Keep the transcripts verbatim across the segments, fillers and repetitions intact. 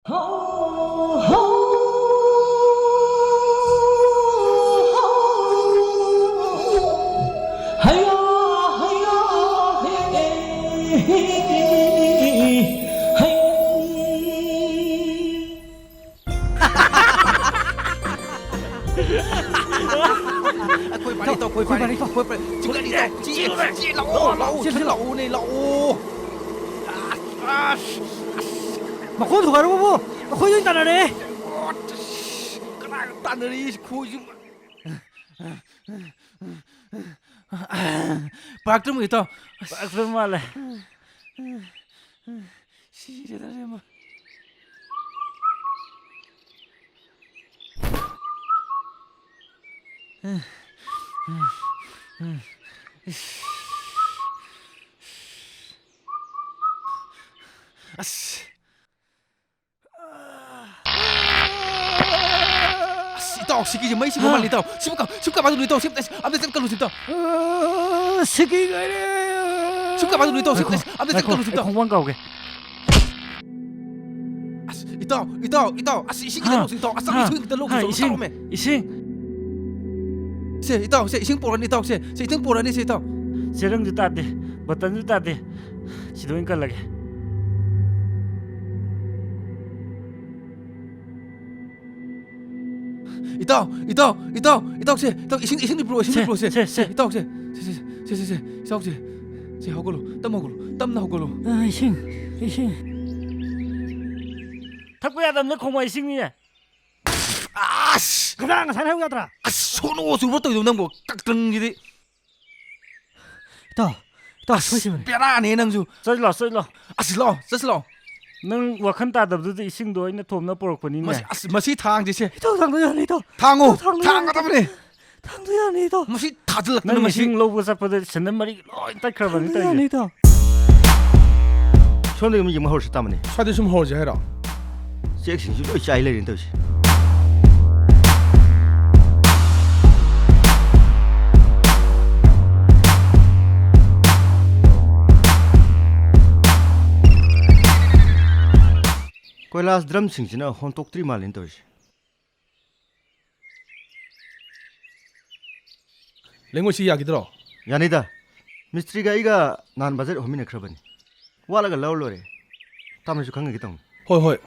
ꯑꯩꯈꯣꯏ ꯄꯥꯔꯤ ꯇꯧ, ꯑꯩꯈꯣꯏ ꯄꯥꯔꯤ ꯇꯧ, ꯑꯩꯈꯣꯏ ꯄꯥꯔꯤ꯫ ꯆꯤꯡꯈꯠꯂꯤ ꯇꯧ, ꯆꯦꯜꯂꯨ, ꯆꯦꯜꯂꯨ, ꯂꯥꯛꯑꯣ, ꯂꯥꯛꯑꯣ, ꯆꯦꯜꯂꯨ꯫ ꯆꯦꯜꯂꯛꯑꯣꯅꯦ, ꯂꯥꯛꯑꯣ꯫ ꯑꯁ, ꯑꯁ, ꯑꯁ꯫ ꯃꯈꯣꯟ ꯊꯨꯒꯥꯏꯔꯨꯕꯕꯨ ꯑꯩꯈꯣꯏ ꯂꯣꯏ ꯇꯥꯟꯅꯔꯦ꯫ ꯑꯣ, ꯑꯁ, ꯀꯅꯥꯒ ꯇꯥꯟꯅꯔꯤ ꯈꯣꯏꯁꯤ? ꯄꯥꯛꯇ꯭ꯔꯤꯕ ꯏꯇꯥꯎ꯫ ꯄꯥꯛꯇ꯭ꯔꯤꯕ ꯃꯥꯜꯂꯦ꯫ ꯁꯤꯔꯦꯗ ꯑꯁꯦꯡꯕ꯫ ꯑꯁ꯫ ꯑꯁ, ꯏꯇꯥꯎ, ꯁꯤꯒꯤꯁꯦ ꯃꯩꯁꯤ ꯃꯃꯜ ꯏꯇꯥꯎ꯫ ꯁꯤꯕꯨ ꯀ-, ꯁꯤꯕꯨ ꯀꯃꯥꯏꯅ ꯇꯧꯗꯣꯏꯅꯣ ꯏꯇꯥꯎ? ꯁꯤ ꯑꯝꯇ, ꯑꯝꯇ ꯆꯠꯀꯅꯨ ꯏꯇꯥꯎ꯫ ꯑ, ꯁꯤꯒꯤ ꯉꯥꯏꯔꯦ꯫ ꯁꯤꯕꯨ ꯀꯃꯥꯏꯅ ꯇꯧꯗꯣꯏꯅꯣ ꯏꯇꯥꯎ? ꯁꯤ ꯉꯥꯏꯈꯣ, ꯑꯝꯇ, ꯑꯝꯇ ꯉꯥꯏꯈꯣ, ꯆꯠꯀꯅꯨ ꯏꯇꯥꯎ꯫ ꯑꯩ ꯈꯣꯡꯕꯥꯡ ꯀꯥꯎꯒꯦ꯫ ꯑꯁ, ꯏꯇꯥꯎ, ꯏꯇꯥꯎ, ꯏꯇꯥꯎ, ꯑꯁ, ꯏꯁꯤꯡ ꯈꯤꯇ ꯍꯥ? ꯂꯧꯁꯤ ꯏꯇꯥꯎ꯫ ꯑꯁ, ꯍꯥ? ꯏꯁꯤꯡ ꯈꯤꯇ ꯂꯧꯁꯤ ꯍꯥ, ꯏꯇꯥꯎ꯫ ꯏꯁꯤꯡ, ꯇꯥꯔꯛꯑꯣꯃꯦ꯫ ꯏꯁꯤꯡ꯫ ꯁꯦ, ꯏꯇꯥꯎ, ꯁꯦ, ꯏꯁꯤꯡ ꯄꯣꯔꯛꯑꯅꯤ ꯏꯇꯥꯎ, ꯁꯦ, ꯁꯦ, ꯏꯁꯤꯡ ꯄꯣꯔꯛꯑꯅꯤ ꯁꯦ ꯏꯇꯥꯎ꯫ ꯆꯦꯔꯪꯁꯨ ꯇꯥꯗꯦ, ꯕꯇꯟꯁꯨ ꯇꯥꯗꯦ꯫ ꯁꯤꯗ ꯑꯣꯏꯅ ꯀꯜꯂꯒꯦ꯫ ꯏꯇꯥꯎ, ꯏꯇꯥꯎ, ꯏꯇꯥꯎ, ꯏꯇꯥꯎ, ꯁꯦ, ꯏꯇꯥꯎ, ꯏꯁꯤꯡ, ꯏꯁꯤꯡ ꯄꯨꯔꯛꯑꯣ, ꯏꯁꯤꯡ ꯁꯦ, ꯄꯨꯔꯛꯑꯣ, ꯁꯦ, ꯁꯦ, ꯁꯦ, ꯁꯦ꯫ ꯏꯇꯥꯎ, ꯁꯦ, ꯁꯦ, ꯁꯦ, ꯏꯇꯥꯎ, ꯁꯦ, ꯁꯦ, ꯍꯧꯒꯠꯂꯣ, ꯇꯞꯅ ꯍꯧꯒꯠꯂꯣ, ꯇꯞꯅ ꯍꯧꯒꯠꯂꯣ꯫ ꯑ, ꯏꯁꯤꯡ, ꯏꯁꯤꯡ꯫ ꯊꯛꯄ ꯌꯥꯗꯕꯅꯦ, ꯈꯣꯡꯕꯥꯟ ꯏꯁꯤꯡꯅꯤꯅꯦ꯫ ꯑꯁ! ꯀꯅꯥ ꯉꯁꯥꯏꯅ ꯍꯥꯏꯕ ꯌꯥꯗ꯭ꯔꯥ? ꯑꯁ, ꯁꯣꯅꯣ ꯆꯨꯕ ꯇꯧꯏꯗꯣ ꯅꯪꯕꯨ, ꯀꯛꯇꯪꯁꯤꯗꯤ꯫ ꯏꯇꯥꯎ, ꯏꯇꯥꯎ, ꯑꯁ, ꯁꯣꯏꯈꯤꯕꯅꯦ꯫ ꯕꯦꯔꯥꯅꯦ ꯅꯪꯁꯨ꯫ ꯆꯠꯁꯤ ꯂꯥꯎ, ꯆꯠꯁꯤ ꯂꯥꯎ꯫ ꯑꯁ, ꯂꯥꯎ, ꯆꯠꯁꯤ ꯂꯥꯎ꯫ ꯅꯪ ꯋꯥꯈꯜ ꯇꯥꯗꯕꯗꯨꯗ ꯏꯁꯤꯡꯗꯣ ꯑꯩꯅ ꯊꯣꯝꯅ ꯄꯨꯔꯛꯄꯅꯤꯅꯦ꯫ ꯃꯁꯤ, ꯑꯁ, ꯃꯁꯤ ꯊꯥꯡꯁꯦ ꯁꯦ꯫ ꯏꯇꯥꯎ, ꯊꯥꯡꯗꯣ ꯌꯥꯅꯤ, ꯏꯇꯥꯎ꯫ ꯊꯥꯡꯉꯣ, ꯏꯇꯥꯎ, ꯊꯥꯡꯗꯣ ꯌꯥꯅꯤ꯫ ꯊꯥꯡꯒꯗꯕꯅꯦ꯫ ꯊꯥꯡꯗꯣ ꯌꯥꯅꯤ, ꯏꯇꯥꯎ꯫ ꯃꯁꯤ ꯊꯥꯖꯤꯜꯂꯛꯇꯅ ꯅꯪ ꯃꯁꯤ꯫ ꯏꯁꯤꯡ ꯂꯧꯕ ꯆꯠꯄꯗ ꯁꯦꯟꯗꯜ ꯃꯔꯤ ꯂꯣꯏ ꯇꯠꯈ꯭ꯔꯕꯅꯤ ꯇꯧꯔꯤꯁꯦ꯫ ꯌꯥꯅꯤ, ꯏꯇꯥꯎ꯫ ꯁꯣꯝꯗꯒꯤ ꯑꯃꯨꯛ ꯌꯦꯡꯕ ꯍꯧꯔꯁꯤ ꯇꯥꯃꯅꯤ꯫ ꯁ꯭ꯋꯥꯏꯗ ꯁꯨꯝ ꯍꯧꯔꯁꯦ ꯍꯥꯏꯔꯣ? ꯆꯦꯛꯁꯤꯡꯁꯨ ꯂꯣꯏ ꯆꯥꯏ ꯂꯩꯔꯦꯅꯦ ꯇꯧꯔꯤꯁꯦ꯫ ꯀꯣꯏꯂꯥꯁ ꯗ꯭ꯔꯝꯁꯤꯡꯁꯤꯅ ꯍꯣꯟꯇꯣꯛꯇ꯭ꯔꯤ ꯃꯥꯜꯂꯦꯅ ꯇꯧꯔꯤꯁꯦ꯫ ꯂꯩꯉꯣꯏꯁꯤ ꯌꯥꯈꯤꯗ꯭ꯔꯣ? ꯌꯥꯅꯤꯗ꯫ ꯃꯤꯁꯇ꯭ꯔꯤꯒ ꯑꯩꯒ ꯅꯍꯥꯟ ꯕꯖꯦꯠ ꯍꯣꯟꯃꯤꯟꯅꯈ꯭ꯔꯕꯅꯤ꯫ ꯋꯥꯠꯂꯒ ꯂꯧꯔ ꯂꯣꯏꯔꯦ꯫ ꯇꯥꯃꯣꯁꯨ ꯈꯪꯉꯒꯦ ꯇꯧꯅꯤ꯫ ꯍꯣꯏ, ꯍꯣꯏ꯫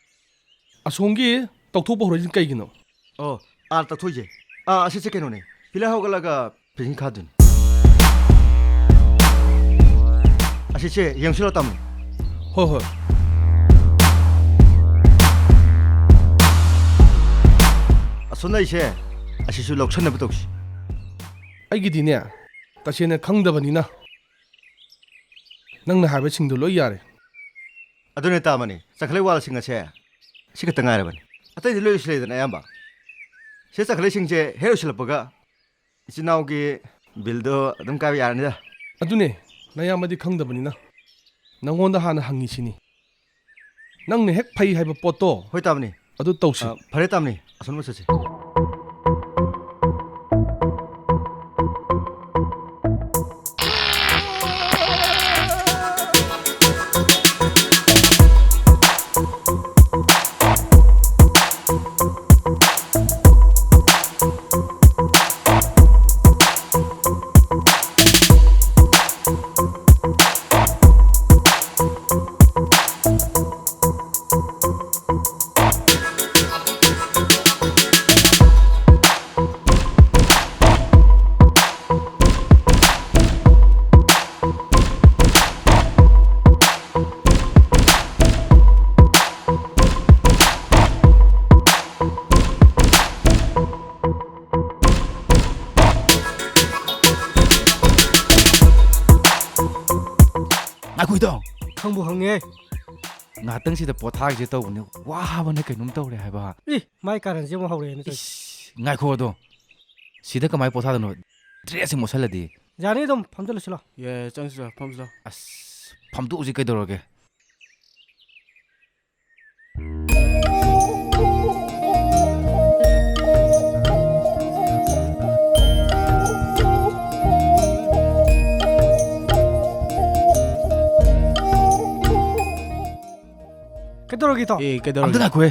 ꯑꯁꯣꯝꯒꯤ ꯇꯧꯊꯣꯛꯄ ꯍꯧꯔꯛꯏꯁꯤꯅ ꯀꯩꯒꯤꯅꯣ? ꯑꯣ, ꯑꯥ, ꯇꯧꯊꯣꯛꯏꯁꯦ꯫ ꯑꯥ, ꯑꯁꯤꯁꯦ ꯀꯩꯅꯣꯅꯦ꯫ ꯄꯤꯂꯔ ꯍꯧꯒꯠꯂꯒ ꯐꯤꯖꯤꯡ ꯈꯥꯗꯣꯏꯅꯤ꯫ ꯑꯁꯤꯁꯦ ꯌꯦꯡꯁꯤꯜꯂꯣ, ꯇꯥꯃꯣ꯫ ꯍꯣꯏ, ꯍꯣꯏ꯫ ꯑꯁꯣꯝꯗ ꯑꯩꯁꯦ ꯑꯁꯤꯁꯨ ꯂꯧꯁꯟꯅꯕ ꯇꯧꯁꯤ꯫ ꯑꯩꯒꯤꯗꯤꯅꯦ, ꯇꯁꯦꯡꯅ ꯈꯪꯗꯕꯅꯤꯅ, ꯅꯪꯅ ꯍꯥꯏꯕꯁꯤꯡꯗꯣ ꯂꯣꯏ ꯌꯥꯔꯦ꯫ ꯑꯗꯨꯅꯦ, ꯇꯥꯃꯅꯤ, ꯆꯈꯂꯩ ꯋꯥꯜꯁꯤꯡ ꯑꯁꯦ ꯁꯤ ꯈꯛꯇ ꯉꯥꯏꯔꯕꯅꯤ꯫ ꯑꯇꯩꯗꯤ ꯂꯣꯏ ꯂꯣꯏꯁꯤꯜꯂꯦꯗꯅ ꯑꯌꯥꯝꯕ꯫ ꯁꯤ ꯆꯈꯂꯩꯁꯤꯡꯁꯦ ꯍꯦꯛ ꯂꯣꯏꯁꯤꯜꯂꯛꯄꯒ ꯏꯆꯤꯟ ꯏꯅꯥꯎꯒꯤ ꯕꯤꯜꯗꯣ ꯑꯗꯨꯝ ꯀꯥꯏꯕ ꯌꯥꯔꯅꯤꯗ꯫ ꯑꯗꯨꯅꯦ, ꯅꯌꯥꯝꯕꯗꯤ ꯈꯪꯗꯕꯅꯤꯅ ꯅꯪꯉꯣꯟꯗ ꯍꯥꯟꯅ ꯍꯪꯉꯤꯁꯤꯅꯤ꯫ ꯅꯪꯅ ꯍꯦꯛ ꯐꯩ ꯍꯥꯏꯕ ꯄꯣꯠꯇꯣ ꯍꯣꯏ, ꯇꯥꯃꯅꯤ꯫ ꯑꯗꯨ ꯇꯧꯁꯤ꯫ ꯑ, ꯐꯔꯦ, ꯇꯥꯃꯅꯤ, ꯑꯁꯣꯝꯗ ꯆꯠꯁꯤ꯫ ꯉꯥꯏꯈꯣ, ꯏꯇꯥꯎ꯫ ꯈꯪꯕꯨ ꯈꯪꯉꯦ꯫ ꯉꯥꯏꯍꯥꯛꯇꯪ ꯁꯤꯗ ꯄꯣꯊꯥꯒꯦ ꯇꯧꯕꯅꯦ꯫ ꯋꯥꯕꯅ ꯀꯩꯅꯣꯝ ꯇꯧꯔꯦ ꯍꯥꯏꯕ꯫ ꯏ, ꯃꯥꯏ ꯀꯥꯔꯟꯁꯦ ꯑꯃꯨꯛ ꯍꯧꯔꯛꯑꯦꯅꯦ ꯇꯧꯔꯤꯁꯦ꯫ ꯏꯁ, ꯉꯥꯏꯈꯣ ꯑꯗꯣ꯫ ꯁꯤꯗ ꯀꯃꯥꯏꯅ ꯄꯣꯊꯥꯗꯣꯏꯅꯣ? ꯗ꯭ꯔꯦꯁꯁꯤꯡ ꯃꯣꯠꯁꯜꯂꯗꯤ꯫ ꯌꯥꯅꯤ, ꯑꯗꯨꯝ ꯐꯝꯖꯜꯂꯨꯁꯤ ꯂꯥꯎ꯫ ꯌꯥꯏ, ꯆꯪꯁꯤ ꯂꯥꯎ, ꯐꯝꯁꯤ ꯂꯥꯎ꯫ ꯑꯁ, ꯐꯝꯗꯣꯛꯎꯁꯤ ꯀꯩꯗꯧꯔꯒꯦ? ꯀꯩꯗꯧꯔꯦ? ꯇꯧꯔꯒꯦ, ꯏꯇꯥꯎ꯫ ꯑꯦ, ꯀꯩꯗꯧꯔꯒꯦ? ꯑꯝꯇ ꯉꯥꯏꯈꯣꯍꯦ꯫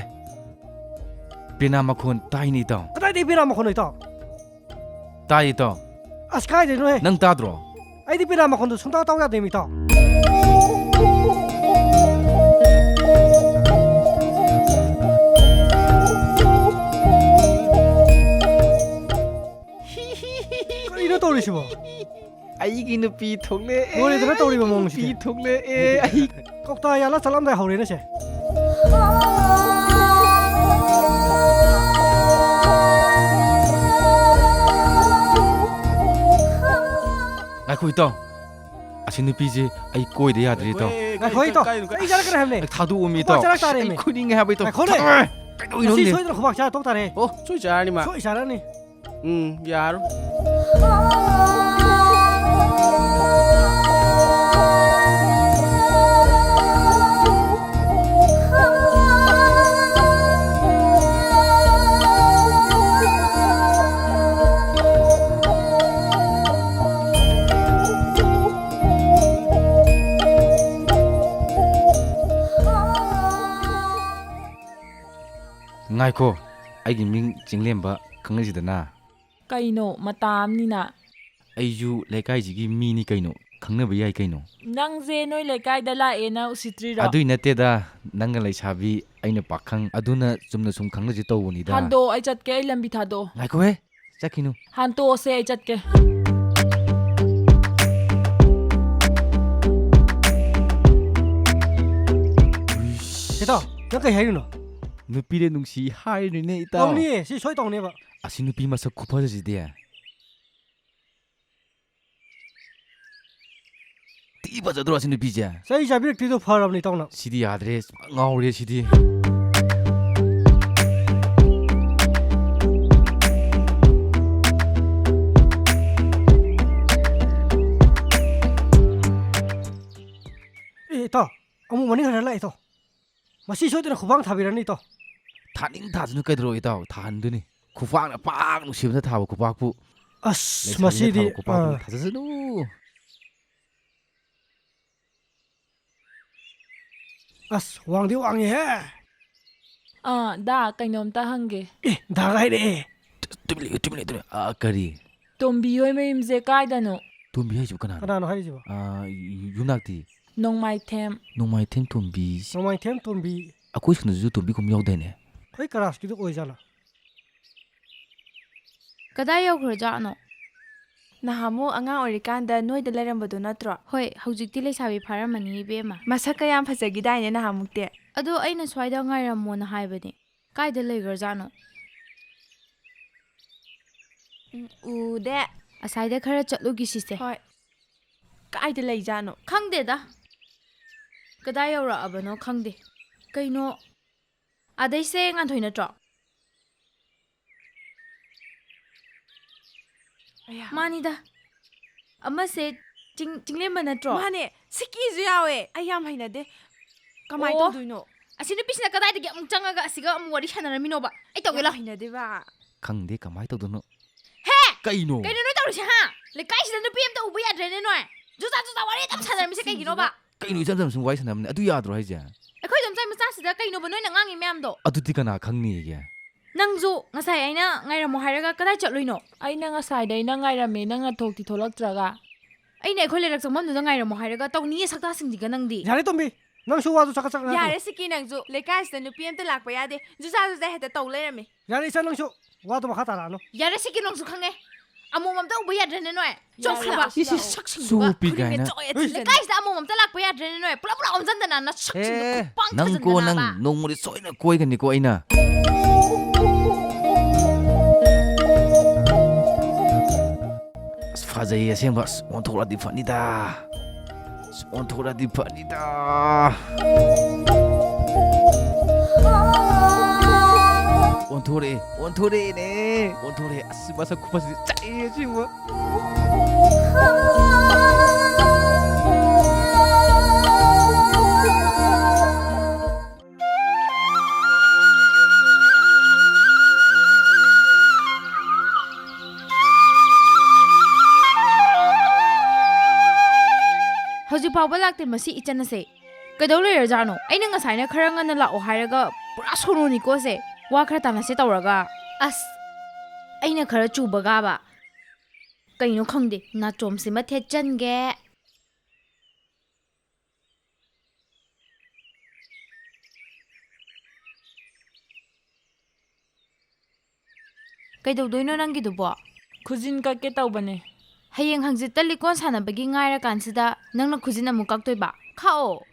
ꯄꯦꯅꯥ ꯃꯈꯣꯟ ꯇꯥꯏꯅꯦ, ꯏꯇꯥꯎ꯫ ꯀꯗꯥꯏꯗꯒꯤ ꯄꯦꯅꯥ ꯃꯈꯣꯟꯅꯣ, ꯏꯇꯥꯎ? ꯇꯥꯏ, ꯏꯇꯥꯎ꯫ ꯑꯁ, ꯀꯥꯏꯗꯩꯅꯣꯍꯦ? ꯅꯪ ꯇꯥꯗ꯭ꯔꯣ? ꯑꯩꯗꯤ ꯄꯦꯅꯥ ꯃꯈꯣꯟꯗꯣ ꯁꯨꯡꯇꯥ ꯇꯥꯎ ꯌꯥꯗꯦ, ꯏꯇꯥꯎ꯫ ꯀꯩꯅꯣ ꯇꯧꯔꯤꯁꯤꯕꯣ? ꯑꯩꯒꯤ ꯅꯨꯄꯤ ꯊꯣꯛꯂꯛꯑꯦ꯫ ꯂꯣꯏꯔꯦꯗꯅ ꯇꯧꯔꯤꯕ ꯃꯑꯣꯡꯁꯤꯗꯤ꯫ ꯅꯨꯄꯤ ꯊꯣꯛꯂꯛꯑꯦ꯫ ꯑꯩ ꯀꯧꯇꯥ ꯌꯥꯜꯂ ꯆꯠꯂꯝꯗꯥꯏ ꯍꯧꯔꯦꯅꯦ ꯁꯦ꯫ ꯉꯥꯏꯈꯣ, ꯏꯇꯥꯎ꯫ ꯑꯁꯤ ꯅꯨꯄꯤꯁꯦ ꯑꯩ ꯀꯣꯏꯗ ꯌꯥꯗ꯭ꯔꯦ, ꯏꯇꯥꯎ꯫ ꯉꯥꯏꯈꯣ, ꯏꯇꯥꯎ꯫ ꯀꯥꯏꯗꯅꯣ, ꯀꯥꯏꯗꯅꯣ? ꯑꯩ ꯆꯠꯂꯛꯀꯅꯦ ꯍꯥꯏꯕꯅꯦ꯫ ꯑꯩ ꯊꯥꯗꯣꯛꯑꯣꯃꯤ, ꯈꯨꯄꯥꯛ ꯏꯇꯥꯎ꯫ ꯆꯥꯔꯛ ꯇꯥꯔꯦꯃꯤ꯫ ꯑꯩ ꯐꯨꯅꯤꯡꯉꯦ ꯍꯥꯏꯕ, ꯏꯇꯥꯎ꯫ ꯉꯥꯏꯈꯣꯅꯦ꯫ ꯊꯥꯗꯣꯛꯑꯣ꯫ ꯀꯩꯗꯧꯔꯤꯅꯣ ꯉꯁꯤ ꯈꯪꯗꯦ꯫ ꯁꯣꯏꯗꯅ ꯈꯨꯕꯥꯛ ꯆꯥꯔ ꯇꯣꯛ ꯇꯥꯔꯦ꯫ ꯑꯣ, ꯁꯣꯏ ꯆꯥꯔꯅꯤ ꯃꯥ꯫ ꯁꯣꯏ ꯆꯥꯔꯅꯤ꯫ ꯎꯝ, ꯌꯥꯔꯣꯏ꯫ ꯉꯥꯏꯈꯣ, ꯑꯩꯒꯤ ꯃꯤꯡ ꯆꯤꯡꯂꯦꯝꯕ, ꯈꯪꯅꯁꯤꯗꯅ꯫ ꯀꯩꯅꯣ, ꯃꯇꯥ ꯑꯃꯅꯤꯅ? ꯑꯩꯁꯨ ꯂꯩꯀꯥꯏꯁꯤꯒꯤ ꯃꯤꯅꯤ ꯀꯩꯅꯣ, ꯈꯪꯅꯕ ꯌꯥꯏ ꯀꯩꯅꯣ꯫ ꯅꯪꯁꯦ ꯅꯣꯏ ꯂꯩꯀꯥꯏꯗ ꯂꯥꯛꯑꯦꯅ ꯎꯁꯤꯠꯇ꯭ꯔꯤꯔꯣ? ꯑꯗꯨꯏ ꯅꯠꯇꯦꯗ, ꯅꯪꯅ ꯂꯩꯁꯥꯕꯤ, ꯑꯩꯅ ꯄꯥꯈꯪ, ꯑꯗꯨꯅ ꯆꯨꯝꯅ ꯁꯨꯝ ꯈꯪꯅꯁꯤ ꯇꯧꯕꯅꯤꯗ꯫ ꯍꯟꯗꯣ, ꯑꯩ ꯆꯠꯀꯦ, ꯑꯩ ꯂꯝꯕꯤ ꯊꯥꯗꯣꯛꯑꯣ꯫ ꯉꯥꯏꯈꯣꯍꯦ, ꯆꯠꯈꯤꯅꯨ꯫ ꯍꯟꯇꯣꯛꯑꯁꯦ, ꯑꯩ ꯆꯠꯀꯦ꯫ ꯏꯇꯥꯎ, ꯅꯪ ꯀꯩ ꯍꯥꯏꯔꯤꯅꯣ? ꯅꯨꯄꯤꯗ ꯅꯨꯡꯁꯤ ꯍꯥꯏꯔꯤꯅꯦ, ꯏꯇꯥꯎ꯫ ꯇꯧꯅꯤꯌꯦ, ꯁꯤ ꯁꯣꯏ ꯇꯧꯅꯦꯕ꯫ ꯑꯁꯤ ꯅꯨꯄꯤ ꯃꯁꯛ ꯈꯨꯐꯖꯁꯤꯗꯤ꯫ ꯊꯤ ꯐꯖꯗ꯭ꯔꯣ ꯑꯁꯤ ꯅꯨꯄꯤꯁꯦ? ꯆꯩ ꯆꯥꯕꯤꯔꯛꯇ꯭ꯔꯤꯗꯣ ꯐꯔꯕꯅꯤ, ꯏꯇꯥꯎꯅ꯫ ꯁꯤꯗꯤ ꯌꯥꯗ꯭ꯔꯦ, ꯉꯥꯎꯔꯦ ꯁꯤꯗꯤ꯫ ꯑꯦ, ꯏꯇꯥꯎ, ꯑꯃꯨꯛ ꯃꯅꯤꯡ ꯍꯟꯅ ꯂꯥꯛꯑꯦ, ꯏꯇꯥꯎ꯫ ꯃꯁꯤ ꯁꯣꯏꯗꯅ ꯈꯨꯕꯥꯛ ꯊꯥꯕꯤꯔꯅꯤ, ꯏꯇꯥꯎ꯫ ꯊꯥꯅꯤꯡ ꯊꯥꯖꯅꯨ, ꯀꯩꯗꯧꯔꯒꯦ, ꯏꯇꯥꯎ? ꯊꯥꯍꯟꯗꯣꯏꯅꯤ꯫ ꯈꯨꯄꯥꯛꯅ ꯄꯥꯛ ꯅꯨꯡꯁꯤꯕꯗ ꯊꯥꯕ ꯈꯨꯄꯥꯛꯄꯨ꯫ ꯑꯁ, ꯂꯩꯁꯥꯕꯤꯅ ꯃꯁꯤꯗꯤ, ꯊꯥꯕ ꯈꯨꯄꯥꯛꯄꯨ ꯑꯥ꯫ ꯊꯥꯖꯁꯅꯨ꯫ ꯑꯁ, ꯋꯥꯡꯗꯤ ꯋꯥꯡꯉꯦꯍꯦ꯫ ꯑꯥ, ꯗꯥ, ꯀꯩꯅꯣꯝꯇ ꯍꯪꯒꯦ꯫ ꯑꯦ, ꯗꯥꯒ ꯍꯥꯏꯔꯛꯑꯦ꯫ ꯇꯨꯃꯤꯟ ꯂꯩꯌꯨ, ꯇꯨꯃꯤꯟ ꯂꯩꯌꯨ, ꯇꯨꯃꯤꯟ ꯂꯩꯌꯨ꯫ ꯑꯥ, ꯀꯔꯤ? ꯇꯣꯝꯕꯤ ꯍꯣꯏ ꯃꯌꯨꯝꯁꯦ ꯀꯥꯏꯗꯅꯣ? ꯇꯣꯝꯕꯤ ꯍꯥꯏꯁꯤꯕꯨ ꯀꯅꯥꯅꯣ? ꯀꯅꯥꯅꯣ ꯍꯥꯏꯔꯤꯁꯤꯕꯣ? ꯑꯥ, ꯌꯨ-, ꯌꯨꯝꯅꯥꯛꯇꯤ? ꯅꯣꯡꯃꯥꯏꯊꯦꯝ꯫ ꯅꯣꯡꯃꯥꯏꯊꯦꯝ ꯇꯣꯝꯕꯤ꯫ ꯅꯣꯡꯃꯥꯏꯊꯦꯝ ꯇꯣꯝꯕꯤ꯫ ꯑꯩꯈꯣꯏ ꯁꯣꯝꯗꯁꯨ ꯇꯣꯝꯕꯤ ꯀꯧꯕ ꯌꯥꯎꯗꯥꯏꯅꯦ? ꯑꯩꯈꯣꯏ ꯀꯔꯥꯁꯀꯤꯗꯣ ꯑꯣꯏꯖꯥꯠꯂꯣ? ꯀꯗꯥꯏ ꯌꯧꯈ꯭ꯔꯖꯥꯠꯅꯣ? ꯅꯍꯥꯟꯃꯨꯛ ꯑꯉꯥꯡ ꯑꯣꯏꯔꯤꯀꯥꯟꯗ ꯅꯣꯏꯗ ꯂꯩꯔꯝꯕꯗꯣ ꯅꯠꯇ꯭ꯔꯣ? ꯍꯣꯏ, ꯍꯧꯖꯤꯛꯇꯤ ꯂꯩꯁꯥꯕꯤ ꯐꯥꯔꯝꯃꯅꯤ, ꯏꯕꯦꯝꯃ꯫ ꯃꯁꯛꯀ ꯌꯥꯝ ꯐꯖꯈꯤꯗꯥꯏꯅꯦ ꯅꯍꯥꯟꯃꯨꯛꯇꯤ? ꯑꯗꯣ ꯑꯩꯅ ꯁ꯭ꯋꯥꯏꯗ ꯉꯥꯏꯔꯝꯃꯣꯅ ꯍꯥꯏꯕꯅꯦ꯫ ꯀꯥꯏꯗ ꯂꯩꯈ꯭ꯔꯖꯥꯠꯅꯣ? ꯎꯝ, ꯎꯗꯦ꯫ ꯑꯁꯥꯏꯗ ꯈꯔ ꯆꯠꯂꯨꯒꯤ ꯁꯤꯁꯦ꯫ ꯍꯣꯏ꯫ ꯀꯥꯏꯗ ꯂꯩꯖꯥꯠꯅꯣ? ꯈꯪꯗꯦꯗ꯫ ꯀꯗꯥꯏ ꯌꯧꯔꯛꯑꯕꯅꯣ ꯈꯪꯗꯦ꯫ ꯀꯩꯅꯣ, ꯑꯗꯩꯁꯦ ꯉꯥꯟꯊꯣꯏ ꯅꯠꯇ꯭ꯔꯣ? ꯑꯌꯥ꯫ ꯃꯥꯅꯤꯗ꯫ ꯑꯃꯁꯦ ꯆꯤꯡ-, ꯆꯤꯡꯂꯦꯝꯕ ꯅꯠꯇ꯭ꯔꯣ? ꯃꯥꯅꯦ, ꯁꯤꯀꯤꯁꯨ ꯌꯥꯎꯋꯦ꯫ ꯑꯩ ꯌꯥꯝ ꯍꯩꯅꯗꯦ꯫ ꯀꯃꯥꯏ ꯑꯣ, ꯇꯧꯗꯣꯏꯅꯣ? ꯑꯁꯤ ꯅꯨꯄꯤꯁꯤꯅ ꯀꯗꯥꯏꯗꯒꯤ ꯑꯃꯨꯛ ꯆꯪꯉꯒ ꯑꯁꯤꯒ ꯑꯃꯨꯛ ꯋꯥꯔꯤ ꯁꯥꯟꯅꯔꯝꯃꯤꯅꯣꯕ? ꯑꯩ ꯇꯧꯒꯦ ꯌꯥꯝ ꯂꯥꯎ꯫ ꯍꯩꯅꯗꯦꯕ꯫ ꯈꯪꯗꯦ ꯀꯃꯥꯏ ꯇꯧꯗꯣꯏꯅꯣ꯫ ꯍꯦ! ꯀꯩꯅꯣ? ꯀꯩꯅꯣ ꯅꯣꯏ ꯇꯧꯔꯤꯁꯦ, ꯍꯥ? ꯂꯩꯀꯥꯏꯁꯤꯗ ꯅꯨꯄꯤ ꯑꯝꯇ ꯎꯕ ꯌꯥꯗ꯭ꯔꯦꯅꯦ ꯅꯣꯏ꯫ ꯖꯨꯖꯥ ꯖꯨꯖꯥ ꯋꯥꯔꯤ ꯑꯗꯨꯝ ꯁꯥꯟꯅꯔꯝꯃꯤꯁꯦ ꯀꯩꯒꯤꯅꯣꯕ? ꯀꯩꯅꯣ ꯏꯆꯝ ꯆꯝꯅ ꯁꯨꯝ ꯋꯥꯔꯤ ꯁꯥꯟꯅꯕꯅꯦ꯫ ꯑꯗꯨ ꯌꯥꯗ꯭ꯔꯣ ꯍꯥꯏꯁꯦ? ꯑꯩꯈꯣꯏ ꯏꯗꯣꯝꯆꯥꯏ ꯃꯆꯥꯁꯤꯗ ꯀꯩꯅꯣꯕ ꯅꯣꯏꯅ ꯉꯥꯡꯉꯤ ꯃꯌꯥꯝꯗꯣ? ꯑꯗꯨꯗꯤ ꯀꯅꯥ ꯈꯪꯅꯤꯒꯦ? ꯅꯪꯁꯨ ꯉꯁꯥꯏ ꯑꯩꯅ ꯉꯥꯏꯔꯝꯃꯣ ꯍꯥꯏꯔꯒ ꯀꯗꯥꯏ ꯆꯠꯂꯨꯏꯅꯣ? ꯑꯩꯅ ꯉꯁꯥꯏꯗꯩ ꯅꯪ ꯉꯥꯏꯔꯝꯃꯤ, ꯅꯪꯅ ꯊꯣꯛꯇꯤ ꯊꯣꯛꯂꯛꯇ꯭ꯔꯒ꯫ ꯑꯩꯅ ꯑꯩꯈꯣꯏ ꯂꯩꯔꯛ ꯆꯪꯐꯝꯗꯨꯗ ꯉꯥꯏꯔꯝꯃꯣ ꯍꯥꯏꯔꯒ ꯇꯧꯅꯤꯌꯦ ꯁꯛꯇꯥꯁꯤꯡꯁꯤꯒ ꯅꯪꯗꯤ꯫ ꯌꯥꯔꯦ ꯇꯣꯝꯕꯤ, ꯅꯪꯁꯨ ꯋꯥꯗꯨ ꯆꯀꯠ ꯆꯀꯠ ꯉꯥꯡꯉꯛꯀꯅꯨ꯫ ꯌꯥꯔꯦ ꯁꯤꯀꯤ ꯅꯪꯁꯨ, ꯂꯩꯀꯥꯏꯁꯤꯗ ꯅꯨꯄꯤ ꯑꯝꯇ ꯂꯥꯛꯄ ꯌꯥꯗꯦ, ꯖꯨꯖꯥ ꯖꯨꯖꯥ ꯍꯦꯛꯇ ꯇꯧ ꯂꯩꯔꯝꯃꯦ꯫ ꯌꯥꯔꯦ ꯏꯆꯟ, ꯅꯪꯁꯨ ꯋꯥꯗꯣ ꯃꯈꯥ ꯇꯥꯔꯛꯑꯅꯨ꯫ ꯌꯥꯔꯦ ꯁꯤꯀꯤ ꯅꯪꯁꯨ ꯈꯪꯉꯦ, ꯑꯃꯣꯝ ꯑꯝꯇ ꯎꯕ ꯌꯥꯗ꯭ꯔꯦꯅꯦ ꯅꯣꯏ꯫ ꯆꯣꯛꯈ꯭ꯔꯕ꯫ ꯏꯁ, ꯏꯁ, ꯁꯛꯁꯤꯡꯗꯨꯒ꯫ ꯆꯨꯄꯤ ꯀꯥꯏꯅ꯫ ꯂꯩꯀꯥꯏꯁꯤꯗ ꯑꯃꯣꯝ ꯑꯝꯇ ꯂꯥꯛꯄ ꯌꯥꯗ꯭ꯔꯦꯅꯦ ꯅꯣꯏ, ꯄꯨꯂꯞ ꯄꯨꯂꯞ ꯑꯣꯟꯁꯤꯟꯗꯅ ꯅꯁꯛꯁꯤꯡꯗꯣ ꯑꯦ, ꯈꯨꯄꯥꯡ ꯅꯪ ꯀꯣ ꯊꯥꯖꯤꯟꯗꯅ ꯅꯪ ꯅꯥꯕ꯫ ꯅꯣꯡꯃꯗꯤ ꯁꯣꯏꯗꯅ ꯀꯣꯏꯒꯅꯤꯀꯣ ꯑꯩꯅ꯫ ꯑꯁ, ꯐꯖꯩꯌꯦ ꯑꯁꯦꯡꯕ꯫ ꯑꯁ, ꯑꯣꯟꯊꯣꯛꯂꯗꯤ ꯐꯅꯤꯗ꯫ ꯑꯁ, ꯑꯣꯟꯊꯣꯛꯂꯗꯤ ꯐꯅꯤꯗ꯫ ꯑꯣꯟꯊꯣꯔꯛꯑꯦ, ꯑꯣꯟꯊꯣꯔꯛꯑꯦꯅꯦ꯫ ꯑꯣꯟꯊꯣꯔꯛꯑꯦ꯫ ꯑꯁ, ꯃꯁꯛ ꯈꯨꯐꯖꯁꯤꯗꯤ ꯆꯥꯛꯑꯦ ꯑꯁꯦꯡꯕ꯫ ꯍꯧꯖꯤꯛ ꯐꯥꯎꯕ ꯂꯥꯛꯇꯦ ꯃꯁꯤ ꯏꯆꯟ ꯑꯁꯦ꯫ ꯀꯩꯗꯧ ꯂꯩꯔꯖꯥꯠꯅꯣ? ꯑꯩꯅ ꯉꯁꯥꯏꯅ ꯈꯔ ꯉꯟꯅ ꯂꯥꯛꯑꯣ ꯍꯥꯏꯔꯒ ꯄꯨꯔꯥ ꯁꯣꯅꯣꯅꯤꯀꯣꯁꯦ꯫ ꯋꯥ ꯈꯔ ꯇꯥꯟꯅꯁꯦ ꯇꯧꯔꯒ꯫ ꯑꯁ, ꯑꯩꯅ ꯈꯔ ꯆꯨꯕꯒꯥꯕ꯫ ꯀꯩꯅꯣ ꯈꯪꯗꯦ, ꯅꯥꯆꯣꯝꯁꯤꯃ ꯊꯦꯠꯆꯟꯒꯦ꯫ ꯀꯩꯗꯧꯗꯣꯏꯅꯣ ꯅꯪꯒꯤꯗꯨꯕꯣ? ꯈꯨꯖꯤꯟ ꯀꯛꯀꯦ ꯇꯧꯕꯅꯦ꯫ ꯍꯌꯦꯡ ꯍꯪꯆꯤꯠꯇ ꯂꯤꯀꯣꯟ ꯁꯥꯟꯅꯕꯒꯤ ꯉꯥꯏꯔꯀꯥꯟꯁꯤꯗ ꯅꯪꯅ ꯈꯨꯖꯤꯟ ꯑꯃꯨꯛ ꯀꯛꯇꯣꯏꯕ? ꯈꯥꯛꯑꯣ꯫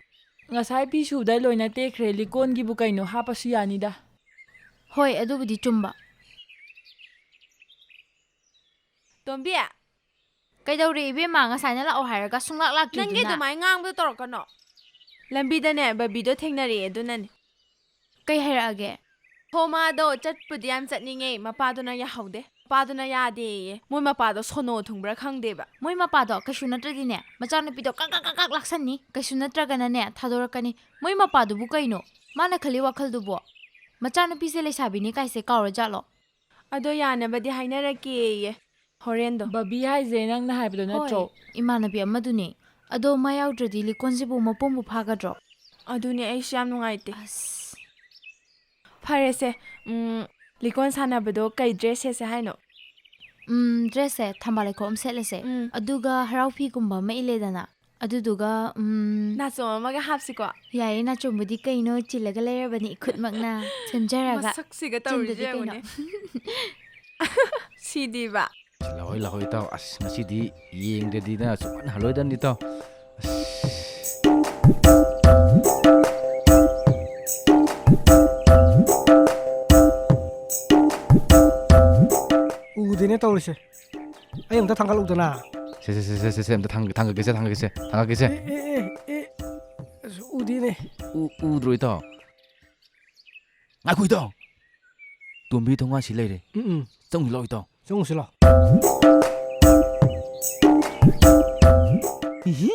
ꯉꯁꯥꯏ ꯐꯤ ꯁꯨꯕꯗ ꯂꯣꯏꯅ ꯇꯦꯛꯈ꯭ꯔꯦ, ꯂꯤꯀꯣꯟꯒꯤꯕꯨ ꯀꯩꯅꯣ, ꯍꯥꯞꯄꯁꯨ ꯌꯥꯅꯤꯗ꯫ ꯍꯣꯏ, ꯑꯗꯨꯕꯨꯗꯤ ꯆꯨꯝꯕ꯫ ꯇꯣꯝꯕꯤ, ꯀꯩꯗꯧꯔꯦ ꯏꯕꯦꯝꯃ? ꯉꯁꯥꯏꯅ ꯂꯥꯛꯑꯣ ꯍꯥꯏꯔꯒ ꯁꯨꯡꯂꯥꯛ ꯂꯥꯛꯇ꯭ꯔꯤꯗꯨꯅ꯫ ꯅꯪꯒꯤ ꯑꯗꯨꯃꯥꯏꯅ ꯉꯥꯡꯕꯗꯣ ꯇꯧꯔꯛꯀꯅꯣ꯫ ꯂꯝꯕꯤꯗꯅꯦ ꯕꯕꯤꯗꯣ ꯊꯦꯡꯅꯔꯛꯑꯦ, ꯑꯗꯨꯅꯅꯦ꯫ ꯀꯩ ꯍꯥꯏꯔꯛꯑꯒꯦ? ꯍꯣ, ꯃꯥꯗꯣ ꯆꯠꯄꯨꯗꯤ ꯌꯥꯝ ꯆꯠꯅꯤꯡꯉꯦ, ꯃꯄꯥꯗꯨꯅ ꯌꯥꯍꯧꯗꯦ꯫ ꯃꯄꯥꯗꯨꯅ ꯌꯥꯗꯦꯌꯦ꯫ ꯃꯣꯏ ꯃꯄꯥꯗꯣ ꯁꯣꯅꯣ ꯊꯨꯡꯕ꯭ꯔꯥ ꯈꯪꯗꯦꯕ꯫ ꯃꯣꯏ ꯃꯄꯥꯗꯣ ꯀꯩꯁꯨ ꯅꯠꯇ꯭ꯔꯗꯤꯅꯦ, ꯃꯆꯥꯅꯨꯄꯤꯗꯣ ꯀꯛ ꯀꯛ ꯀꯛ ꯀꯛ ꯂꯥꯛꯁꯟꯅꯤ꯫ ꯀꯩꯁꯨ ꯅꯠꯇ꯭ꯔꯒꯅꯅꯦ, ꯊꯥꯗꯣꯔꯛꯀꯅꯤ꯫ ꯃꯣꯏ ꯃꯄꯥꯗꯨꯕꯨ ꯀꯩꯅꯣ? ꯃꯥꯅ ꯈꯜꯂꯤ ꯋꯥꯈꯜꯗꯨꯕꯣ? ꯃꯆꯥꯅꯨꯄꯤꯁꯦ ꯂꯩꯁꯥꯕꯤꯅꯤ ꯀꯥꯏꯁꯦ ꯀꯥꯎꯔꯖꯥꯠꯂꯣ? ꯑꯗꯣ ꯌꯥꯅꯕꯗꯤ ꯍꯥꯏꯅꯔꯛꯀꯦꯌꯦ ꯍꯣꯔꯦꯟꯗꯣ꯫ ꯕꯕꯤ ꯍꯥꯏꯁꯦ ꯅꯪꯅ ꯍꯥꯏꯕꯗꯣ ꯅꯠꯇ꯭ꯔꯣ? ꯍꯣꯏ, ꯏꯃꯥꯟꯅꯕꯤ ꯑꯃꯗꯨꯅꯦ꯫ ꯑꯗꯣ ꯃꯥ ꯌꯥꯎꯗ꯭ꯔꯗꯤ ꯂꯤꯀꯣꯟꯁꯤꯕꯨ ꯃꯄꯨꯡꯕꯨ ꯐꯥꯒꯗ꯭ꯔꯣ? ꯑꯗꯨꯅꯦ, ꯑꯩꯁꯨ ꯌꯥꯝ ꯅꯨꯡꯉꯥꯏꯇꯦ꯫ ꯑꯁ꯫ ꯐꯔꯦꯁꯦ, ꯎꯝ, ꯂꯤꯀꯣꯟ ꯁꯥꯟꯅꯕꯗꯣ ꯀꯩ ꯗ꯭ꯔꯦꯁ ꯁꯦꯠꯁꯦ ꯍꯥꯏꯅꯣ? ꯎꯝ, ꯗ꯭ꯔꯦꯁꯁꯦ ꯊꯝꯕꯥꯜ ꯂꯩꯈꯣꯛ ꯑꯃ ꯁꯦꯠꯂꯁꯦ꯫ ꯎꯝ꯫ ꯑꯗꯨꯒ ꯍꯔꯥꯎ ꯐꯤꯒꯨꯝꯕ ꯑꯃ ꯏꯜꯂꯦꯗꯅ꯫ ꯑꯗꯨꯗꯨꯒ, ꯎꯝ, ꯅꯥꯆꯣꯝ ꯑꯃꯒ ꯍꯥꯞꯁꯤꯀꯣ? ꯌꯥꯏꯌꯦ, ꯅꯥꯆꯣꯝꯕꯨꯗꯤ ꯀꯩꯅꯣ, ꯆꯤꯜꯂꯒ ꯂꯩꯔꯕꯅꯤ ꯏꯈꯨꯠꯃꯛꯅ ꯁꯦꯝꯖꯔꯒ꯫ ꯃꯁꯛꯁꯤꯒ ꯇꯧꯔꯤꯁꯦ ꯆꯤꯟꯗꯗꯤ ꯀꯩꯅꯣ? ꯌꯦꯡꯉꯨꯅꯦ꯫ ꯁꯤꯗꯤꯕ꯫ ꯂꯥꯛꯑꯣꯏ, ꯂꯥꯛꯑꯣꯏ, ꯏꯇꯥꯎ꯫ ꯑꯁ, ꯉꯁꯤꯗꯤ ꯌꯦꯡꯗ꯭ꯔꯗꯤꯅ ꯁꯨꯡꯍꯟ ꯍꯜꯂꯣꯏꯗꯕꯅꯤ, ꯏꯇꯥꯎ꯫ ꯑꯁ꯫ ꯎꯗꯦꯅꯦ ꯇꯧꯔꯤꯁꯦ꯫ ꯑꯩ ꯑꯝꯇ ꯊꯥꯡꯒꯠꯂꯨꯗꯅ꯫ ꯁꯦ, ꯁꯦ, ꯁꯦ, ꯁꯦ, ꯁꯦ, ꯁꯦ, ꯑꯝꯇ ꯊꯥꯡ-, ꯊꯥꯡꯒꯠꯀꯦꯁꯦ, ꯊꯥꯡꯒꯠꯀꯦꯁꯦ, ꯊꯥꯡꯒꯠꯀꯦꯁꯦ꯫ ꯑꯦ, ꯑꯦ, ꯑꯦ, ꯑꯦ, ꯑꯁ, ꯎꯗꯦꯅꯦ꯫ ꯎ-, ꯎꯗ꯭ꯔꯣ, ꯏꯇꯥꯎ? ꯉꯥꯏꯈꯣ, ꯏꯇꯥꯎ꯫ ꯇꯣꯝꯕꯤ ꯊꯣꯡꯒꯥꯟꯁꯤ ꯂꯩꯔꯦ꯫ ꯎꯝ, ꯎꯝ꯫ ꯆꯪꯉꯨꯁꯤ ꯂꯥꯎ, ꯏꯇꯥꯎ꯫ ꯆꯪꯉꯨꯁꯤ ꯂꯥꯎ꯫ ꯏꯍꯤ,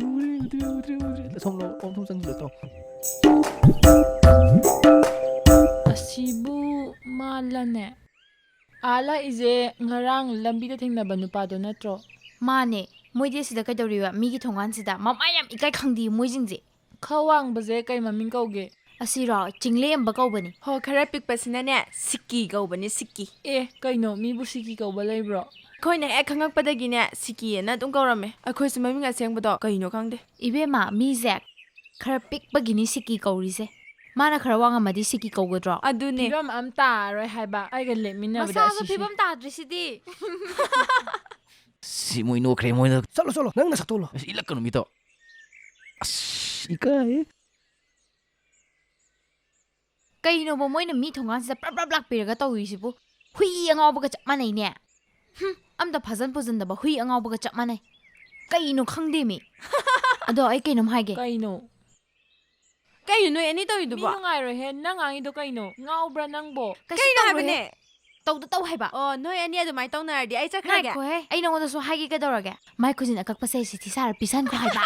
ꯎꯗ꯭ꯔꯦ, ꯎꯗ꯭ꯔꯦ, ꯎꯗ꯭ꯔꯦ, ꯎꯗ꯭ꯔꯦ꯫ ꯑꯁꯣꯝ ꯂꯥꯎ, ꯑꯣꯟꯊꯣꯛ ꯆꯪꯁꯤꯜꯂꯣ, ꯏꯇꯥꯎ꯫ ꯑꯁꯤꯕꯨ ꯃꯥꯜꯂꯅꯦ? ꯑꯥ ꯂꯥꯛꯏꯁꯦ ꯉꯔꯥꯡ ꯂꯝꯕꯤꯗ ꯊꯦꯡꯅꯕ ꯅꯨꯄꯥꯗꯣ ꯅꯠꯇ꯭ꯔꯣ? ꯃꯥꯅꯦ꯫ ꯃꯣꯏꯗꯤ ꯑꯁꯤꯗ ꯀꯩꯗꯧꯔꯤꯕ? ꯃꯤꯒꯤ ꯊꯣꯡꯒꯥꯟꯁꯤꯗ ꯃꯃꯥꯏ ꯌꯥꯝ ꯏꯀꯥꯏ ꯈꯪꯗꯦ ꯃꯣꯏꯁꯤꯡꯁꯦ꯫ ꯈꯔ ꯋꯥꯡꯕꯁꯦ ꯀꯩ ꯃꯃꯤꯡ ꯀꯧꯒꯦ? ꯑꯁꯤꯔꯣ? ꯆꯤꯡꯂꯦꯝꯕ ꯀꯧꯕꯅꯤ꯫ ꯍꯣ, ꯈꯔ ꯄꯤꯛꯄꯁꯤꯅꯅꯦ, ꯁꯤꯛꯀꯤ ꯀꯧꯕꯅꯤ, ꯁꯤꯛꯀꯤ꯫ ꯑꯦ, ꯀꯩꯅꯣ? ꯃꯤꯕꯨ ꯁꯤꯛꯀꯤ ꯀꯧꯕ ꯂꯩꯕ꯭ꯔꯣ? ꯑꯩꯈꯣꯏꯅ ꯍꯦꯛ ꯈꯪꯉꯛꯄꯗꯒꯤꯅꯦ, ꯁꯤꯛꯀꯤꯑꯅ ꯑꯗꯨꯝ ꯀꯧꯔꯝꯃꯦ꯫ ꯑꯩꯈꯣꯏꯁꯨ ꯃꯃꯤꯡ ꯑꯁꯦꯡꯕꯗꯣ ꯀꯩꯅꯣ ꯈꯪꯗꯦ꯫ ꯏꯕꯦꯝꯃ, ꯃꯤꯁꯦ ꯈꯔ ꯄꯤꯛꯄꯒꯤꯅꯤ ꯁꯤꯛꯀꯤ ꯀꯧꯔꯤꯁꯦ꯫ ꯃꯥꯅ ꯈꯔ ꯋꯥꯡꯉꯝꯃꯗꯤ ꯁꯤꯛꯀꯤ ꯀꯧꯒꯗ꯭ꯔꯣ? ꯑꯗꯨꯅꯦ꯫ ꯐꯤꯕꯝ ꯑꯃ ꯇꯥꯔꯔꯣꯏ ꯍꯥꯏꯕ, ꯑꯩꯒ ꯂꯦꯞꯃꯤꯟꯅꯕꯗ ꯃꯁꯥꯁꯨ ꯑꯁꯤꯁꯦ꯫ ꯐꯤꯕꯝ ꯇꯥꯗ꯭ꯔꯤꯁꯤꯗꯤ꯫ ꯁꯤ ꯃꯣꯏ ꯅꯣꯛꯈ꯭ꯔꯦ, ꯃꯣꯏꯅ꯫ ꯆꯠꯂꯣ, ꯆꯠꯂꯣ, ꯅꯪ ꯅꯁꯛꯇꯣ ꯎꯠꯂꯣ꯫ ꯑꯁ, ꯏꯜꯂꯛꯀꯅꯨ ꯃꯤꯗꯣ꯫ ꯑꯁ, ꯏꯀꯥꯏ꯫ ꯀꯩꯅꯣꯕ ꯃꯣꯏꯅ ꯃꯤ ꯊꯣꯡꯒꯥꯟꯁꯤꯗ ꯄ꯭ꯔꯞ ꯄ꯭ꯔꯞ ꯂꯥꯛꯄꯤꯔꯒ ꯇꯧꯔꯤꯁꯤꯕꯨ? ꯍꯨꯏ ꯑꯉꯥꯎꯕꯒ ꯆꯞ ꯃꯥꯟꯅꯩꯅꯦ꯫ ꯍꯨꯝ, ꯑꯝꯇ ꯐꯥꯖꯟ ꯄꯨꯖꯟꯗꯕ ꯍꯨꯏ ꯑꯉꯥꯎꯕꯒ ꯆꯞ ꯃꯥꯟꯅꯩ꯫ ꯀꯩꯅꯣ ꯈꯪꯗꯦꯃꯤ꯫ ꯑꯗꯣ ꯑꯩ ꯀꯩꯅꯣꯝ ꯍꯥꯏꯒꯦ꯫ ꯀꯩꯅꯣ? ꯀꯩꯅꯣ ꯅꯣꯏ ꯑꯅꯤ ꯃꯤ ꯇꯧꯔꯤꯗꯨꯕꯣ? ꯅꯨꯡꯉꯥꯏꯔꯣꯏꯍꯦ, ꯅꯪ ꯉꯥꯡꯉꯤꯗꯣ ꯀꯩꯅꯣ? ꯉꯥꯎꯕ꯭ꯔꯥ ꯅꯪꯕꯣ? ꯀꯩꯁꯨ ꯀꯩꯅꯣ ꯇꯧꯔꯣꯏꯍꯦ꯫ ꯍꯥꯏꯕꯅꯦ? ꯇꯧꯗ ꯇꯧ ꯍꯥꯏꯕ꯫ ꯑꯣ, ꯅꯣꯏ ꯑꯅꯤ ꯑꯗꯨꯃꯥꯏꯅ ꯇꯧꯅꯔꯗꯤ ꯑꯩ ꯆꯠꯈ꯭ꯔꯒꯦ꯫ ꯉꯥꯏꯈꯣꯍꯦ, ꯑꯩ ꯅꯉꯣꯟꯗꯁꯨ ꯍꯥꯏꯒꯦ ꯀꯩꯗꯧꯔꯒꯦ? ꯃꯥꯏ ꯈꯨꯖꯤꯟ ꯑꯀꯛꯄꯁꯦ ꯁꯤꯊꯤ ꯁꯥꯔ ꯄꯤꯁꯟꯈꯣ ꯍꯥꯏꯕ꯫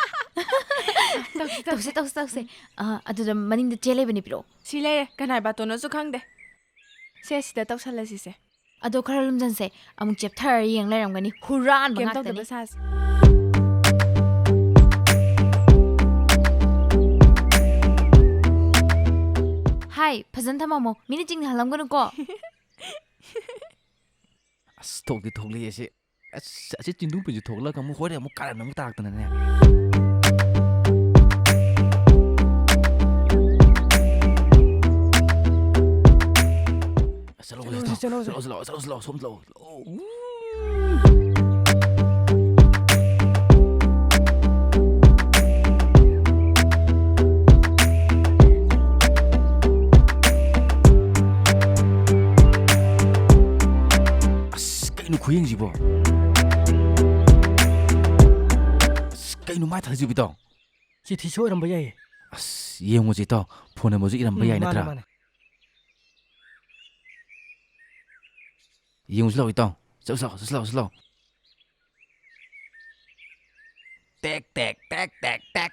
ꯇꯧꯁꯤ, ꯇꯧꯁꯤ꯫ ꯇꯧꯁꯤ, ꯇꯧꯁꯤ, ꯇꯧꯁꯤ꯫ ꯑ, ꯑꯗꯨꯗ ꯃꯅꯤꯡꯗ ꯆꯦ ꯂꯩꯕꯅꯤ, ꯄꯤꯔꯛꯑꯣ꯫ ꯁꯤ ꯂꯩꯔꯦ, ꯀꯅꯥꯏ ꯕꯥꯇꯣꯟꯅꯣꯁꯨ ꯈꯪꯗꯦ꯫ ꯁꯦ, ꯁꯤꯗ ꯇꯧꯁꯜꯂꯁꯤꯁꯦ꯫ ꯑꯗꯣ ꯈꯔ ꯂꯨꯝꯖꯟꯁꯦ, ꯑꯃꯨꯛ ꯆꯦꯞꯊꯔ ꯌꯦꯡ ꯂꯩꯔꯝꯒꯅꯤ, ꯍꯨꯔꯥꯟꯕ ꯀꯩꯝ ꯉꯥꯛꯇꯅꯤ꯫ ꯇꯧꯗꯕ ꯁꯥꯁꯦ꯫ ꯍꯥꯏ, ꯐꯖꯅ ꯊꯝꯃꯝꯃꯣ, ꯃꯤꯅ ꯆꯤꯡꯅꯍꯜꯂꯝꯒꯅꯨꯀꯣ꯫ ꯑꯁ, ꯊꯣꯛꯇꯤ ꯊꯣꯛꯂꯛꯑꯦ ꯁꯤ꯫ ꯑꯁ, ꯑꯁꯤ ꯆꯤꯟꯗꯨꯝ ꯄꯨꯟꯁꯤ ꯊꯣꯛꯂꯒ ꯑꯃꯨꯛ ꯍꯣꯔꯦꯟ ꯑꯃꯨꯛ ꯀꯥꯔꯟ ꯑꯃꯨꯛ ꯇꯥꯔꯛꯇꯅꯅꯦ꯫ ꯑꯁ, ꯆꯠꯂꯣ, ꯆꯠꯂꯣ, ꯆꯠꯂꯣ, ꯆꯠꯂꯣ, ꯆꯠꯂꯣ, ꯆꯠꯂꯣ, ꯆꯠꯂꯣ, ꯆꯠꯂꯣ, ꯁꯣꯝ ꯆꯠꯂꯣ꯫ ꯑꯁ, ꯀꯩꯅꯣ ꯈꯨꯌꯦꯡꯁꯤꯕꯣ? ꯑꯁ, ꯀꯩꯅꯣ ꯃꯥ ꯊꯥꯖꯤꯕꯤꯗꯣ? ꯆꯤꯊꯤꯁꯨ ꯑꯣꯏꯔꯝꯕ ꯌꯥꯏꯌꯦ꯫ ꯑꯁ, ꯌꯦꯡꯉꯨꯁꯤ ꯏꯇꯥꯎ, ꯐꯣꯟ ꯅꯝꯕꯔꯁꯨ ꯏꯔꯝꯕ ꯎꯝ, ꯌꯥꯏ ꯃꯥꯅꯦ, ꯅꯠꯇ꯭ꯔꯥ? ꯃꯥꯅꯦ꯫ ꯌꯦꯡꯉꯨꯁꯤ ꯂꯥꯛꯑꯣ ꯏꯇꯥꯎ꯫ ꯆꯠꯂꯨꯁꯤ ꯂꯥꯛꯑꯣ, ꯆꯠꯂꯨꯁꯤ ꯂꯥꯛꯑꯣ, ꯆꯠꯂꯨꯁꯤ ꯂꯥꯛꯑꯣ꯫ ꯇꯦꯛ, ꯇꯦꯛ, ꯇꯦꯛ, ꯇꯦꯛ, ꯇꯦꯛ꯫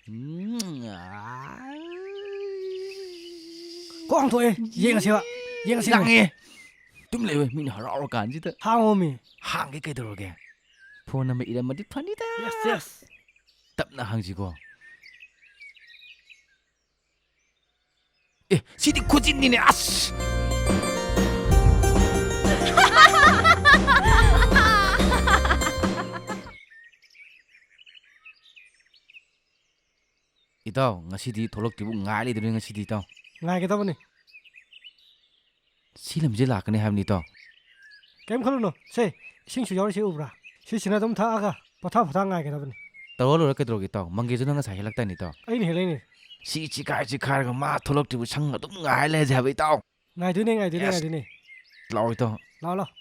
ꯎꯝ, ꯑꯥ꯫ ꯀꯣꯛ ꯍꯥꯡꯊꯣꯛꯑꯦ꯫ ꯌꯦꯡꯉꯁꯦꯕ꯫ ꯌꯦꯡꯉꯁꯦꯕ꯫ ꯂꯥꯡꯉꯦ꯫ ꯇꯨꯝ ꯂꯩꯌꯣ, ꯃꯤꯅ ꯍꯔꯥꯎꯔꯀꯥꯟꯁꯤꯗ꯫ ꯍꯥꯡꯉꯣꯃꯤ꯫ ꯍꯥꯡꯒꯦ ꯀꯩꯗꯧꯔꯒꯦ? ꯐꯣꯟ ꯑꯃ ꯏꯔꯝꯃꯗꯤ ꯐꯅꯤꯗ꯫ Yes, yes꯫ ꯇꯞꯅ ꯍꯥꯡꯁꯤꯀꯣ꯫ ꯑꯦ, ꯁꯤꯗꯤ ꯈꯨꯖꯤꯟꯅꯤꯅꯦ, ꯑꯁ! ꯏꯇꯥꯎ, ꯉꯁꯤꯗꯤ ꯊꯣꯛꯂꯛꯇ꯭ꯔꯤꯕꯨ ꯉꯥꯏ ꯂꯩꯗꯣꯏꯅꯦ ꯉꯁꯤꯗꯤ, ꯏꯇꯥꯎ꯫ ꯉꯥꯏꯒꯗꯕꯅꯤ꯫ ꯁꯤ ꯂꯝꯁꯤꯗ ꯂꯥꯛꯀꯅꯤ ꯍꯥꯏꯕꯅꯤ, ꯏꯇꯥꯎ꯫ ꯀꯩꯝ ꯈꯜꯂꯨꯅꯨ꯫ ꯁꯦ, ꯏꯁꯤꯡꯁꯨ ꯌꯥꯎꯔꯤ, ꯁꯤ ꯎꯕ꯭ꯔꯥ? ꯁꯤꯁꯤꯅ ꯑꯗꯨꯝ ꯊꯛꯑꯒ ꯄꯣꯊꯥ ꯄꯣꯊꯥ ꯉꯥꯏꯒꯗꯕꯅꯤ꯫ ꯇꯧꯔ ꯂꯣꯏꯔꯦ ꯀꯩꯗꯧꯔꯒꯦ, ꯏꯇꯥꯎ? ꯃꯪꯒꯦꯁꯨ ꯅꯪ ꯉꯁꯥꯏ ꯍꯦꯜꯂꯛꯇꯥꯏꯅꯦ, ꯏꯇꯥꯎ꯫ ꯑꯩꯅ ꯍꯦꯜꯂꯛꯏꯅꯦ꯫ ꯁꯤ ꯆꯤꯈꯥꯏ ꯆꯤꯈꯥꯏꯔꯒ ꯃꯥ ꯊꯣꯛꯂꯛꯇ꯭ꯔꯤꯕ ꯁꯪ ꯑꯗꯨꯝ ꯉꯥꯏ ꯂꯩꯔꯁꯦ ꯍꯥꯏꯕ, ꯏꯇꯥꯎ꯫ ꯉꯥꯏꯗꯣꯏꯅꯦ, ꯉꯥꯏꯗꯣꯏꯅꯦ, ꯌꯦꯁ꯫ ꯉꯥꯏꯗꯣꯏꯅꯦ꯫ ꯂꯥꯛꯑꯣ, ꯏꯇꯥꯎ꯫ ꯂꯥꯛꯑꯣ, ꯂꯥꯛꯑꯣ꯫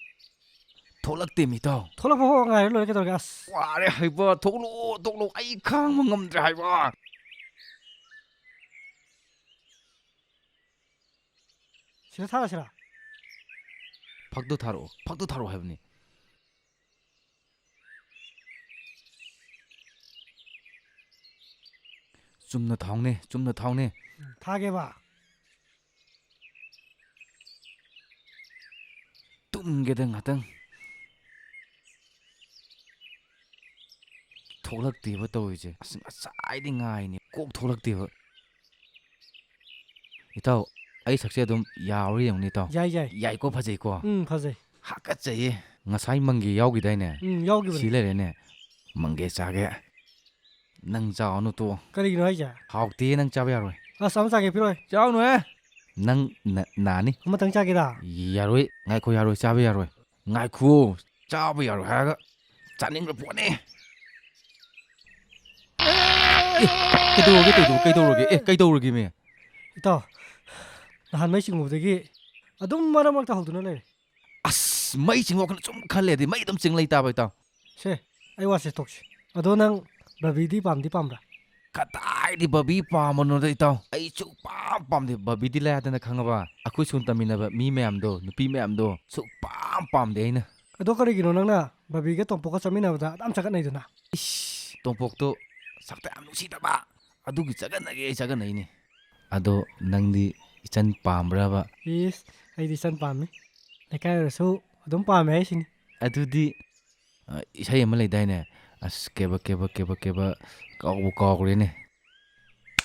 ꯊꯣꯛꯂꯛꯇꯦꯃꯤ, ꯏꯇꯥꯎ꯫ ꯊꯣꯛꯂꯛꯄ ꯐꯥꯎ ꯉꯥꯏꯔ ꯂꯣꯏꯔꯦ ꯀꯩꯗꯧꯔꯒꯦ? ꯑꯁ꯫ ꯋꯥꯔꯦ ꯍꯥꯏꯕ, ꯊꯣꯛꯂꯛꯑꯣ, ꯊꯣꯛꯂꯛꯑꯣ, ꯑꯩ ꯈꯥꯡꯕ ꯉꯝꯗ꯭ꯔꯦ ꯍꯥꯏꯕ꯫ ꯁꯤꯗ ꯊꯥꯔꯁꯤꯔꯥ? ꯐꯛꯇꯣ ꯊꯥꯔꯛꯑꯣ, ꯐꯛꯇꯣ ꯊꯥꯔꯛꯑꯣ ꯍꯥꯏꯕꯅꯤ꯫ ꯆꯨꯝꯅ ꯊꯥꯎꯅꯦ, ꯆꯨꯝꯅ ꯊꯥꯎꯅꯦ꯫ ꯎꯝ, ꯊꯥꯒꯦꯕ꯫ ꯇꯨꯝꯒꯦꯗ ꯉꯥꯛꯇꯪ꯫ ꯊꯣꯛꯂꯛꯇꯦꯕ ꯇꯧꯔꯤꯁꯦ꯫ ꯑꯁ, ꯉꯁꯥꯏꯗꯤ ꯉꯥꯏꯅꯤ, ꯀꯣꯛ ꯊꯣꯛꯂꯛꯇꯦꯕ꯫ ꯏꯇꯥꯎ, ꯑꯩ ꯁꯛꯁꯦ ꯑꯗꯨꯝ ꯌꯥꯎꯔ ꯌꯦꯡꯉꯨꯅꯦ, ꯏꯇꯥꯎ꯫ ꯌꯥꯏ, ꯌꯥꯏ꯫ ꯌꯥꯏꯀꯣ, ꯐꯖꯩꯀꯣ? ꯎꯝ, ꯐꯖꯩ꯫ ꯍꯥꯀꯠꯆꯩꯌꯦ꯫ ꯉꯁꯥꯏ ꯃꯪꯒꯦ ꯌꯥꯎꯈꯤꯗꯥꯏꯅꯦ? ꯎꯝ, ꯌꯥꯎꯈꯤꯕꯅꯤ꯫ ꯁꯤ ꯂꯩꯔꯦꯅꯦ꯫ ꯃꯪꯒꯦ ꯆꯥꯒꯦ꯫ ꯅꯪ ꯆꯥꯎꯅꯨ ꯇꯣ꯫ ꯀꯔꯤꯒꯤꯅꯣ ꯍꯥꯏꯁꯦ? ꯍꯥꯎꯇꯦ, ꯅꯪ ꯆꯥꯕ ꯌꯥꯔꯣꯏ꯫ ꯑꯁ, ꯑꯃ ꯆꯥꯒꯦ, ꯄꯤꯔꯛꯑꯣ꯫ ꯆꯥꯎꯅꯨꯍꯦ꯫ ꯅꯪ ꯅ-, ꯅꯥꯅꯤ꯫ ꯑꯃꯇꯪ ꯆꯥꯒꯦꯗ? ꯌꯥꯔꯣꯏ, ꯉꯥꯏꯈꯣ, ꯌꯥꯔꯣꯏ, ꯆꯥꯕ ꯌꯥꯔꯣꯏ꯫ ꯉꯥꯏꯈꯨꯑꯣ, ꯆꯥꯕ ꯌꯥꯔꯣꯏ ꯍꯥꯏꯔꯒ ꯆꯥꯅꯤꯡꯕ ꯄꯣꯠꯅꯤ꯫ ꯑꯦ, ꯀꯩꯗꯧꯔꯒꯦ, ꯀꯩꯗꯧ-, ꯀꯩꯗꯧꯔꯒꯦ? ꯑꯦ, ꯀꯩꯗꯧꯔꯒꯦ, ꯃꯤ? ꯏꯇꯥꯎ, ꯅꯍꯥꯟ ꯃꯩ ꯆꯤꯡꯉꯨꯕꯗꯒꯤ ꯑꯗꯨꯝ ꯃꯔꯛ ꯃꯔꯛꯇ ꯍꯧꯗꯨꯅ ꯂꯩꯔꯦ꯫ ꯑꯁ, ꯃꯩ ꯆꯤꯡꯉꯣ ꯋꯥꯈꯜ ꯁꯨꯝ ꯈꯜꯂꯦꯗꯤ ꯃꯩ ꯑꯗꯨꯝ ꯆꯤꯡ ꯂꯩ ꯇꯥꯕ, ꯏꯇꯥꯎ꯫ ꯁꯦ, ꯑꯩ ꯋꯥꯁꯦ ꯇꯣꯛꯁꯤ꯫ ꯑꯗꯣ ꯅꯪ ꯕꯕꯤꯗꯤ ꯄꯥꯝꯗꯤ ꯄꯥꯝꯕ꯭ꯔꯥ? ꯀꯗꯥꯏꯗꯤ ꯕꯕꯤ ꯄꯥꯝꯕꯅꯣꯗ, ꯏꯇꯥꯎ? ꯑꯩ ꯁꯨꯛꯄꯥꯝ ꯄꯥꯝꯗꯦ꯫ ꯕꯕꯤꯗꯤ ꯂꯥꯏꯗꯅ ꯈꯪꯉꯕ? ꯑꯩꯈꯣꯏ ꯁ꯭ꯀꯨꯜ ꯇꯝꯃꯤꯟꯅꯕ ꯃꯤ ꯃꯌꯥꯝꯗꯣ, ꯅꯨꯄꯤ ꯃꯌꯥꯝꯗꯣ ꯁꯨꯛꯄꯥꯝ ꯄꯥꯝꯗꯦ ꯑꯩꯅ꯫ ꯑꯗꯣ ꯀꯔꯤꯒꯤꯅꯣ ꯅꯪꯅ ꯕꯕꯤꯒ ꯇꯣꯝꯄꯣꯛꯀ ꯆꯠꯃꯤꯟꯅꯕꯗ ꯑꯗꯨꯝ ꯆꯒꯠꯅꯩꯗꯨꯅ? ꯏꯁ, ꯇꯣꯝꯄꯣꯛꯇꯣ ꯁꯛꯇ ꯌꯥꯝ ꯅꯨꯡꯁꯤꯗꯕ꯫ ꯑꯗꯨꯒꯤ ꯆꯒꯠꯅꯒꯦ ꯑꯩ ꯆꯒꯠꯅꯩꯅꯦ꯫ ꯑꯗꯣ ꯅꯪꯗꯤ ꯏꯆꯟ ꯄꯥꯝꯕ꯭ꯔꯕ? ꯏꯁ, ꯑꯩꯗꯤ ꯏꯆꯟ ꯄꯥꯝꯃꯤ꯫ ꯂꯩꯀꯥꯏ ꯑꯣꯏꯔꯁꯨ ꯑꯗꯨꯝ ꯄꯥꯝꯃꯦ ꯍꯥꯏꯁꯤꯅꯤ꯫ ꯑꯗꯨꯗꯤ, ꯑ, ꯏꯁꯩ ꯑꯃ ꯂꯩꯗꯥꯏꯅꯦ? ꯑꯁ, ꯀꯦꯕ, ꯀꯦꯕ, ꯀꯦꯕ, ꯀꯦꯕ, ꯀꯥꯎꯕꯨ ꯀꯥꯎꯈ꯭ꯔꯦꯅꯦ꯫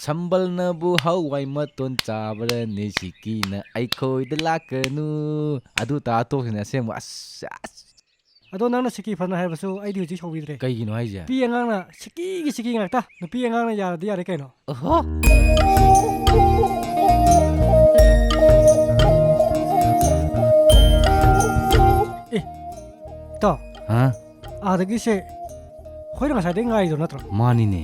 "ꯁꯝꯕꯜꯅꯕꯨ ꯍꯋꯥꯏ ꯃꯇꯣꯟ ꯆꯥꯕ꯭ꯔꯅꯦ, ꯁꯤꯀꯤꯅ ꯑꯩꯈꯣꯏꯗ ꯂꯥꯛꯀꯅꯨ"꯫ ꯑꯗꯨ ꯇꯥ ꯇꯣꯛꯈꯤꯅꯦ ꯑꯁꯦꯡꯕ꯫ ꯑꯁ, ꯑꯁ꯫ ꯑꯗꯣ ꯅꯪꯅ ꯁꯤꯀꯤ ꯐꯅ ꯍꯥꯏꯔꯕꯁꯨ ꯑꯩꯗꯤ ꯍꯧꯖꯤꯛ ꯁꯥꯎꯕꯤꯗ꯭ꯔꯦ꯫ ꯀꯩꯒꯤꯅꯣ ꯍꯥꯏꯁꯦ? ꯅꯨꯄꯤ ꯑꯉꯥꯡꯅ ꯁꯤꯀꯤꯒꯤ ꯁꯤꯀꯤ ꯉꯥꯛꯇ꯫ ꯅꯨꯄꯤ ꯑꯉꯥꯡꯅ ꯌꯥꯔꯗꯤ ꯌꯥꯔꯦ ꯀꯩꯅꯣ꯫ ꯑꯣꯍꯣ! ꯑꯦ, ꯏꯇꯥꯎ꯫ ꯍꯥ? ꯑꯥꯗꯒꯤꯁꯦ ꯑꯩꯈꯣꯏꯅ ꯉꯁꯥꯏꯗꯩ ꯉꯥꯏꯔꯤꯗꯣ ꯅꯠꯇ꯭ꯔꯣ? ꯃꯥꯅꯤꯅꯦ꯫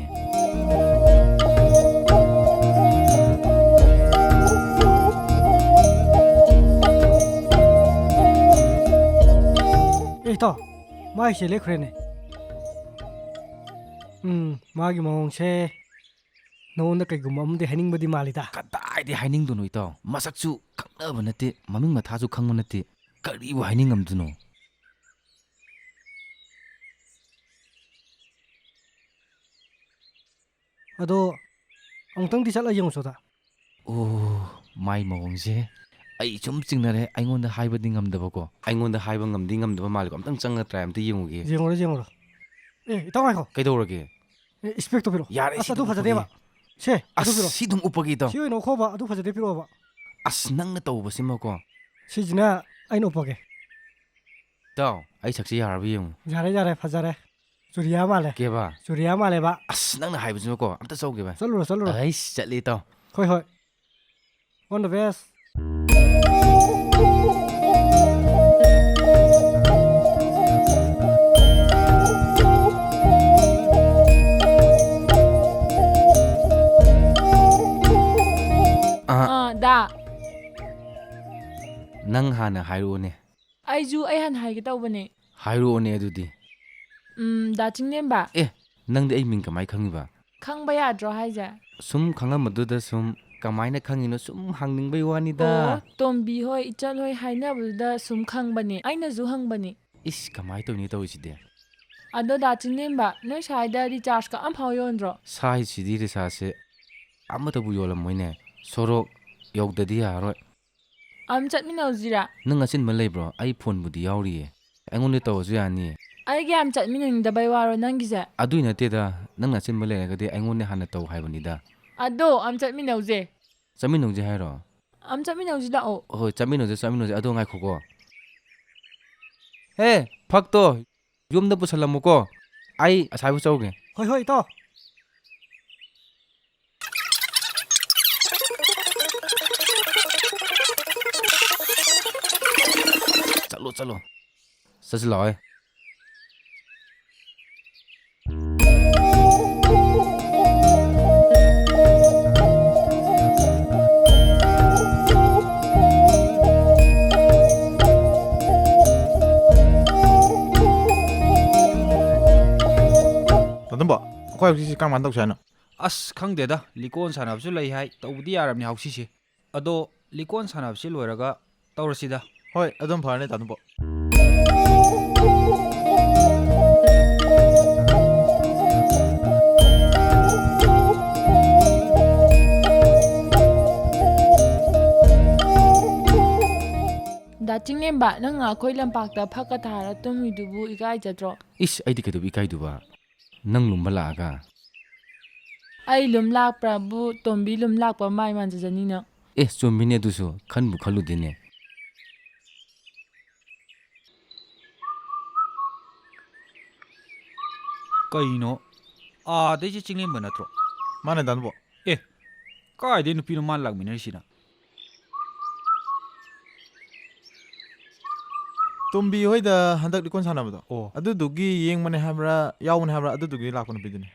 ꯑꯦ, ꯏꯇꯥꯎ, ꯃꯥꯏꯁꯦ ꯂꯦꯞꯈ꯭ꯔꯦꯅꯦ꯫ ꯎꯝ, ꯃꯥꯒꯤ ꯃꯑꯣꯡꯁꯦ ꯅꯉꯣꯟꯗ ꯀꯩꯒꯨꯝꯕ ꯑꯃꯗꯤ ꯍꯥꯏꯅꯤꯡꯕꯗꯤ ꯃꯥꯜꯂꯤꯗ꯫ ꯀꯗꯥꯏꯗꯩ ꯍꯥꯏꯅꯤꯡꯗꯣꯏꯅꯣ, ꯏꯇꯥꯎ? ꯃꯁꯛꯁꯨ ꯈꯪꯅꯕ ꯅꯠꯇꯦ, ꯃꯃꯤꯡ ꯃꯊꯥꯁꯨ ꯈꯪꯕ ꯅꯠꯇꯦ꯫ ꯀꯔꯤꯕꯨ ꯍꯥꯏꯅꯤꯡꯉꯝꯗꯣꯏꯅꯣ? ꯑꯗꯣ ꯑꯃꯨꯛꯇꯪꯗꯤ ꯆꯠꯂ ꯌꯦꯡꯉꯨꯆꯣꯗ꯫ ꯑꯣ, ꯃꯥꯏ ꯃꯑꯣꯡꯁꯦ ꯑꯩ ꯁꯨꯝ ꯆꯤꯡꯅꯔꯦ꯫ ꯑꯩꯉꯣꯟꯗ ꯍꯥꯏꯕꯗꯤ ꯉꯝꯗꯕꯀꯣ꯫ ꯑꯩꯉꯣꯟꯗ ꯍꯥꯏꯕ ꯉꯝꯗꯤ ꯉꯝꯗꯕ ꯃꯥꯜꯂꯦꯀꯣ꯫ ꯑꯝꯇꯪ ꯆꯪꯉ try ꯑꯝꯇ ꯌꯦꯡꯉꯨꯒꯦ꯫ ꯌꯦꯡꯉꯨꯔꯣ, ꯌꯦꯡꯉꯨꯔꯣ꯫ ꯑꯦ, ꯏꯇꯥꯎ ꯉꯥꯏꯈꯣ꯫ ꯀꯩꯗꯧꯔꯒꯦ? ꯑꯦ, specꯇꯣ ꯄꯤꯔꯛꯑꯣ꯫ ꯌꯥꯔꯦ, ꯑꯁ, ꯁꯤ ꯑꯗꯨ ꯑꯗꯨꯝ ꯐꯖꯗꯦꯕ꯫ ꯎꯞꯄꯒꯦ꯫ ꯁꯦ, ꯑꯗꯨ ꯑꯁ, ꯄꯤꯔꯛꯑꯣ꯫ ꯁꯤ ꯑꯗꯨꯝ ꯎꯞꯄꯒꯦ, ꯏꯇꯥꯎ꯫ ꯁꯤ ꯑꯣꯏꯅ ꯎꯞꯈꯣꯕ, ꯑꯗꯨ ꯐꯖꯗꯦ ꯄꯤꯔꯛꯑꯣꯕ꯫ ꯑꯁ, ꯅꯪꯅ ꯇꯧꯕꯁꯤꯃꯀꯣ꯫ ꯁꯤꯁꯤꯅ ꯑꯩꯅ ꯎꯞꯄꯒꯦ꯫ ꯏꯇꯥꯎ, ꯑꯩ ꯁꯛꯁꯤ ꯌꯥꯔꯕ ꯌꯦꯡꯉꯨ꯫ ꯌꯥꯔꯦ, ꯌꯥꯔꯦ, ꯐꯖꯔꯦ꯫ ꯆꯨꯔꯤꯌꯥ ꯃꯥꯜꯂꯦ꯫ ꯀꯦꯕꯥ? ꯆꯨꯔꯤꯌꯥ ꯃꯥꯜꯂꯦꯕ꯫ ꯑꯁ, ꯅꯪꯅ ꯍꯥꯏꯕꯁꯤꯃꯀꯣ, ꯑꯝꯇ ꯆꯧꯒꯦ ꯚꯥꯏ꯫ ꯆꯠꯂꯨꯔꯣ, ꯆꯠꯂꯨꯔꯣ꯫ ꯑꯩꯁ, ꯆꯠꯂꯤ ꯏꯇꯥꯎ꯫ ꯍꯣꯏ, ꯍꯣꯏ꯫ All the best꯫ ꯑꯥ꯫ ꯑꯥ, ꯗꯥ꯫ ꯅꯪ ꯍꯥꯟꯅ ꯍꯥꯏꯔꯛꯑꯣꯅꯦ꯫ ꯑꯩꯁꯨ ꯑꯩ ꯍꯥꯟꯅ ꯍꯥꯏꯒꯦ ꯇꯧꯕꯅꯦ꯫ ꯍꯥꯏꯔꯛꯑꯣꯅꯦ ꯑꯗꯨꯗꯤ꯫ ꯎꯝ, ꯗꯥ ꯆꯤꯡꯂꯦꯝꯕ꯫ ꯑꯦ, ꯅꯪꯗꯤ ꯑꯩ ꯃꯤꯡ ꯀꯃꯥꯏ ꯈꯪꯉꯤꯕ? ꯈꯪꯕ ꯌꯥꯗ꯭ꯔꯣ ꯍꯥꯏꯁꯦ? ꯁꯨꯝ ꯈꯪꯉꯝꯕꯗꯨꯗ ꯁꯨꯝ ꯀꯃꯥꯏꯅ ꯈꯪꯉꯤꯅꯣ ꯁꯨꯝ ꯍꯪꯅꯤꯡꯕꯩ ꯋꯥꯅꯤꯗ꯫ ꯑꯣ, ꯇꯣꯝꯕꯤ ꯍꯣꯏ, ꯏꯆꯜ ꯍꯣꯏ ꯍꯥꯏꯅꯕꯗꯨꯗ ꯁꯨꯝ ꯈꯪꯕꯅꯦ꯫ ꯑꯩꯅꯁꯨ ꯍꯪꯕꯅꯦ꯫ ꯏꯁ, ꯀꯃꯥꯏ ꯇꯧꯅꯤ ꯇꯧꯔꯤꯁꯤꯗꯤ? ꯑꯗꯣ ꯗꯥ ꯆꯤꯡꯂꯦꯝꯕ, ꯅꯣꯏ ꯁ꯭ꯋꯥꯏꯗ rechargeꯀ ꯑꯝꯐꯥꯎ ꯌꯣꯟꯗ꯭ꯔꯣ? ꯁ꯭ꯋꯥꯏꯁꯤꯗꯤ rechargeꯁꯦ ꯑꯃꯠꯇꯕꯨ ꯌꯣꯜꯂꯝꯃꯣꯏꯅꯦ꯫ ꯁꯣꯔꯣꯛ ꯌꯧꯗꯗꯤ ꯌꯥꯔꯔꯣꯏ꯫ ꯑꯝ ꯆꯠꯃꯤꯟꯅꯧꯁꯤꯔꯥ? ꯅꯪ ꯑꯆꯤꯟꯕ ꯂꯩꯕ꯭ꯔꯣ? ꯑꯩ ꯐꯣꯟꯕꯨꯗꯤ ꯌꯥꯎꯔꯤꯌꯦ꯫ ꯑꯩꯉꯣꯟꯗ ꯇꯧꯔꯁꯨ ꯌꯥꯅꯤꯌꯦ꯫ ꯑꯩꯒ ꯌꯥꯝ ꯆꯠꯃꯤꯟꯅꯅꯤꯡꯗꯕꯩ ꯋꯥꯔꯣ ꯅꯪꯒꯤꯁꯦ? ꯑꯗꯨꯏ ꯅꯠꯇꯦꯗ, ꯅꯪ ꯑꯆꯤꯟꯕ ꯂꯩꯔꯒꯗꯤ ꯑꯩꯉꯣꯟꯗ ꯍꯥꯟꯅ ꯇꯧ ꯍꯥꯏꯕꯅꯤꯗ꯫ ꯑꯗꯣ ꯑꯝ ꯆꯠꯃꯤꯟꯅꯧꯁꯦ꯫ ꯆꯠꯃꯤꯟꯅꯧꯁꯦ ꯍꯥꯏꯔꯣ? ꯑꯝ ꯆꯠꯃꯤꯟꯅꯧꯁꯤ ꯂꯥꯛꯑꯣ꯫ ꯍꯣꯏ, ꯆꯠꯃꯤꯟꯅꯧꯁꯦ, ꯆꯠꯃꯤꯟꯅꯧꯁꯦ꯫ ꯑꯗꯣ ꯉꯥꯏꯈꯣꯀꯣ꯫ ꯍꯦ, ꯐꯛꯇꯣ ꯌꯨꯝꯗ ꯄꯨꯁꯜꯂꯝꯃꯨꯀꯣ꯫ ꯑꯩ ꯑꯁꯥꯏꯕꯨ ꯆꯧꯒꯦ꯫ ꯍꯣꯏ, ꯍꯣꯏ, ꯏꯇꯥꯎ꯫ ꯆꯠꯂꯣ, ꯆꯠꯂꯣ꯫ ꯆꯠꯁꯤꯜꯂꯛꯑꯣꯍꯦ꯫ ꯇꯥꯇꯣꯝꯕ, ꯑꯩꯈꯣꯏ ꯍꯧꯖꯤꯛꯁꯤ ꯀꯔꯝ ꯀꯥꯟꯗ ꯇꯧꯁꯦ ꯍꯥꯏꯅꯣ? ꯑꯁ, ꯈꯪꯗꯦꯗ, ꯂꯤꯀꯣꯟ ꯁꯥꯟꯅꯕꯁꯨ ꯂꯩ ꯍꯥꯏ, ꯇꯧꯕꯗꯤ ꯌꯥꯔꯕꯅꯤ ꯍꯧꯁꯤꯁꯦ꯫ ꯑꯗꯣ ꯂꯤꯀꯣꯟ ꯁꯥꯟꯅꯕꯁꯤ ꯂꯣꯏꯔꯒ ꯇꯧꯔꯁꯤꯗ꯫ ꯍꯣꯏ, ꯑꯗꯨꯝ ꯐꯔꯅꯤ, ꯇꯥꯇꯣꯝꯕ꯫ ꯗꯥ ꯆꯤꯡꯂꯦꯝꯕ, ꯅꯪꯅ ꯑꯩꯈꯣꯏ ꯂꯝꯄꯥꯛꯇ ꯐꯛꯀ ꯊꯥꯔ ꯇꯨꯝꯃꯤꯗꯨꯕꯨ ꯏꯀꯥꯏꯖꯗ꯭ꯔꯣ? ꯏꯁ, ꯑꯩꯗꯤ ꯀꯩꯗꯧꯕ ꯏꯀꯥꯏꯗꯨꯕ? ꯅꯪ ꯂꯨꯝꯕ ꯂꯥꯛꯑꯒ? ꯑꯩ ꯂꯨꯝ ꯂꯥꯛꯄ꯭ꯔꯥꯕꯨ ꯇꯣꯝꯕꯤ ꯂꯨꯝ ꯂꯥꯛꯄ ꯃꯥꯏ ꯃꯥꯟꯖꯖꯅꯤ ꯅꯪ꯫ ꯑꯦ, ꯆꯨꯝꯃꯤꯅꯦ ꯑꯗꯨꯁꯨ, ꯈꯟꯕꯨ ꯈꯜꯂꯨꯗꯦꯅꯦ꯫ ꯀꯩꯅꯣ? ꯑꯥꯗꯩꯁꯦ ꯆꯤꯡꯂꯦꯝꯕ ꯅꯠꯇ꯭ꯔꯣ? ꯃꯥꯅꯦ, ꯗꯥ ꯅꯣꯡꯄꯣꯛ꯫ ꯑꯦ, ꯀꯥꯏꯗꯩ ꯅꯨꯄꯤꯅꯣ ꯃꯥꯅ ꯂꯥꯛꯃꯤꯟꯅꯔꯤꯁꯤꯅ? ꯇꯣꯝꯕꯤ ꯍꯣꯏꯗ ꯍꯟꯗꯛ ꯂꯤꯀꯣꯟ ꯁꯥꯟꯅꯕꯗꯣ꯫ ꯑꯣ꯫ ꯑꯗꯨꯗꯨꯒꯤ ꯌꯦꯡꯕꯅꯦ ꯍꯥꯏꯕ꯭ꯔꯥ, ꯌꯥꯎꯕꯅꯦ ꯍꯥꯏꯕ꯭ꯔꯥ, ꯑꯗꯨꯗꯨꯒꯤ ꯂꯥꯛꯄ ꯅꯨꯄꯤꯗꯨꯅꯦ꯫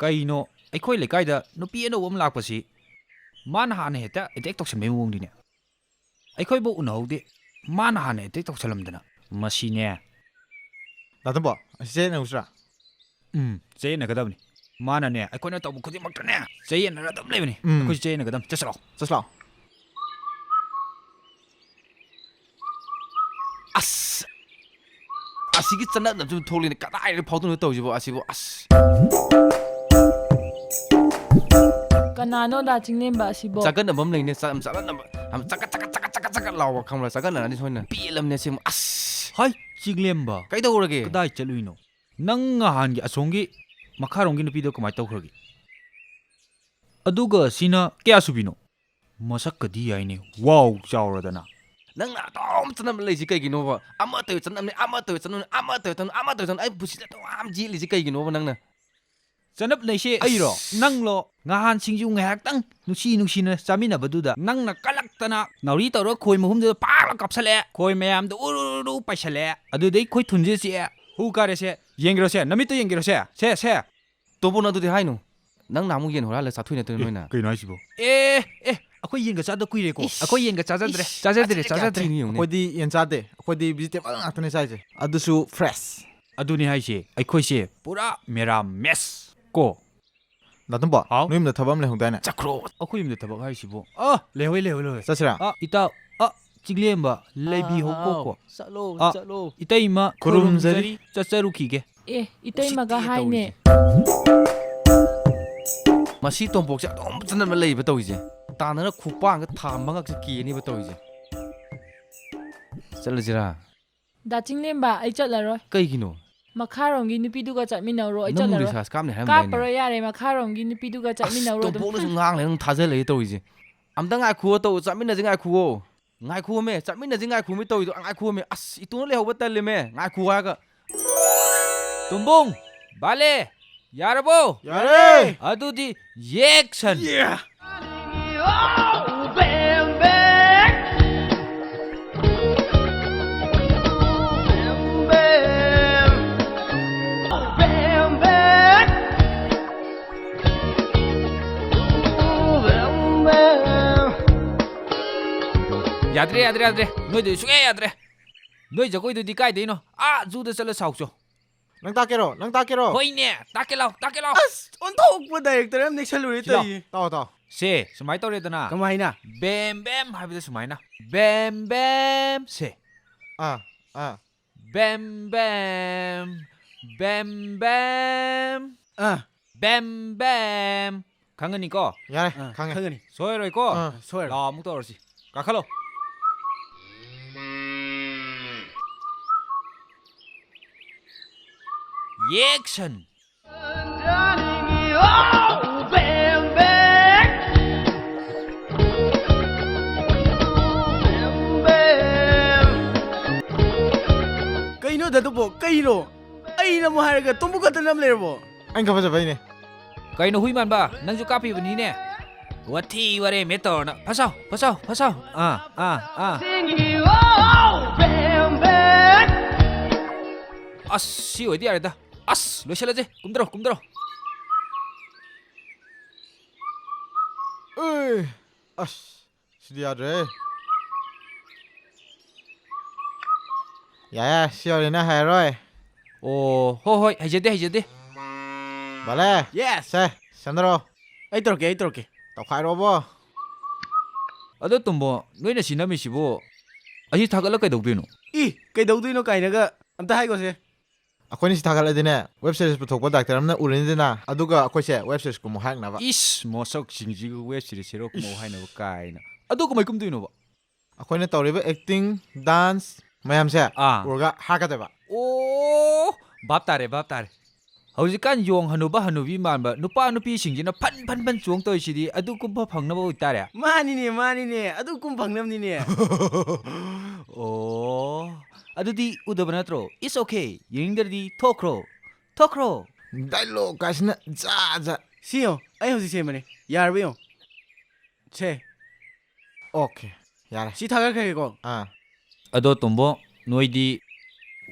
ꯀꯩꯅꯣ, ꯑꯩꯈꯣꯏ ꯂꯩꯀꯥꯏꯗ ꯅꯨꯄꯤ ꯑꯅꯧꯕ ꯑꯃ ꯂꯥꯛꯄꯁꯤ ꯃꯥꯅ ꯍꯥꯟꯅ ꯍꯦꯛꯇ attack ꯇꯧꯁꯟꯕꯩ ꯃꯑꯣꯡꯅꯤꯅꯦ꯫ ꯑꯩꯈꯣꯏꯕꯨ ꯎꯅꯍꯧꯗꯦ, ꯃꯥꯅ ꯍꯥꯟꯅ attack ꯇꯧꯁꯜꯂꯝꯗꯅ꯫ ꯃꯁꯤꯅꯦ꯫ ꯗꯥ ꯇꯣꯝꯕ, ꯑꯁꯤ ꯆꯌꯦꯠꯅꯧꯁꯤꯔꯥ? ꯎꯝ, ꯆꯌꯦꯠꯅꯒꯗꯕꯅꯤ꯫ ꯃꯥꯅꯅꯦ, ꯑꯩꯈꯣꯏꯅ ꯇꯧꯕ ꯈꯨꯗꯤꯡꯃꯛꯇꯅꯦ, ꯆꯌꯦꯠꯅꯔ ꯑꯗꯨꯝ ꯂꯩꯕꯅꯤ꯫ ꯎꯝ꯫ ꯑꯩꯈꯣꯏꯁꯨ ꯆꯌꯦꯠꯅꯒꯗꯕꯅꯤ꯫ ꯆꯠꯁꯤꯔꯣ? ꯆꯠꯁꯤꯂꯥꯎ꯫ ꯑꯁ! ꯑꯁꯤꯒꯤ ꯆꯠꯅꯗꯕꯁꯨ ꯊꯣꯛꯂꯤꯅꯦ꯫ ꯀꯗꯥꯏꯗ ꯐꯥꯎꯗꯣꯏꯅꯣ ꯇꯧꯔꯤꯁꯤꯕꯣ ꯑꯁꯤꯕꯣ? ꯑꯁ! ꯀꯅꯥꯅꯣ ꯗꯥ ꯆꯤꯡꯂꯦꯝꯕ ꯑꯁꯤꯕꯣ? ꯆꯥꯒꯠꯅꯕ ꯑꯃ ꯂꯩꯅꯦ꯫ ꯆꯥ-, ꯆꯥꯒꯠꯅꯕ꯫ ꯌꯥꯝ ꯆꯥꯒꯠ, ꯆꯥꯒꯠ, ꯆꯥꯒꯠ, ꯆꯥꯒꯠ, ꯆꯥꯒꯠ ꯂꯥꯎꯕ ꯈꯪꯕ꯭ꯔꯥ? ꯆꯥꯒꯠꯅꯔꯅꯤ ꯁꯣꯏꯅ꯫ ꯄꯦꯜꯂꯝꯅꯦ ꯑꯁꯦꯡꯕ꯫ ꯑꯁ! ꯍꯥꯏ, ꯆꯤꯡꯂꯦꯝꯕ꯫ ꯀꯩꯗꯧꯔꯒꯦ? ꯀꯗꯥꯏ ꯆꯠꯂꯨꯏꯅꯣ? ꯅꯪ ꯅꯍꯥꯟꯒꯤ ꯑꯁꯣꯝꯒꯤ ꯃꯈꯥꯔꯣꯝꯒꯤ ꯅꯨꯄꯤꯗꯣ ꯀꯃꯥꯏ ꯇꯧꯈ꯭ꯔꯒꯦ? ꯑꯗꯨꯒ ꯁꯤꯅ ꯀꯌꯥ ꯁꯨꯕꯤꯅꯣ? ꯃꯁꯛꯀꯗꯤ ꯌꯥꯏꯅꯦ, ꯋꯥꯎ ꯆꯥꯎꯔꯗꯅ꯫ ꯅꯪꯅ ꯑꯗꯨꯝ ꯆꯠꯅꯕ ꯂꯩꯁꯤ ꯀꯩꯒꯤꯅꯣꯕ? ꯑꯃ ꯇꯧ ꯆꯠꯅꯕꯅꯤ, ꯑꯃ ꯇꯧ ꯆꯠꯅꯕꯅꯤ, ꯑꯃ ꯇꯧ ꯆꯠꯅꯕꯅꯤ, ꯑꯃ ꯇꯧ ꯆꯠꯅꯕꯅꯤ꯫ ꯑꯩ ꯄꯨꯟꯁꯤꯗ ꯑꯗꯨꯝ ꯌꯦꯠꯂꯤꯁꯤ ꯀꯩꯒꯤꯅꯣꯕ ꯅꯪꯅ? ꯆꯠꯅꯕ ꯂꯩꯁꯦ ꯑꯩꯔꯣ? ꯑꯁ! ꯅꯪꯂꯣ? ꯅꯍꯥꯟ ꯁꯤꯡꯖꯨ ꯉꯥꯏꯍꯥꯛꯇꯪ ꯅꯨꯡꯁꯤ ꯅꯨꯡꯁꯤꯅ ꯆꯥꯃꯤꯟꯅꯕꯗꯨꯗ ꯅꯪꯅ ꯀꯜꯂꯛꯇꯅ ꯅꯥꯎꯔꯤ ꯇꯧꯔꯒ ꯈꯣꯏ ꯃꯍꯨꯝꯗꯨꯗ ꯄꯥꯛꯂ ꯀꯥꯞꯁꯜꯂꯛꯑꯦ꯫ ꯈꯣꯏ ꯃꯌꯥꯝꯗꯣ ꯎꯔꯨ ꯎꯔꯨ ꯄꯩꯁꯜꯂꯛꯑꯦ꯫ ꯑꯗꯨꯗꯩ ꯈꯣꯏ ꯊꯨꯟꯁꯦ ꯆꯤꯛꯑꯦ꯫ ꯍꯨ ꯀꯥꯔꯦꯁꯦ꯫ ꯌꯦꯡꯒꯦꯔꯣꯁꯦ? ꯅꯃꯤꯠꯇꯣ ꯌꯦꯡꯒꯦꯔꯣꯁꯦ? ꯁꯦ, ꯁꯦ꯫ ꯇꯣꯝꯕꯣ, ꯅꯪ ꯑꯗꯨꯗꯤ ꯍꯥꯏꯅꯨ꯫ ꯅꯪ ꯅꯍꯥꯟꯃꯨꯛ ꯌꯦꯟ ꯍꯨꯔꯥꯜꯂ ꯆꯥꯊꯣꯛꯏ ꯅꯠꯇ꯭ꯔꯣ ꯑꯦ, ꯅꯣꯏꯅ? ꯀꯩꯅꯣ ꯍꯥꯏꯁꯤꯕꯣ? ꯑꯦ, ꯑꯦ, ꯑꯩꯈꯣꯏ ꯌꯦꯟꯒ ꯆꯥꯗ ꯀꯨꯏꯔꯦꯀꯣ꯫ ꯏꯁ, ꯑꯩꯈꯣꯏ ꯌꯦꯟꯒ ꯆꯥꯖꯗ꯭ꯔꯦ, ꯏꯁ, ꯆꯥꯖꯗ꯭ꯔꯦ, ꯆꯥꯖꯗ꯭ꯔꯦ, ꯆꯥꯖꯗ꯭ꯔꯦ꯫ ꯀꯌꯥ ꯊꯤꯅ ꯌꯦꯡꯉꯨꯅꯦ꯫ ꯑꯩꯈꯣꯏꯗꯤ ꯌꯦꯟ ꯆꯥꯗꯦ, ꯑꯩꯈꯣꯏꯗꯤ vegetable ꯉꯥꯛꯇꯅꯦ ꯆꯥꯏꯁꯦ, ꯑꯗꯨꯁꯨ fresh꯫ ꯑꯗꯨꯅꯤ ꯍꯥꯏꯁꯦ, ꯑꯩꯈꯣꯏꯁꯦ ꯄꯨꯔꯥ ꯃꯦꯔꯥ ꯃꯦꯁ ꯀꯣ꯫ ꯗꯥ ꯇꯣꯝꯕ, ꯍꯥꯎ? ꯅꯣꯏ ꯌꯨꯝꯗ ꯊꯕꯛ ꯑꯃ ꯂꯩꯍꯧꯗꯥꯏꯅꯦ? ꯆꯠꯈ꯭ꯔꯣ꯫ ꯑꯩꯈꯣꯏ ꯌꯨꯝꯗ ꯊꯕꯛ ꯍꯥꯏꯁꯤꯕꯨ? ꯑ, ꯂꯩꯍꯧꯋꯦ, ꯂꯩꯍꯧꯋꯦ, ꯂꯩꯍꯧꯋꯦ꯫ ꯆꯠꯁꯤꯔꯥ? ꯑ, ꯏꯇꯥꯎ, ꯑ, ꯆꯤꯡꯂꯦꯝꯕ, ꯂꯩꯕꯤꯍꯧꯀꯣ꯫ ꯑꯥ, ꯀꯣ꯫ ꯆꯠꯂꯣ, ꯑ, ꯆꯠꯂꯣ꯫ ꯏꯇꯩꯃ, ꯈꯨꯔꯨꯝꯖꯔꯤ꯫ ꯈꯨꯔꯨꯝꯖꯔꯤ, ꯆꯠꯆꯔꯨꯈꯤꯒꯦ꯫ ꯑꯦ, ꯏꯇꯩꯃꯒ ꯎꯁꯤꯠꯇꯦ ꯍꯥꯏꯅꯦ꯫ ꯇꯧꯔꯤꯁꯦ꯫ ꯃꯁꯤ ꯇꯣꯝꯄꯣꯛꯁꯦ ꯑꯗꯨꯝ ꯆꯠꯅꯕ ꯂꯩꯕ ꯇꯧꯔꯤꯁꯦ꯫ ꯇꯥꯟꯅꯔ ꯈꯨꯄꯥꯡꯒ ꯊꯥ ꯃꯉꯛꯁꯦ ꯀꯦꯅꯦꯕ ꯇꯧꯔꯤꯁꯦ꯫ ꯆꯠꯂꯁꯤꯔꯥ? ꯗꯥ ꯆꯤꯡꯂꯦꯝꯕ, ꯑꯩ ꯆꯠꯂꯔꯣꯏ꯫ ꯀꯩꯒꯤꯅꯣ? ꯃꯈꯥꯔꯣꯝꯒꯤ ꯅꯨꯄꯤꯗꯨꯒ ꯆꯠꯃꯤꯟꯅꯧꯔꯣ, ꯑꯩ ꯅꯪꯕꯨ ꯆꯠꯂꯔꯣꯏ꯫ ꯔꯤꯁꯥꯁ ꯀꯥꯞꯅꯤ ꯍꯥꯏꯔꯝꯗꯥꯏꯅꯦ? ꯀꯥꯞꯄꯔꯣꯏ, ꯌꯥꯔꯦ, ꯃꯈꯥꯔꯣꯝꯒꯤ ꯅꯨꯄꯤꯗꯨꯒ ꯑꯁ, ꯆꯠꯃꯤꯟꯅꯧꯔꯣ ꯑꯗꯨꯝ꯫ ꯇꯣꯝꯄꯣꯛꯅꯁꯨ ꯉꯥꯡ ꯂꯩ, ꯅꯪ ꯊꯥꯖ ꯂꯩ ꯇꯧꯔꯤꯁꯦ꯫ ꯑꯝꯇ ꯉꯥꯏꯈꯨꯑꯣ, ꯇꯧ, ꯆꯠꯃꯤꯟꯅꯁꯤ, ꯉꯥꯏꯈꯨꯑꯣ꯫ ꯉꯥꯏꯈꯨꯑꯣꯃꯦ, ꯆꯠꯃꯤꯟꯅꯁꯤ, ꯉꯥꯏꯈꯨꯑꯣꯃꯦ ꯇꯧꯔꯤꯗꯣ, ꯉꯥꯏꯈꯨꯑꯣꯃꯦ꯫ ꯑꯁ, ꯏꯇꯣꯝꯅ ꯂꯩꯍꯧꯕ ꯇꯜꯂꯦꯃꯦ, ꯉꯥꯏꯈꯨꯑꯣ ꯍꯥꯏꯔꯒ꯫ ꯇꯣꯝꯕꯣꯡ, ꯕꯥꯂꯦ, ꯌꯥꯔꯕꯣ? ꯌꯥꯔꯦ! ꯑꯗꯨꯗꯤ action! ꯌꯥꯗ꯭ꯔꯦ, ꯌꯥꯗ꯭ꯔꯦ, ꯌꯥꯗ꯭ꯔꯦ꯫ ꯅꯣꯏꯗꯨꯗꯤ ꯁꯨꯡꯌꯥ ꯌꯥꯗ꯭ꯔꯦ꯫ ꯅꯣꯏ ꯖꯒꯣꯏꯗꯨꯗꯤ ꯀꯥꯏꯗꯩꯅꯣ? ꯑꯥ, ꯖꯨꯗ ꯆꯠꯂ ꯁꯥꯎꯆꯣ꯫ ꯅꯪ ꯇꯥꯛꯀꯦꯔꯣ? ꯅꯪ ꯇꯥꯛꯀꯦꯔꯣ? ꯍꯣꯏꯅꯦ, ꯇꯥꯛꯀꯦ ꯂꯥꯎ, ꯇꯥꯛꯀꯦ ꯂꯥꯎ꯫ ꯑꯁ, ꯑꯣꯟꯊꯣꯛꯄ director ꯑꯃ ꯅꯦꯛꯁꯜꯂꯨꯔꯦ ꯁꯤ ꯂꯥꯎ꯫ ꯇꯧꯔꯤꯁꯦ꯫ ꯇꯥꯎ, ꯇꯥꯎ꯫ ꯁꯦ, ꯁꯨꯃꯥꯏꯅ ꯇꯧꯔꯦꯗꯅ꯫ ꯀꯃꯥꯏꯅ? ꯕꯦꯝ ꯕꯦꯝ ꯍꯥꯏꯕꯗ ꯁꯨꯃꯥꯏꯅ꯫ ꯕꯦꯝ ꯕꯦꯝ ꯁꯦ꯫ ꯑꯥ, ꯑꯥ꯫ ꯕꯦꯝ ꯕꯦꯝ, ꯕꯦꯝ ꯕꯦꯝ꯫ ꯑꯥ꯫ ꯕꯦꯝ ꯕꯦꯝ꯫ ꯈꯪꯉꯅꯤꯀꯣ? ꯌꯥꯔꯦ, ꯑꯥ, ꯈꯪꯉꯦ꯫ ꯈꯪꯉꯅꯤ꯫ ꯁꯣꯏꯔꯣꯏꯀꯣ? ꯑꯥ, ꯁꯣꯏꯔꯣꯏ꯫ ꯂꯥꯎ, ꯑꯃꯨꯛ ꯇꯧꯔꯁꯤ꯫ ꯀꯥꯈꯠꯂꯣ꯫ Action! ꯀꯩꯅꯣ ꯗꯥ ꯇꯣꯝꯕꯣ? ꯀꯩꯅꯣ? ꯑꯩ ꯅꯝꯃꯣ ꯍꯥꯏꯔꯒ ꯇꯣꯝꯕꯣ ꯈꯛꯇ ꯅꯝ ꯂꯩꯔꯕꯣ? ꯑꯩꯅ ꯈꯔ ꯐꯖꯕꯩꯅꯦ꯫ ꯀꯩꯅꯣ ꯍꯨꯏ ꯃꯥꯟꯕ? ꯅꯪꯁꯨ ꯀꯥꯞꯄꯤꯕꯅꯤꯅꯦ꯫ ꯋꯥꯊꯤ ꯋꯥꯔꯦꯝ ꯍꯦꯛ ꯇꯧꯔꯅ꯫ ꯐꯁꯥꯎ, ꯐꯁꯥꯎ, ꯐꯁꯥꯎ꯫ ꯑꯥ, ꯑꯥ, ꯑꯥ꯫ ꯑꯁ, ꯁꯤ ꯑꯣꯏꯗꯤ ꯌꯥꯔꯦꯗ꯫ ꯑꯁ, ꯂꯣꯏꯁꯤꯜꯂꯁꯦ꯫ ꯀꯨꯝꯗꯔꯣ, ꯀꯨꯝꯗꯔꯣ꯫ ꯑꯦ, ꯑꯁ, ꯁꯤꯗꯤ ꯌꯥꯗ꯭ꯔꯦ꯫ ꯌꯥꯔꯦ, ꯁꯤ ꯌꯧꯔꯦ, ꯅꯪ ꯍꯥꯏꯔꯔꯣꯏ꯫ ꯑꯣ, ꯍꯣ ꯍꯣꯏ, ꯍꯩꯖꯗꯦ, ꯍꯩꯖꯗꯦ꯫ ꯕꯥꯂꯦ꯫ Yes꯫ ꯁꯦ, ꯁꯦꯝꯗꯔꯣ꯫ ꯑꯩ ꯇꯧꯔꯛꯀꯦ, ꯑꯩ ꯇꯧꯔꯛꯀꯦ꯫ ꯇꯧꯈꯥꯏꯔꯣꯕꯣ꯫ ꯑꯗꯣ ꯇꯨꯝꯕꯣ, ꯅꯣꯏꯅ ꯁꯤ ꯅꯝꯃꯤꯁꯤꯕꯨ ꯑꯁꯤ ꯊꯥꯒꯠꯂ ꯀꯩꯗꯧꯗꯣꯏꯅꯣ? ꯏ, ꯀꯩꯗꯧꯗꯣꯏꯅꯣ ꯀꯥꯏꯅꯒ ꯑꯝꯇ ꯍꯥꯏꯒꯣꯁꯦ꯫ ꯑꯩꯈꯣꯏꯅ ꯁꯤ ꯊꯥꯒꯠꯂꯗꯤꯅꯦ, web series ꯄꯨꯊꯣꯛꯄ director ꯑꯃꯅ ꯎꯔꯅꯤꯗꯅ, ꯑꯗꯨꯒ ꯑꯩꯈꯣꯏꯁꯦ web series ꯀꯨꯝꯃꯣ ꯍꯥꯏꯔꯛꯅꯕ꯫ ꯏꯁ, ꯃꯁꯛꯁꯤꯡꯁꯤꯒ web series ꯍꯦꯔꯣ ꯀꯨꯝꯃꯣ ꯍꯥꯏꯅꯕ ꯀꯥꯏꯅ꯫ ꯑꯗꯨ ꯀꯃꯥꯏ ꯀꯨꯝꯗꯣꯏꯅꯣꯕ? ꯑꯩꯈꯣꯏꯅ ꯇꯧꯔꯤꯕ acting, dance ꯃꯌꯥꯝꯁꯦ ꯑꯥ꯫ ꯎꯔꯒ ꯍꯥꯏꯔꯛꯀꯗꯣꯏꯕ꯫ ꯑꯣ, ꯚꯥꯞ ꯇꯥꯔꯦ, ꯚꯥꯞ ꯇꯥꯔꯦ꯫ ꯍꯧꯖꯤꯛꯀꯥꯟ ꯌꯣꯡ ꯍꯅꯨꯕ ꯍꯅꯨꯕꯤ ꯃꯥꯟꯕ ꯅꯨꯄꯥ ꯅꯨꯄꯤꯁꯤꯡꯁꯤꯅ ꯐꯟ ꯐꯟ ꯐꯟ ꯆꯣꯡ ꯇꯧꯔꯤꯁꯤꯗꯤ ꯑꯗꯨ ꯀꯨꯝꯕ ꯐꯪꯅꯕ ꯑꯣꯏꯇꯥꯔꯦ꯫ ꯃꯥꯅꯤꯅꯦ, ꯃꯥꯅꯤꯅꯦ, ꯑꯗꯨ ꯀꯨꯝ ꯐꯪꯅꯕꯅꯤꯅꯦ꯫ ꯑꯣ, ꯑꯗꯨꯗꯤ ꯎꯗꯕ ꯅꯠꯇ꯭ꯔꯣ? It's okay, ꯌꯦꯡꯅꯤꯡꯗ꯭ꯔꯗꯤ ꯊꯣꯛꯈ꯭ꯔꯣ, ꯊꯣꯛꯈ꯭ꯔꯣ꯫ Dialogue ꯀꯥꯏꯁꯤꯅ ꯖꯥ ꯖꯥ꯫ ꯁꯤ ꯌꯦꯡꯉꯣ, ꯑꯩ ꯍꯧꯖꯤꯛ ꯁꯦꯝꯕꯅꯦ, ꯌꯥꯔꯕ ꯌꯦꯡꯉꯣ꯫ ꯁꯦ, Okay, ꯌꯥꯔꯦ꯫ ꯁꯤ ꯊꯥꯒꯠꯈ꯭ꯔꯒꯦꯀꯣ꯫ ꯑꯥ꯫ ꯑꯗꯣ ꯇꯣꯝꯕꯣ, ꯅꯣꯏꯗꯤ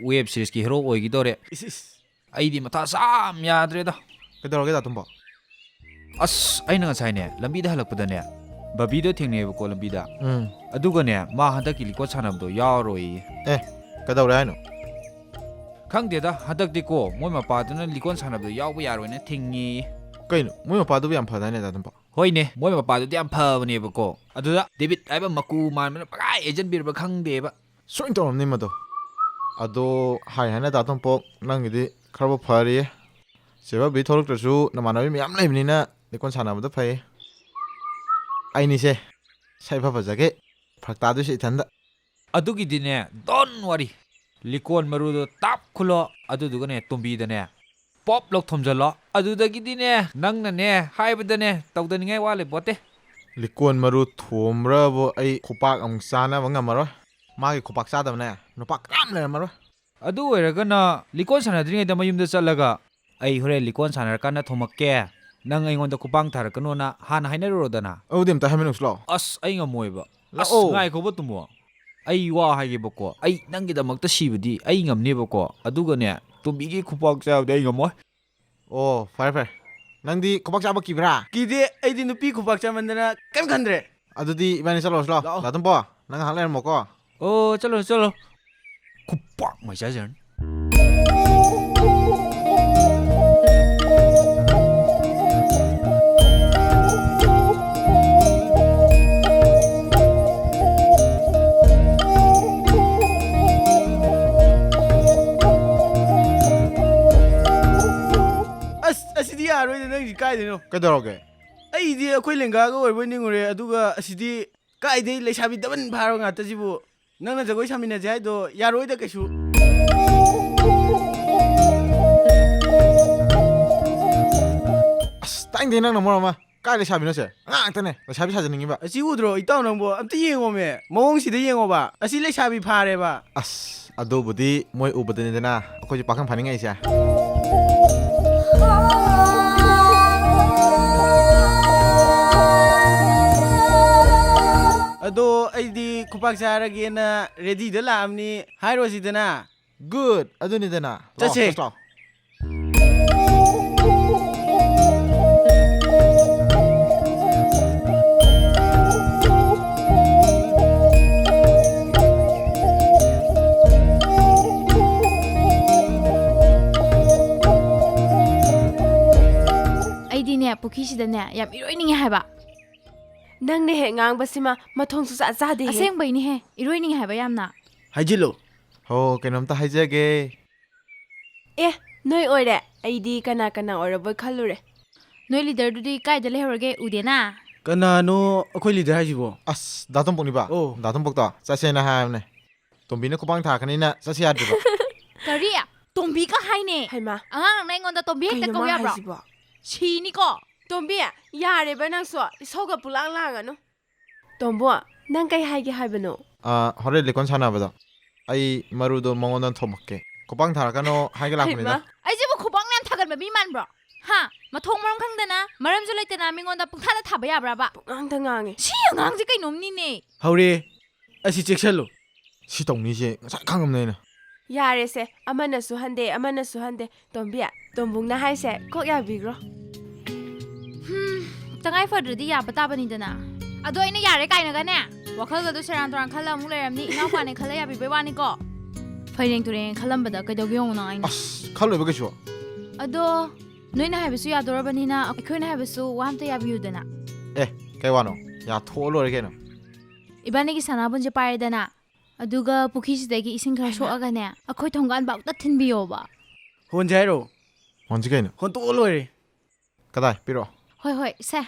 web seriesꯀꯤ ꯍꯦꯔꯣ ꯑꯣꯏꯈꯤꯗꯧꯔꯦ꯫ ꯏꯁ, ꯏꯁ꯫ ꯑꯩꯗꯤ ꯃꯊꯥ ꯁꯥꯝ ꯌꯥꯗ꯭ꯔꯦꯗ꯫ ꯀꯩꯗꯧꯔꯒꯦ ꯗꯥ ꯇꯣꯝꯕꯣ? ꯑꯁ, ꯑꯩꯅ ꯉꯁꯥꯏꯅꯦ, ꯂꯝꯕꯤꯗ ꯍꯜꯂꯛꯄꯗꯅꯦ, ꯕꯕꯤꯗꯣ ꯊꯦꯡꯅꯩꯌꯦꯕꯀꯣ ꯂꯝꯕꯤꯗ꯫ ꯎꯝ꯫ ꯑꯗꯨꯒꯅꯦ, ꯃꯥ ꯍꯟꯗꯛꯀꯤ ꯂꯤꯀꯣꯟ ꯁꯥꯟꯅꯕꯗꯣ ꯌꯥꯎꯔꯣꯏꯌꯦ꯫ ꯑꯦ, ꯀꯩꯗꯧꯔꯦ ꯍꯥꯏꯅꯣ? ꯈꯪꯗꯦꯗ, ꯍꯟꯗꯛꯇꯤꯀꯣ ꯃꯣꯏ ꯃꯄꯥꯗꯨꯅ ꯂꯤꯀꯣꯟ ꯁꯥꯟꯅꯕꯗꯣ ꯌꯥꯎꯕ ꯌꯥꯔꯣꯏꯅ ꯊꯤꯡꯉꯤ꯫ ꯀꯩꯅꯣ? ꯃꯣꯏ ꯃꯄꯥꯗꯨꯕꯨ ꯌꯥꯝ ꯐꯗꯥꯏꯅꯦ ꯗꯥ ꯇꯣꯝꯕꯣ? ꯍꯣꯏꯅꯦ, ꯃꯣꯏ ꯃꯄꯥꯗꯨꯗꯤ ꯌꯥꯝ ꯐꯕꯅꯦꯕꯀꯣ꯫ ꯑꯗꯨꯗ ꯗꯦꯕꯤꯠ ꯍꯥꯏꯕ ꯃꯀꯨ ꯃꯥꯟꯕꯅ ꯄꯪꯍꯥꯏ ꯍꯩꯖꯟꯕꯤꯔꯕ ꯈꯪꯗꯦꯕ꯫ ꯁꯣꯏꯅ ꯇꯧꯔꯝꯅꯤ ꯃꯗꯣ꯫ ꯑꯗꯣ ꯍꯥꯏ ꯍꯥꯏꯅ ꯗꯥ ꯇꯣꯝꯄꯣꯛ, ꯅꯪꯒꯤꯗꯤ ꯈꯔꯕꯨ ꯐꯔꯤꯌꯦ꯫ ꯆꯦ ꯕꯕꯤ ꯊꯣꯛꯂꯛꯇ꯭ꯔꯁꯨ ꯅꯃꯥꯟꯅꯕꯤ ꯃꯌꯥꯝ ꯂꯩꯕꯅꯤꯅ ꯂꯤꯀꯣꯟ ꯁꯥꯟꯅꯕꯗ ꯐꯩ꯫ ꯑꯩꯅꯤꯁꯦ ꯁꯛ ꯏꯐ ꯐꯖꯒꯩ ꯐꯔꯛ ꯇꯥꯗꯣꯏꯁꯦ ꯏꯊꯟꯗ꯫ ꯑꯗꯨꯒꯤꯗꯤꯅꯦ, don't worry꯫ ꯂꯤꯀꯣꯟ ꯃꯔꯨꯗꯣ ꯇꯥꯞ ꯈꯨꯜꯂꯣ, ꯑꯗꯨꯗꯨꯒꯅꯦ ꯇꯨꯝꯕꯤꯗꯅꯦ ꯄꯣꯞ ꯂꯧ ꯊꯣꯝꯖꯜꯂꯣ꯫ ꯑꯗꯨꯗꯒꯤꯗꯤꯅꯦ ꯅꯪꯅꯅꯦ ꯍꯥꯏꯕꯗꯅꯦ ꯇꯧꯗꯅꯤꯡꯉꯥꯏ ꯋꯥ ꯂꯩꯄꯣꯠꯇꯦ꯫ ꯂꯤꯀꯣꯟ ꯃꯔꯨ ꯊꯣꯝꯕ꯭ꯔꯕꯨ ꯑꯩ ꯈꯨꯄꯥꯛ ꯑꯃꯨꯛ ꯆꯥꯅꯕ ꯉꯝꯃꯔꯣꯏ꯫ ꯃꯥꯒꯤ ꯈꯨꯄꯥꯛ ꯆꯥꯗꯕꯅꯦ ꯅꯨꯄꯥ ꯀꯅꯥꯝ ꯂꯩꯔꯝꯃꯔꯣꯏ꯫ ꯑꯗꯨ ꯑꯣꯏꯔꯒꯅ ꯂꯤꯀꯣꯟ ꯁꯥꯟꯅꯗ꯭ꯔꯤꯉꯩꯗ ꯃꯌꯨꯝꯗ ꯆꯠꯂꯒ, "ꯑꯩ ꯍꯣꯔꯦꯟ ꯂꯤꯀꯣꯟ ꯁꯥꯟꯅꯔꯀꯥꯟꯗ ꯊꯣꯝꯃꯛꯀꯦ, ꯅꯪ ꯑꯩꯉꯣꯟꯗ ꯈꯨꯄꯥꯛ ꯊꯥꯔꯛꯀꯅꯣꯅ" ꯍꯥꯟꯅ ꯍꯥꯏꯅꯔꯨꯔꯣꯗꯅ꯫ ꯑꯗꯨꯗꯤ ꯑꯝꯇ ꯍꯥꯏꯃꯤꯟꯅꯧꯁꯤ ꯂꯥꯛꯑꯣ꯫ ꯑꯁ, ꯑꯩ ꯉꯝꯃꯣꯏꯕ꯫ ꯑꯁ, ꯂꯥꯛꯑꯣ꯫ ꯉꯥꯏꯈꯣꯕ ꯇꯨꯃꯣ꯫ ꯑꯩ ꯋꯥ ꯍꯥꯏꯒꯦꯕꯀꯣ, ꯑꯩ ꯅꯪꯒꯤꯗꯃꯛꯇ ꯁꯤꯕꯗꯤ ꯑꯩ ꯉꯝꯅꯦꯕꯀꯣ꯫ ꯑꯗꯨꯒꯅꯦ, ꯇꯣꯝꯕꯤꯒꯤ ꯈꯨꯄꯥꯛ ꯆꯥꯕꯗꯤ ꯑꯩ ꯉꯝꯃꯣꯏ꯫ ꯑꯣ, ꯐꯔꯦ, ꯐꯔꯦ꯫ ꯅꯪꯗꯤ ꯈꯨꯄꯥꯛ ꯆꯥꯕ ꯀꯤꯕ꯭ꯔꯥ? ꯀꯤꯗꯦ, ꯑꯩꯗꯤ ꯅꯨꯄꯤ ꯈꯨꯄꯥꯛ ꯆꯥꯃꯟꯗꯅ ꯀꯩꯝ ꯈꯟꯗ꯭ꯔꯦ꯫ ꯑꯗꯨꯗꯤ ꯏꯕꯥꯅꯤ ꯆꯠꯂꯨꯔꯁꯤ ꯂꯥꯛꯑꯣ꯫ ꯂꯥꯛꯑꯣ꯫ ꯗꯥ ꯇꯣꯝꯄꯣ, ꯅꯪ ꯉꯥꯏꯍꯥꯛ ꯂꯩꯔꯝꯃꯣꯀꯣ꯫ ꯑꯣ, ꯆꯠꯂꯣ, ꯆꯠꯂꯣ꯫ ꯈꯨꯄꯥꯛ ꯃꯥꯏ ꯆꯥꯖꯔꯅꯤ꯫ ꯑꯁ, ꯑꯁꯤꯗꯤ ꯌꯥꯔꯣꯏꯗ, ꯅꯪꯁꯤ ꯀꯥꯏꯗꯩꯅꯣ? ꯀꯩꯗꯧꯔꯒꯦ? ꯑꯩꯗꯤ ꯑꯩꯈꯣꯏ ꯂꯦꯡꯒꯥꯒ ꯑꯣꯏꯔꯕꯣꯏ ꯅꯤꯡꯉꯨꯔꯦ, ꯑꯗꯨꯒ ꯑꯁꯤꯗꯤ ꯀꯥꯏꯗꯩ ꯂꯩꯁꯥꯕꯤ ꯗꯕꯟ ꯐꯥꯔꯕ ꯉꯥꯛꯇꯁꯤꯕꯨ? ꯅꯪꯅ ꯖꯒꯣꯏ ꯁꯥꯃꯤꯟꯅꯁꯦ ꯍꯥꯏꯗꯣ ꯌꯥꯔꯣꯏꯗ ꯀꯩꯁꯨ꯫ ꯑꯁ, ꯇꯥꯏꯅꯤꯡꯗꯦ ꯅꯪꯅ ꯃꯔꯣꯟ ꯑꯃ꯫ ꯀꯥꯏ ꯂꯩꯁꯥꯕꯤꯅꯣ ꯁꯦ? ꯑꯉꯥꯡ ꯉꯥꯛꯇꯅꯦ꯫ ꯂꯩꯁꯥꯕꯤ ꯁꯥꯖꯅꯤꯡꯉꯤꯕ꯫ ꯑꯁꯤ ꯎꯗ꯭ꯔꯣ, ꯏꯇꯥꯎ ꯅꯪꯕꯣ? ꯑꯝꯇ ꯌꯦꯡꯉꯣꯃꯦ꯫ ꯃꯑꯣꯡꯁꯤꯗ ꯌꯦꯡꯉꯣꯕ꯫ ꯑꯁ, ꯑꯗꯨꯕꯨꯗꯤ ꯃꯣꯏ ꯎꯕꯗꯅꯤꯗꯅ ꯑꯩꯈꯣꯏꯁꯨ ꯄꯥꯈꯪ ꯐꯥꯅꯤꯡꯉꯛꯏꯁꯦ꯫ ꯑꯗꯣ ꯑꯩꯗꯤ ꯈꯨꯄꯥꯛ ꯆꯥꯔꯒꯦꯅ ꯔꯦꯗꯤꯗ ꯂꯥꯛꯑꯝꯅꯤ꯫ ꯍꯥꯏꯔꯣꯁꯤꯗꯅ꯫ Good, ꯑꯗꯨꯅꯤꯗꯅ꯫ ꯂꯥꯛꯑꯣ, ꯆꯠꯁꯦ꯫ ꯆꯠꯁꯤ ꯂꯥꯛꯑꯣ꯫ ꯑꯩꯗꯤꯅꯦ, ꯄꯨꯈ꯭ꯔꯤꯁꯤꯗꯅꯦ ꯌꯥꯝ ꯏꯔꯣꯏꯅꯤꯡꯉꯦ ꯍꯥꯏꯕ꯫ ꯅꯪꯅ ꯍꯦꯛ ꯉꯥꯡꯕꯁꯤꯃ ꯃꯊꯣꯡ ꯁꯨꯛꯆꯥ ꯆꯥꯗꯦꯍꯦ꯫ ꯑꯁꯦꯡꯕꯩꯅꯦꯍꯦ, ꯏꯔꯣꯏꯅꯤꯡꯉꯦ ꯍꯥꯏꯕ ꯌꯥꯝꯅ꯫ ꯍꯥꯏꯖꯤꯜꯂꯨ꯫ ꯍꯣ, ꯀꯩꯅꯣꯝꯇ ꯍꯥꯏꯖꯒꯦ꯫ ꯑꯦ, ꯅꯣꯏ ꯑꯣꯏꯔꯦ? ꯑꯩꯗꯤ ꯀꯅꯥ ꯀꯅꯥ ꯑꯣꯏꯔꯕꯣꯏ ꯈꯜꯂꯨꯔꯦ꯫ ꯅꯣꯏ ꯂꯤꯗꯔꯗꯨꯗꯤ ꯀꯥꯏꯗ ꯂꯩꯍꯧꯔꯒꯦ? ꯎꯗꯦꯅ꯫ ꯀꯅꯥꯅꯣ ꯑꯩꯈꯣꯏ ꯂꯤꯗꯔ ꯍꯥꯏꯁꯤꯕꯣ? ꯑꯁ, ꯗꯥ ꯇꯣꯝꯄꯣꯛꯅꯤꯕ꯫ ꯑꯣ꯫ ꯗꯥ ꯇꯣꯝꯄꯣꯛꯇꯣ ꯆꯠꯁꯦꯅ ꯍꯥꯏꯕꯅꯦ꯫ ꯇꯣꯝꯕꯤꯅ ꯈꯨꯄꯥꯡ ꯊꯥꯔꯛꯀꯅꯤꯅ ꯆꯠꯁꯦ ꯌꯥꯗ꯭ꯔꯤꯕ꯫ ꯀꯔꯤ? ꯇꯣꯝꯕꯤꯒ ꯍꯥꯏꯅꯦ? ꯍꯩꯃꯥ꯫ ꯑꯉꯥꯡꯅ ꯑꯩꯉꯣꯟꯗ ꯇꯣꯝꯕꯤ ꯍꯦꯛꯇ ꯀꯩꯅꯣ ꯀꯧ ꯃꯥ ꯌꯥꯕ꯭ꯔꯣ? ꯍꯥꯏꯁꯤꯕꯣ? ꯁꯤꯅꯤꯀꯣ꯫ ꯇꯣꯝꯕꯤ, ꯌꯥꯔꯦꯕ ꯅꯪꯁꯨ꯫ ꯏꯁꯧꯒ ꯄꯨꯂꯥꯡ ꯂꯥꯡꯒꯅꯨ꯫ ꯇꯣꯝꯕꯣ, ꯅꯪ ꯀꯩ ꯍꯥꯏꯒꯦ ꯍꯥꯏꯕꯅꯣ? ꯑꯥ, ꯍꯣꯔꯦꯟ ꯂꯤꯀꯣꯟ ꯁꯥꯟꯅꯕꯗꯣ ꯑꯩ ꯃꯔꯨꯗꯣ ꯃꯉꯣꯟꯗ ꯊꯣꯝꯃꯛꯀꯦ꯫ ꯈꯨꯄꯥꯡ ꯊꯥꯔꯛꯀꯅꯣ ꯍꯥꯏꯒꯦ ꯂꯥꯛꯄꯅꯤꯗ꯫ ꯍꯩꯃꯥ꯫ ꯑꯩꯁꯤꯕꯨ ꯈꯨꯄꯥꯡ ꯌꯥꯝ ꯊꯥꯒꯟꯕ ꯃꯤ ꯃꯥꯟꯕ꯭ꯔꯣ? ꯍꯥ? ꯃꯊꯣꯡ ꯃꯔꯝ ꯈꯪꯗꯅ, ꯃꯔꯝꯁꯨ ꯂꯩꯇꯅ ꯃꯤꯉꯣꯟꯗ ꯄꯨꯡꯊꯥꯗ ꯊꯥꯕ ꯌꯥꯕ꯭ꯔꯕ? ꯄꯨꯡꯉꯥꯡꯗ ꯉꯥꯡꯉꯦ꯫ ꯁꯤ ꯑꯉꯥꯡꯁꯦ ꯀꯩꯅꯣꯝꯅꯤꯅꯦ꯫ ꯍꯧꯔꯦ꯫ ꯑꯁꯤ ꯆꯦꯛꯁꯜꯂꯨ꯫ ꯁꯤ ꯇꯧꯅꯤꯁꯦ ꯉꯁꯥꯏ ꯈꯪꯉꯝꯅꯦ ꯑꯩꯅ꯫ ꯌꯥꯔꯦꯁꯦ, ꯑꯃꯅꯁꯨ ꯍꯟꯗꯦ, ꯑꯃꯅꯁꯨ ꯍꯟꯗꯦ꯫ ꯇꯣꯝꯕꯤ, ꯇꯣꯝꯕꯨꯡꯅ ꯍꯥꯏꯁꯦ ꯀꯣꯛ ꯌꯥꯕꯤꯈ꯭ꯔꯣ꯫ ꯍꯝ, ꯇꯉꯥꯏ ꯐꯗ꯭ꯔꯗꯤ ꯌꯥꯕ ꯇꯥꯕꯅꯤꯗꯅ꯫ ꯑꯗꯣ ꯑꯩꯅ ꯌꯥꯔꯦ ꯀꯥꯏꯅꯒꯅꯦ, ꯋꯥꯈꯜꯒꯗꯣ ꯁꯦꯔꯥꯟ ꯇꯨꯔꯥꯟ ꯈꯜꯂ ꯑꯃꯨꯛ ꯂꯩꯔꯝꯅꯤ꯫ ꯏꯅꯥꯎꯄꯥꯅꯦ ꯈꯜꯂ ꯌꯥꯕꯤꯕꯩ ꯋꯥꯅꯤꯀꯣ꯫ ꯐꯩꯔꯦꯡ ꯇꯨꯔꯦꯡ ꯈꯜꯂꯝꯕꯗ ꯀꯩꯗꯧꯒꯦ ꯌꯦꯡꯉꯣ ꯅꯪ ꯑꯩꯅ꯫ ꯑꯁ, ꯈꯜꯂꯣꯏꯕ ꯀꯩꯁꯨ꯫ ꯑꯗꯣ ꯅꯣꯏꯅ ꯍꯥꯏꯕꯁꯨ ꯌꯥꯗꯣꯔꯕꯅꯤꯅ ꯑꯩꯈꯣꯏꯅ ꯍꯥꯏꯕꯁꯨ ꯋꯥ ꯑꯝꯇ ꯌꯥꯕꯤꯌꯨꯗꯅ꯫ ꯑꯦ, ꯀꯩ ꯋꯥꯅꯣ? ꯌꯥꯊꯣꯛꯑ ꯂꯣꯏꯔꯦ ꯀꯩꯅꯣ꯫ ꯏꯕꯥꯅꯤꯒꯤ ꯁꯅꯥꯕꯨꯟꯁꯦ ꯄꯥꯏꯔꯦꯗꯅ, ꯑꯗꯨꯒ ꯄꯨꯈ꯭ꯔꯤꯁꯤꯗꯒꯤ ꯏꯁꯤꯡ ꯈꯔ ꯁꯣꯛꯑꯒꯅꯦ, ꯑꯩꯈꯣꯏ ꯊꯣꯡꯒꯥꯟ ꯐꯥꯎꯗ ꯊꯤꯟꯕꯤꯌꯣꯕ꯫ ꯍꯣꯟꯁꯦ ꯍꯥꯏꯔꯣ? ꯍꯣꯟꯁꯤ ꯀꯩꯅꯣ꯫ ꯍꯣꯟꯇꯣꯛꯑ ꯂꯣꯏꯔꯦ꯫ ꯀꯗꯥꯏ? ꯄꯤꯔꯛꯑꯣ꯫ ꯍꯣꯏ, ꯍꯣꯏ, ꯁꯦ꯫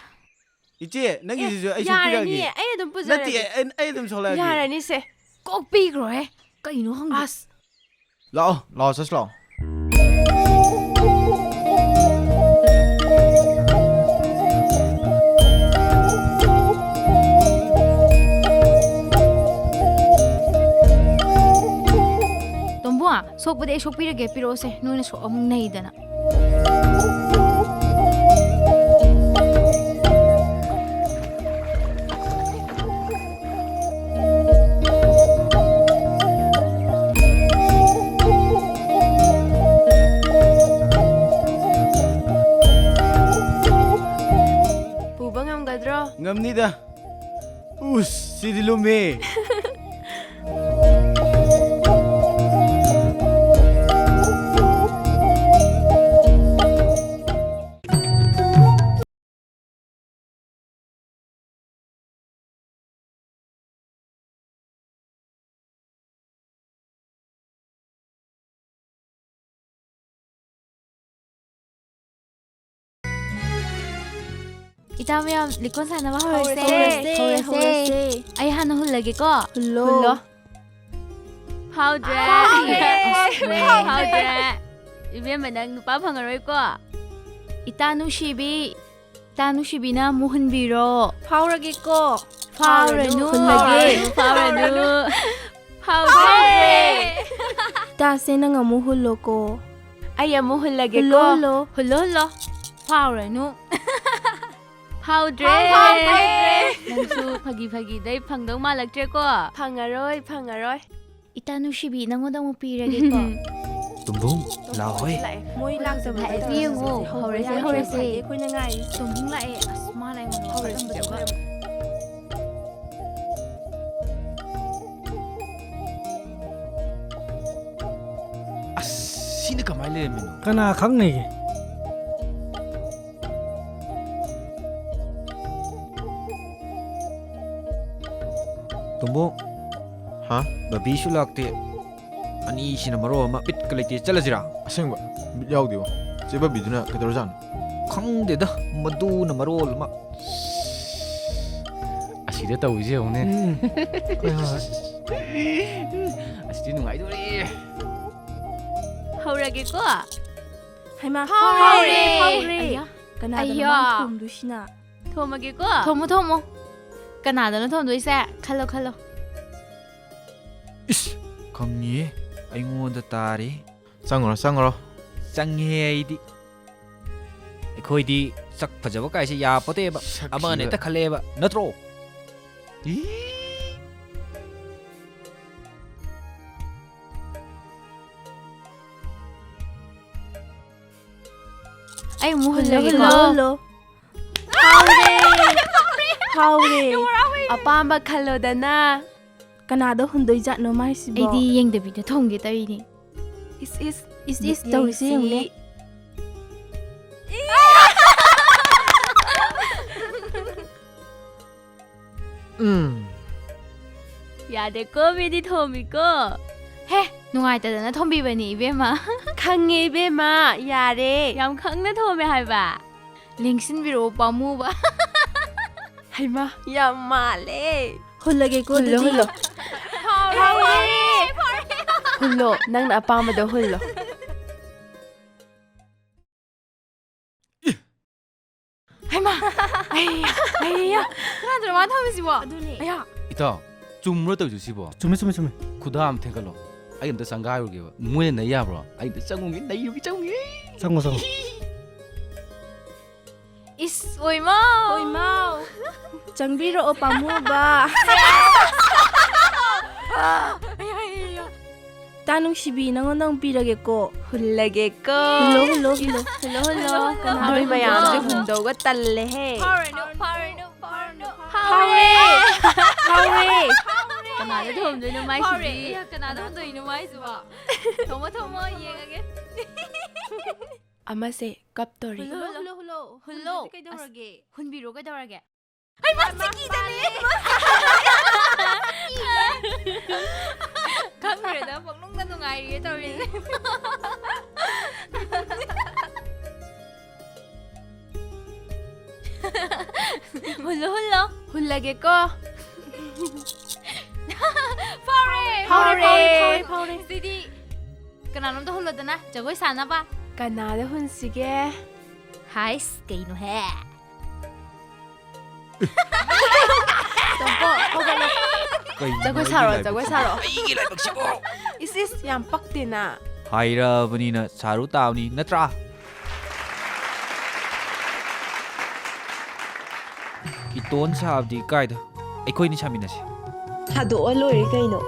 ꯏꯆꯦ, ꯅꯪꯒꯤꯁꯤꯁꯨ ꯑꯦ, ꯑꯩ ꯁꯣꯛꯄꯤꯔꯛꯑꯒꯦ꯫ ꯌꯥꯔꯅꯤꯌꯦ, ꯑꯩ ꯑꯗꯨꯝ ꯄꯨꯖꯔꯒꯦ꯫ ꯅꯠꯇꯦ, ꯑꯩ, ꯑꯩ ꯑꯗꯨꯝ ꯁꯣꯛꯂꯛꯑꯒꯦ꯫ ꯌꯥꯔꯅꯤꯁꯦ꯫ ꯀꯣꯛ ꯄꯤꯈ꯭ꯔꯣꯍꯦ꯫ ꯀꯩꯅꯣ ꯈꯪꯗꯦ꯫ ꯑꯁ꯫ ꯂꯥꯛꯑꯣ, ꯂꯥꯛꯑꯣ, ꯆꯠꯁꯤ ꯂꯥꯛꯑꯣ꯫ ꯇꯣꯝꯕꯣ, ꯁꯣꯛꯄꯗꯤ ꯑꯩ ꯁꯣꯛꯄꯤꯔꯒꯦ, ꯄꯤꯔꯛꯑꯣꯁꯦ, ꯅꯣꯏꯅ ꯁꯣꯛ ꯑꯃꯨꯛ ꯅꯩꯗꯅ꯫ ꯄꯨꯕ ꯉꯝꯒꯗ꯭ꯔꯣ? ꯉꯝꯅꯤꯗ꯫ ꯎꯁ, ꯁꯤꯗꯤ ꯂꯨꯝꯃꯦ꯫ ꯏꯇꯥ ꯃꯌꯥꯝ, ꯂꯤꯀꯣꯟ ꯁꯥꯟꯅꯕ ꯍꯧꯔꯁꯦ꯫ ꯍꯧꯔꯁꯦ, ꯍꯧꯔꯁꯦ꯫ ꯑꯩ ꯍꯥꯟꯅ ꯍꯨꯜꯂꯒꯦꯀꯣ꯫ ꯍꯨꯜꯂꯣ꯫ ꯍꯨꯜꯂꯣ꯫ ꯐꯥꯎꯗ꯭ꯔꯦ꯫ ꯐꯥꯎꯗ꯭ꯔꯦ꯫ ꯑꯁ, ꯐꯥꯎꯗ꯭ꯔꯦ꯫ ꯏꯕꯦꯝꯃ, ꯅꯪ ꯅꯨꯄꯥ ꯐꯪꯉꯔꯣꯏꯀꯣ꯫ ꯏꯇꯥ ꯅꯨꯡꯁꯤꯕꯤ, ꯏꯇꯥ ꯅꯨꯡꯁꯤꯕꯤꯅ ꯑꯃꯨꯛ ꯍꯨꯟꯕꯤꯔꯣ꯫ ꯐꯥꯎꯔꯒꯦꯀꯣ꯫ ꯐꯥꯎꯔꯅꯨ꯫ ꯍꯨꯜꯂꯒꯦ꯫ ꯐꯥꯎꯔꯅꯨ꯫ ꯐꯥꯎꯗ꯭ꯔꯦ꯫ ꯏꯇꯥꯁꯦ, ꯅꯪ ꯑꯃꯨꯛ ꯍꯨꯜꯂꯣꯀꯣ꯫ ꯑꯩ ꯑꯃꯨꯛ ꯍꯨꯜꯂꯒꯦꯀꯣ꯫ ꯍꯨꯜꯂꯣ, ꯍꯨꯜꯂꯣ꯫ ꯍꯨꯜꯂꯣ, ꯍꯨꯜꯂꯣ꯫ ꯐꯥꯎꯔꯅꯨ꯫ ꯐꯥꯎꯗ꯭ꯔꯦ꯫ ꯐꯥꯎ-, ꯐꯥꯎꯗ꯭ꯔꯦ꯫ ꯅꯪꯁꯨ ꯐꯥꯒꯤ ꯐꯥꯒꯤꯗꯩ ꯐꯪꯗꯧ ꯃꯥꯜꯂꯛꯇ꯭ꯔꯦꯀꯣ꯫ ꯐꯪꯉꯔꯣꯏ, ꯐꯪꯉꯔꯣꯏ꯫ ꯏꯇꯥ ꯅꯨꯡꯁꯤꯕꯤ, ꯅꯪꯉꯣꯟꯗ ꯑꯃꯨꯛ ꯄꯤꯔꯒꯦꯀꯣ꯫ ꯇꯨꯝꯕꯨꯡ, ꯂꯥꯛꯑꯣꯍꯦ꯫ ꯂꯥꯛꯑꯦ꯫ ꯃꯣꯏ ꯂꯥꯛꯇꯕ ꯂꯥꯛꯑꯦ, ꯌꯦꯡꯉꯣ꯫ ꯍꯧꯔꯁꯦ, ꯍꯧꯔꯁꯦ꯫ ꯑꯩꯈꯣꯏꯅ ꯉꯥꯏꯔꯤ꯫ ꯇꯨꯝꯕꯨꯡ ꯂꯥꯛꯑꯦ꯫ ꯑꯁ, ꯃꯥ ꯂꯩꯉꯣꯟꯗ ꯍꯧꯔꯁꯦ꯫ ꯑꯁ, ꯁꯤꯅ ꯀꯃꯥꯏꯅ ꯂꯩꯔꯝꯃꯤꯅꯣ? ꯀꯅꯥ ꯈꯪꯅꯤꯒꯦ? ꯇꯣꯝꯕꯣ꯫ ꯍꯥ? ꯕꯕꯤꯁꯨ ꯂꯥꯛꯇꯦ꯫ ꯑꯅꯤꯁꯤꯅ ꯃꯔꯣꯜ ꯑꯃ ꯕꯤꯠꯀ ꯂꯩꯇꯦ꯫ ꯆꯠꯂꯁꯤꯔꯥ? ꯑꯁꯦꯡꯕ? ꯕꯤꯠ ꯌꯥꯎꯗꯦꯕꯣ꯫ ꯆꯦ ꯕꯕꯤꯗꯨꯅ ꯀꯩꯗꯧꯔꯖꯥꯠꯅꯣ? ꯈꯪꯗꯦꯗ, ꯃꯗꯨꯅ ꯃꯔꯣꯜ ꯑꯃ꯫ ꯑꯁꯤꯗ ꯇꯧꯔꯤꯁꯦ ꯌꯦꯡꯉꯨꯅꯦ꯫ ꯎꯝ꯫ ꯍꯣꯏ, ꯍꯣꯏ, ꯍꯣꯏ꯫ ꯑꯁꯤꯗꯤ ꯅꯨꯡꯉꯥꯏꯗꯣꯔꯤ꯫ ꯍꯧꯔꯒꯦꯀꯣ꯫ ꯍꯩꯃꯥ, ꯐꯥꯎꯔꯦ, ꯐꯥꯎꯔꯦ, ꯐꯥꯎꯔꯦ꯫ ꯑꯌꯥ꯫ ꯀꯅꯥꯗꯅꯣ ꯑꯌꯥ꯫ ꯃꯥꯅ ꯊꯣꯝꯗꯣꯏꯁꯤꯅ? ꯊꯣꯝꯃꯒꯦꯀꯣ꯫ ꯊꯣꯝꯃꯣ, ꯊꯣꯝꯃꯣ꯫ ꯀꯅꯥꯗꯅꯣ ꯊꯣꯝꯗꯣꯏꯁꯦ? ꯈꯜꯂꯣ, ꯈꯜꯂꯣ꯫ ꯏꯁ, ꯈꯪꯉꯤꯌꯦ꯫ ꯑꯩꯉꯣꯟꯗ ꯇꯥꯔꯦ꯫ ꯆꯪꯉꯨꯔꯣ, ꯆꯪꯉꯨꯔꯣ꯫ ꯆꯪꯉꯦ ꯑꯩꯗꯤ꯫ ꯑꯩꯈꯣꯏꯗꯤ ꯁꯛ ꯐꯖꯕ ꯀꯥꯏꯁꯦ ꯌꯥꯄꯣꯠꯇꯦꯕ꯫ ꯁꯛ ꯑꯃꯅ ꯊꯤꯕ꯫ ꯍꯦꯛꯇ ꯈꯜꯂꯛꯑꯦꯕ, ꯅꯠꯇ꯭ꯔꯣ? ꯏ꯫ ꯑꯩ ꯑꯃꯨꯛ ꯍꯨꯜꯂꯣ, ꯍꯨꯜꯂꯒꯦꯀꯣ꯫ ꯍꯨꯜꯂꯣ, ꯍꯨꯜꯂꯣ꯫ ꯐꯥꯎꯔꯦ! ꯐꯥꯎꯔꯦ! ꯑꯄꯥꯝꯕ ꯈꯜꯂꯣꯗꯅ꯫ ꯀꯅꯥꯗ ꯍꯨꯟꯗꯣꯏꯖꯥꯠꯅꯣ ꯃꯥꯏꯁꯤꯕꯣ? ꯑꯩꯗꯤ ꯌꯦꯡꯗꯕꯤꯗ ꯊꯣꯝꯒꯦ ꯇꯧꯔꯤꯅꯦ꯫ ꯏꯁ, ꯏꯁ꯫ ꯏꯁ, ꯏꯁ, ꯇꯧꯔꯤꯁꯦ ꯌꯦꯡꯁꯤ꯫ ꯌꯦꯡꯉꯨꯅꯦ꯫ ꯎꯝ꯫ ꯌꯥꯗꯦꯀꯣ, ꯃꯤꯗꯤ ꯊꯣꯝꯃꯤꯀꯣ꯫ ꯍꯦ, ꯅꯨꯡꯉꯥꯏꯇꯗꯅ ꯊꯣꯝꯕꯤꯕꯅꯤ, ꯏꯕꯦꯝꯃ꯫ ꯈꯪꯉꯦ, ꯏꯕꯦꯝꯃ, ꯌꯥꯔꯦ꯫ ꯌꯥꯝ ꯈꯪꯅ ꯊꯣꯝꯃꯦ ꯍꯥꯏꯕ꯫ ꯂꯦꯡꯁꯤꯟꯕꯤꯔꯛꯑꯣ ꯄꯥꯝꯃꯨꯕ꯫ ꯍꯩꯃꯥ, ꯌꯥꯝ ꯃꯥꯜꯂꯦ꯫ ꯍꯨꯜꯂꯒꯦꯀꯣ, ꯍꯨꯜꯂꯣ, ꯑꯗꯨꯗꯤ꯫ ꯍꯨꯜꯂꯣ꯫ ꯐꯔꯦ, ꯐꯔꯦ, ꯐꯔꯦ꯫ ꯍꯨꯜꯂꯣ, ꯅꯪꯅ ꯑꯄꯥꯝꯕꯗꯣ ꯍꯨꯜꯂꯣ꯫ ꯍꯩꯃꯥ! ꯑꯩꯌꯥ! ꯑꯩꯌꯥ! ꯀꯅꯥꯗꯅꯣ ꯃꯥ ꯊꯝꯃꯤꯁꯤꯕꯣ? ꯑꯗꯨꯅꯦ꯫ ꯑꯌꯥ! ꯏꯇꯥꯎ, ꯆꯨꯝꯕ꯭ꯔꯣ ꯇꯧꯔꯤꯁꯦ ꯁꯤꯕꯣ? ꯆꯨꯝꯃꯦ, ꯆꯨꯝꯃꯦ, ꯆꯨꯝꯃꯦ꯫ ꯈꯨꯗꯥ ꯑꯃ ꯊꯦꯡꯒꯠꯂꯣ꯫ ꯑꯩ ꯑꯝꯇ ꯆꯪꯒꯥꯏꯔꯨꯒꯦꯕ꯫ ꯃꯣꯏꯅ ꯅꯩ ꯌꯥꯕ꯭ꯔꯣ? ꯑꯩ ꯑꯝꯇ ꯆꯪꯉꯨꯒꯦ, ꯅꯩꯔꯨꯒꯦ, ꯆꯪꯉꯨꯒꯦ꯫ ꯆꯪꯉꯣ, ꯆꯪꯉꯣ꯫ ꯏꯁ, ꯑꯣꯏꯃꯥꯎ! ꯑꯣꯏꯃꯥꯎ! ꯆꯪꯕꯤꯔꯛꯑꯣ, ꯄꯥꯝꯃꯨꯕ꯫ ꯑꯌꯥ, ꯑꯌꯥ, ꯑꯌꯥ꯫ ꯇꯥ ꯅꯨꯡꯁꯤꯕꯤ, ꯅꯪꯉꯣꯟꯗ ꯑꯃꯨꯛ ꯄꯤꯔꯒꯦꯀꯣ꯫ ꯍꯨꯜꯂꯒꯦꯀꯣ꯫ ꯍꯨꯜꯂꯣ, ꯍꯨꯜꯂꯣ, ꯍꯨꯜꯂꯣ꯫ ꯍꯨꯜꯂꯣ, ꯍꯨꯜꯂꯣ꯫ ꯍꯨꯜꯂꯣ, ꯀꯅꯥ ꯅꯣꯏ ꯍꯨꯜꯂꯣ? ꯃꯌꯥꯝꯁꯦ ꯍꯨꯟꯗꯧꯒ ꯇꯜꯂꯦꯍꯦ꯫ ꯐꯥꯎꯔꯅꯨ, ꯐꯥꯎꯔꯅꯨ, ꯐꯥꯎꯔꯅꯨ, ꯐꯥꯎꯔꯦ꯫ ꯐꯥꯎꯔꯦ꯫ ꯐꯥꯎꯔꯦ꯫ ꯀꯅꯥꯗ ꯊꯣꯝꯗꯣꯏꯅꯣ ꯃꯥꯏꯁꯤꯗꯤ? ꯐꯥꯎꯔꯦ꯫ ꯑꯦ, ꯀꯅꯥꯗ ꯊꯣꯝꯗꯣꯏꯅꯣ ꯃꯥꯏꯁꯤꯕꯣ? ꯊꯣꯝꯃꯣ, ꯊꯣꯝꯃꯣ, ꯌꯦꯡꯉꯒꯦ꯫ ꯑꯃꯁꯦ ꯀꯞꯇꯣꯔꯤ꯫ ꯍꯨꯜꯂꯣ, ꯍꯨꯜꯂꯣ, ꯍꯨꯜꯂꯣ, ꯍꯨꯜꯂꯣ꯫ ꯍꯨꯜꯂꯗꯤ ꯀꯩꯗꯧꯔꯒꯦ? ꯑꯁ, ꯍꯨꯟꯕꯤꯔꯣ ꯀꯩꯗꯧꯔꯒꯦ? ꯍꯩꯃꯥ, ꯃꯥ, ꯃꯥ, ꯆꯤꯀꯤꯗꯅꯦ꯫ ꯃꯥꯅꯦ꯫ ꯈꯪꯗ꯭ꯔꯦꯗ, ꯄꯪꯅꯨꯡꯗ ꯅꯨꯡꯉꯥꯏꯔꯤꯌꯦ ꯇꯧꯔꯤꯁꯦ꯫ ꯍꯨꯜꯂꯣ, ꯍꯨꯜꯂꯣ꯫ ꯍꯨꯜꯂꯒꯦꯀꯣ꯫ ꯐꯥꯎꯔꯦ, ꯐꯥꯎꯔꯦ, ꯐꯥꯎꯔꯦ, ꯐꯥꯎꯔꯦ, ꯐꯥꯎꯔꯦ꯫ ꯐꯥꯎꯔꯦ꯫ ꯁꯤꯗꯤ ꯀꯅꯥꯅꯣꯝꯇ ꯍꯨꯜꯂꯣꯗꯅ, ꯖꯒꯣꯏ ꯁꯥꯅꯕ꯫ ꯀꯅꯥꯗ ꯍꯨꯟꯁꯤꯒꯦ? ꯍꯥꯏꯁ, ꯀꯩꯅꯣꯍꯦ? ꯇꯣꯝꯄꯣꯛ, ꯍꯧꯒꯠꯂꯣ꯫ ꯀꯩꯅꯣ ꯖꯒꯣꯏ ꯑꯩꯒꯤ ꯁꯥꯔꯣ, ꯂꯥꯏꯕꯛꯁꯤꯕꯣ? ꯖꯒꯣꯏ ꯁꯥꯔꯣ꯫ ꯑꯩꯒꯤ ꯂꯥꯏꯕꯛꯁꯤꯕꯣ? ꯏꯁ, ꯏꯁ, ꯌꯥꯝ ꯄꯛꯇꯦꯅ꯫ ꯍꯥꯏꯔꯕꯅꯤꯅ ꯁꯥꯔꯨ ꯇꯥꯕꯅꯤ, ꯅꯠꯇ꯭ꯔꯥ? ꯏꯇꯣꯟ ꯁꯥꯕꯗꯤ ꯀꯥꯏꯗ? ꯑꯩꯈꯣꯏꯅꯤ ꯁꯥꯃꯤꯟꯅꯁꯤ꯫ ꯊꯥꯗꯣꯛꯑ ꯂꯣꯏꯔꯦ ꯀꯩꯅꯣ꯫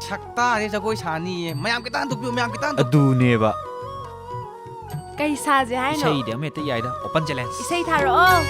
ꯁꯛꯇꯥꯁꯦ ꯖꯒꯣꯏ ꯁꯥꯅꯤꯌꯦ꯫ ꯃꯌꯥꯝ ꯈꯤꯇꯪ ꯍꯟꯗꯣꯛꯄꯤꯌꯨ, ꯃꯌꯥꯝ ꯈꯤꯇꯪ ꯍꯟꯗꯣꯛ- ꯑꯗꯨꯅꯦꯕ꯫ ꯀꯩ ꯁꯥꯁꯦ ꯍꯥꯏꯅꯣ? ꯏꯁꯩꯗꯤ ꯑꯃ ꯍꯦꯛꯇ ꯌꯥꯏꯗ꯫ Open challenge꯫ ꯏꯁꯩ ꯊꯥꯔꯛꯑꯣ꯫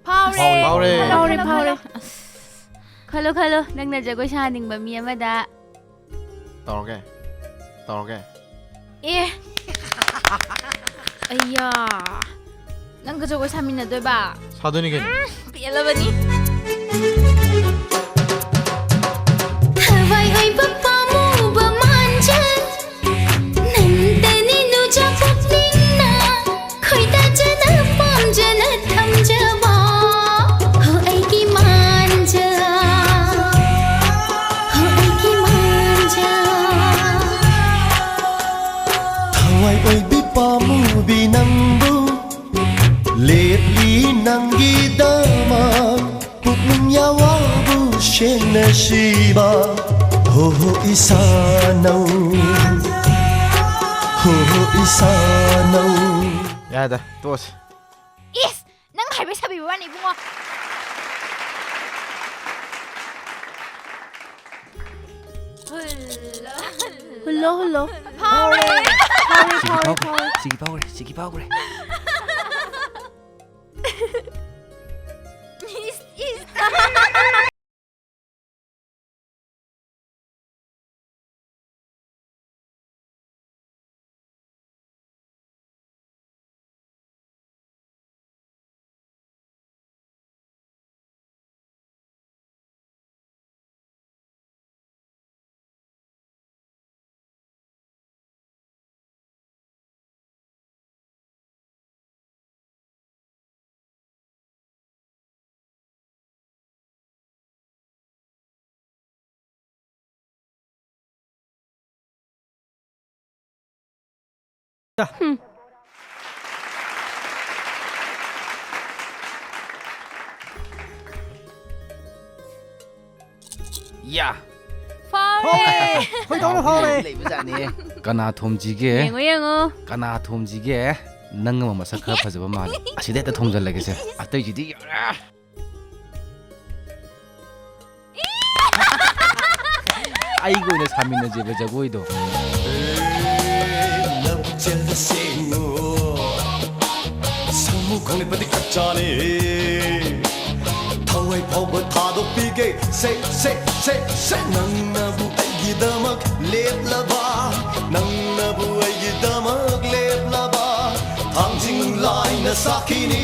ꯐꯥꯎꯔꯦ꯫ ꯐꯥꯎꯔꯦ꯫ ꯐꯥꯎꯔꯦ, ꯐꯥꯎꯔꯦ꯫ ꯑꯁ꯫ ꯈꯜꯂꯣ, ꯈꯜꯂꯣ꯫ ꯅꯪꯅ ꯖꯒꯣꯏ ꯁꯥꯍꯟꯅꯤꯡꯕ ꯃꯤ ꯑꯃꯗ꯫ ꯇꯧꯔꯒꯦ꯫ ꯇꯧꯔꯒꯦ꯫ ꯑꯦ꯫ ꯑꯩꯌꯥ꯫ ꯅꯪꯒ ꯖꯒꯣꯏ ꯁꯥꯃꯤꯟꯅꯗꯣꯏꯕ? ꯁꯥꯗꯣꯏꯅꯤ ꯀꯩꯅꯣ꯫ ꯎꯝ, ꯄꯦꯜꯂꯕꯅꯤ꯫ ꯊꯋꯥꯏ ꯑꯣꯏꯕ ꯄꯥꯝꯃꯨꯕ ꯃꯥꯟꯖ ꯅꯪꯇꯅꯤ ꯅꯨꯖ ꯄꯨꯛꯅꯤꯡꯅ ꯈꯣꯏꯗꯥꯖꯅ ꯄꯥꯝꯖꯅ ꯊꯝꯖꯕ꯫ ꯍꯣ ꯑꯩꯒꯤ ꯃꯥꯟꯖ, ꯍꯣ ꯑꯩꯒꯤ ꯃꯥꯟꯖ꯫ ꯊꯋꯥꯏ ꯑꯣꯏꯕꯤ ꯄꯥꯝꯃꯨꯕꯤ ꯅꯪꯕꯨ ꯂꯦꯞꯂꯤ ꯅꯪꯒꯤꯗꯃꯛ ꯄꯨꯛꯅꯤꯡ ꯌꯥꯋꯥꯕꯨ ꯁꯦꯡꯅ ꯁꯤꯕ ꯍꯣ ꯍꯣ ꯏꯁꯥꯅꯧ ꯍꯣ ꯍꯣ ꯏꯁꯥꯅꯧ꯫ ꯌꯥꯗ ꯇꯣꯁ꯫ ꯏꯁ! ꯅꯪ ꯍꯥꯏꯕ ꯁꯥꯕꯤꯕ ꯋꯥꯅꯤ ꯏꯕꯨꯡꯉꯣ꯫ ꯍꯨꯜꯂꯣ, ꯍꯨꯜꯂꯣ꯫ ꯐꯥꯎꯔꯦ꯫ ꯐꯥꯎꯔꯦ, ꯁꯤꯒꯤ ꯐꯥꯎꯔꯦ, ꯐꯥꯎꯈ꯭ꯔꯦ, ꯐꯥꯎꯔꯦ꯫ ꯁꯤꯒꯤ ꯐꯥꯎꯈ꯭ꯔꯦ, ꯁꯤꯒꯤ ꯐꯥꯎꯈ꯭ꯔꯦ꯫ ꯏꯁ, ꯏꯁ꯫ ꯌꯥ! ꯐꯥꯎꯔꯦ! ꯐꯥꯎꯔꯦ! ꯈꯣꯏꯗꯧꯅ ꯐꯥꯎꯔꯦ! ꯂꯩꯕꯖꯥꯠꯅꯤ꯫ ꯀꯅꯥ ꯊꯣꯝꯁꯤꯒꯦ? ꯌꯦꯡꯉꯣ, ꯌꯦꯡꯉꯣ꯫ ꯀꯅꯥ ꯊꯣꯝꯁꯤꯒꯦ? ꯅꯪ ꯑꯃ ꯃꯁꯛ ꯈꯔ ꯐꯖꯕ ꯃꯥꯜꯂꯦ꯫ ꯑꯁꯤꯗ ꯍꯦꯛꯇ ꯊꯣꯝꯖꯤꯜꯂꯒꯦꯁꯦ꯫ ꯑꯇꯩꯁꯤꯗꯤ ꯌꯥꯔꯦ꯫ ꯑꯩꯒ ꯑꯣꯏꯅ ꯁꯥꯃꯤꯟꯅꯁꯦꯕ ꯖꯒꯣꯏꯗꯣ꯫ ꯂꯕꯨꯛ ꯆꯦꯜꯗ ꯁꯦꯡꯉꯨ, ꯁꯃꯨ ꯈꯣꯡꯂꯤꯄꯗꯤ ꯀꯆꯥꯅꯤ꯫ ꯊꯋꯥꯏ ꯐꯥꯎꯕ ꯊꯥꯗꯣꯛꯄꯤꯒꯦ, ꯁꯦ, ꯁꯦ, ꯁꯦ, ꯁꯦ꯫ ꯅꯪꯅꯕꯨ ꯑꯩꯒꯤꯗꯃꯛ ꯂꯦꯞꯂꯕ, ꯅꯪꯅꯕꯨ ꯑꯩꯒꯤꯗꯃꯛ ꯂꯦꯞꯂꯕ꯫ ꯊꯥꯡꯖꯤꯡ ꯂꯥꯏꯅ ꯁꯥꯈꯤꯅꯤ,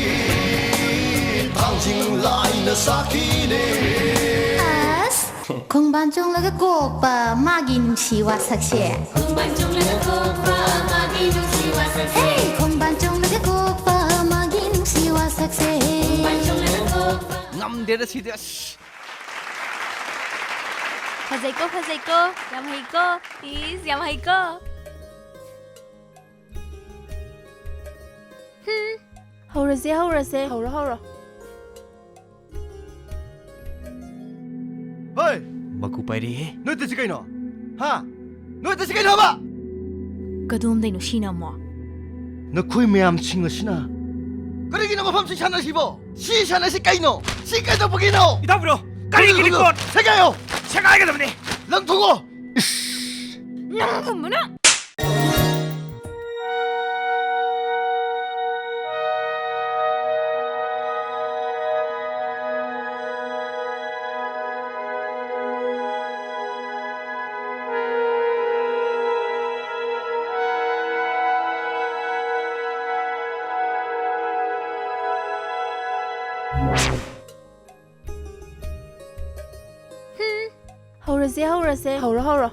ꯊꯥꯡꯖꯤꯡ ꯂꯥꯏꯅ ꯁꯥꯈꯤꯅꯤ꯫ ꯑꯁ! ꯈꯣꯡꯕꯥꯟ ꯆꯣꯡꯂꯒ ꯀꯣꯛꯄ ꯃꯥꯒꯤ ꯅꯨꯡꯁꯤ ꯋꯥꯁꯛꯁꯦ꯫ ꯈꯣꯡꯕꯥꯟ ꯆꯣꯡꯂꯒ ꯀꯣꯛꯄ ꯃꯥꯒꯤ ꯅꯨꯡꯁꯤ ꯋꯥꯁꯛꯁꯦ꯫ ꯍꯦ! ꯈꯣꯡꯕꯥꯟ ꯆꯣꯡꯂꯒ ꯀꯣꯛꯄ ꯃꯥꯒꯤ ꯅꯨꯡꯁꯤ ꯋꯥꯁꯛꯁꯦ꯫ ꯈꯣꯡꯕꯥꯟ ꯆꯣꯡꯂꯒ ꯀꯣꯛꯄ ꯉꯝꯗꯦꯗ ꯁꯤꯗꯤ, ꯑꯁ꯫ ꯐꯖꯩꯀꯣ, ꯐꯖꯩꯀꯣ, ꯌꯥꯝ ꯍꯩꯀꯣ, ꯏꯁ, ꯌꯥꯝ ꯍꯩꯀꯣ꯫ ꯍꯨꯝ꯫ ꯍꯧꯔꯁꯦ, ꯍꯧꯔꯁꯦ, ꯍꯧꯔꯣ, ꯍꯧꯔꯣ꯫ ꯍꯣꯏ! ꯃꯀꯨ ꯄꯥꯏꯔꯦꯍꯦ꯫ ꯅꯣꯏ ꯇꯧꯔꯤꯁꯤ ꯀꯩꯅꯣ? ꯍꯥ? ꯅꯣꯏ ꯇꯧꯔꯤꯁꯤ ꯀꯩꯅꯣ ꯍꯥꯏꯕ? ꯀꯗꯣꯝꯗꯩꯅꯣ ꯁꯤꯅ ꯑꯃꯨꯛ? ꯅꯈꯣꯏ ꯃꯌꯥꯝꯁꯤꯡ ꯑꯁꯤꯅ ꯀꯔꯤꯒꯤꯅꯣ ꯃꯐꯝꯁꯤ ꯁꯥꯟꯅꯔꯤꯁꯤꯕꯣ? ꯁꯤ ꯁꯥꯟꯅꯔꯤꯁꯤ ꯀꯩꯅꯣ? ꯁꯤ ꯀꯩꯗꯧꯕꯒꯤꯅꯣ? ꯏꯇꯥꯎꯕꯤꯔꯣ, ꯀꯔꯤꯒꯤ ꯊꯨ, ꯊꯨ, ꯊꯨ, ꯔꯤꯄꯣꯔꯠ? ꯁꯦꯒꯥꯏꯌꯣ! ꯁꯦꯒꯥꯏꯒꯗꯕꯅꯤ꯫ ꯂꯪꯊꯣꯛꯑꯣ! ꯏꯁ! ꯅꯪꯒꯨꯝꯕꯅ꯫ ꯍꯨꯝ꯫ ꯍꯧꯔꯁꯦ, ꯍꯧꯔꯁꯦ꯫ ꯍꯧꯔꯣ, ꯍꯧꯔꯣ꯫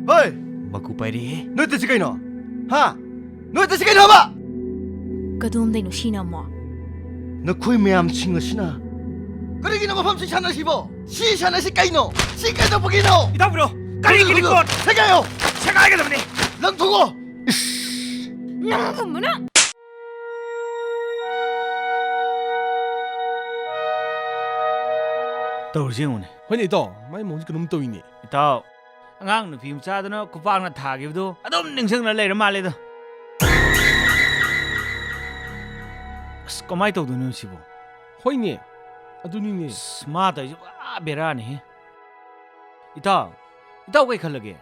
ꯍꯣꯏ! ꯃꯀꯨ ꯄꯥꯏꯔꯦꯍꯦ꯫ ꯅꯣꯏ ꯇꯧꯔꯤꯁꯤ ꯀꯩꯅꯣ? ꯍꯥ? ꯅꯣꯏ ꯇꯧꯔꯤꯁꯤ ꯀꯩꯅꯣꯕ? ꯀꯗꯣꯝꯗꯩꯅꯣ ꯁꯤꯅ ꯑꯃꯨꯛ? ꯅꯈꯣꯏ ꯃꯌꯥꯝꯁꯤꯡ ꯑꯁꯤꯅ ꯀꯔꯤꯒꯤꯅꯣ ꯃꯐꯝꯁꯤ ꯁꯥꯟꯅꯔꯤꯁꯤꯕꯣ? ꯁꯤ ꯁꯥꯟꯅꯔꯤꯁꯤ ꯀꯩꯅꯣ? ꯁꯤ ꯀꯩꯗꯧꯕꯒꯤꯅꯣ? ꯏꯇꯥꯎꯕꯤꯔꯣ, ꯀꯔꯤꯒꯤ ꯊꯨ, ꯊꯨ, ꯊꯨ, ꯔꯤꯄꯣꯔꯠ? ꯁꯦꯒꯥꯏꯌꯣ! ꯁꯦꯒꯥꯏꯒꯗꯕꯅꯤ꯫ ꯂꯪꯊꯣꯛꯑꯣ! ꯏꯁ! ꯅꯪꯒꯨꯝꯕꯅ꯫ ꯇꯧꯔꯤꯁꯦ ꯌꯦꯡꯉꯨꯅꯦ꯫ ꯍꯣꯏꯅꯦ ꯏꯇꯥꯎ, ꯃꯥꯏ ꯃꯑꯣꯡꯁꯦ ꯀꯩꯅꯣꯝ ꯇꯧꯏꯅꯦ꯫ ꯏꯇꯥꯎ, ꯑꯉꯥꯡ ꯅꯨꯄꯤ ꯃꯆꯥꯗꯨꯅ ꯈꯨꯄꯥꯛꯅ ꯊꯥꯈꯤꯕꯗꯨ ꯑꯗꯨꯝ ꯅꯤꯡꯁꯤꯡꯅ ꯂꯩꯔ ꯃꯥꯜꯂꯦꯗ꯫ ꯑꯁ, ꯀꯃꯥꯏ ꯇꯧꯗꯣꯏꯅꯣ ꯁꯤꯕꯣ? ꯍꯣꯏꯅꯦ, ꯑꯗꯨꯅꯤꯅꯦ꯫ ꯑꯁ, ꯃꯥ ꯇꯧꯔꯤꯁꯦ ꯄꯨꯔꯥ ꯕꯦꯔꯥꯅꯤꯍꯦ꯫ ꯏꯇꯥꯎ, ꯏꯇꯥꯎ ꯀꯩ ꯈꯜꯂꯒꯦ?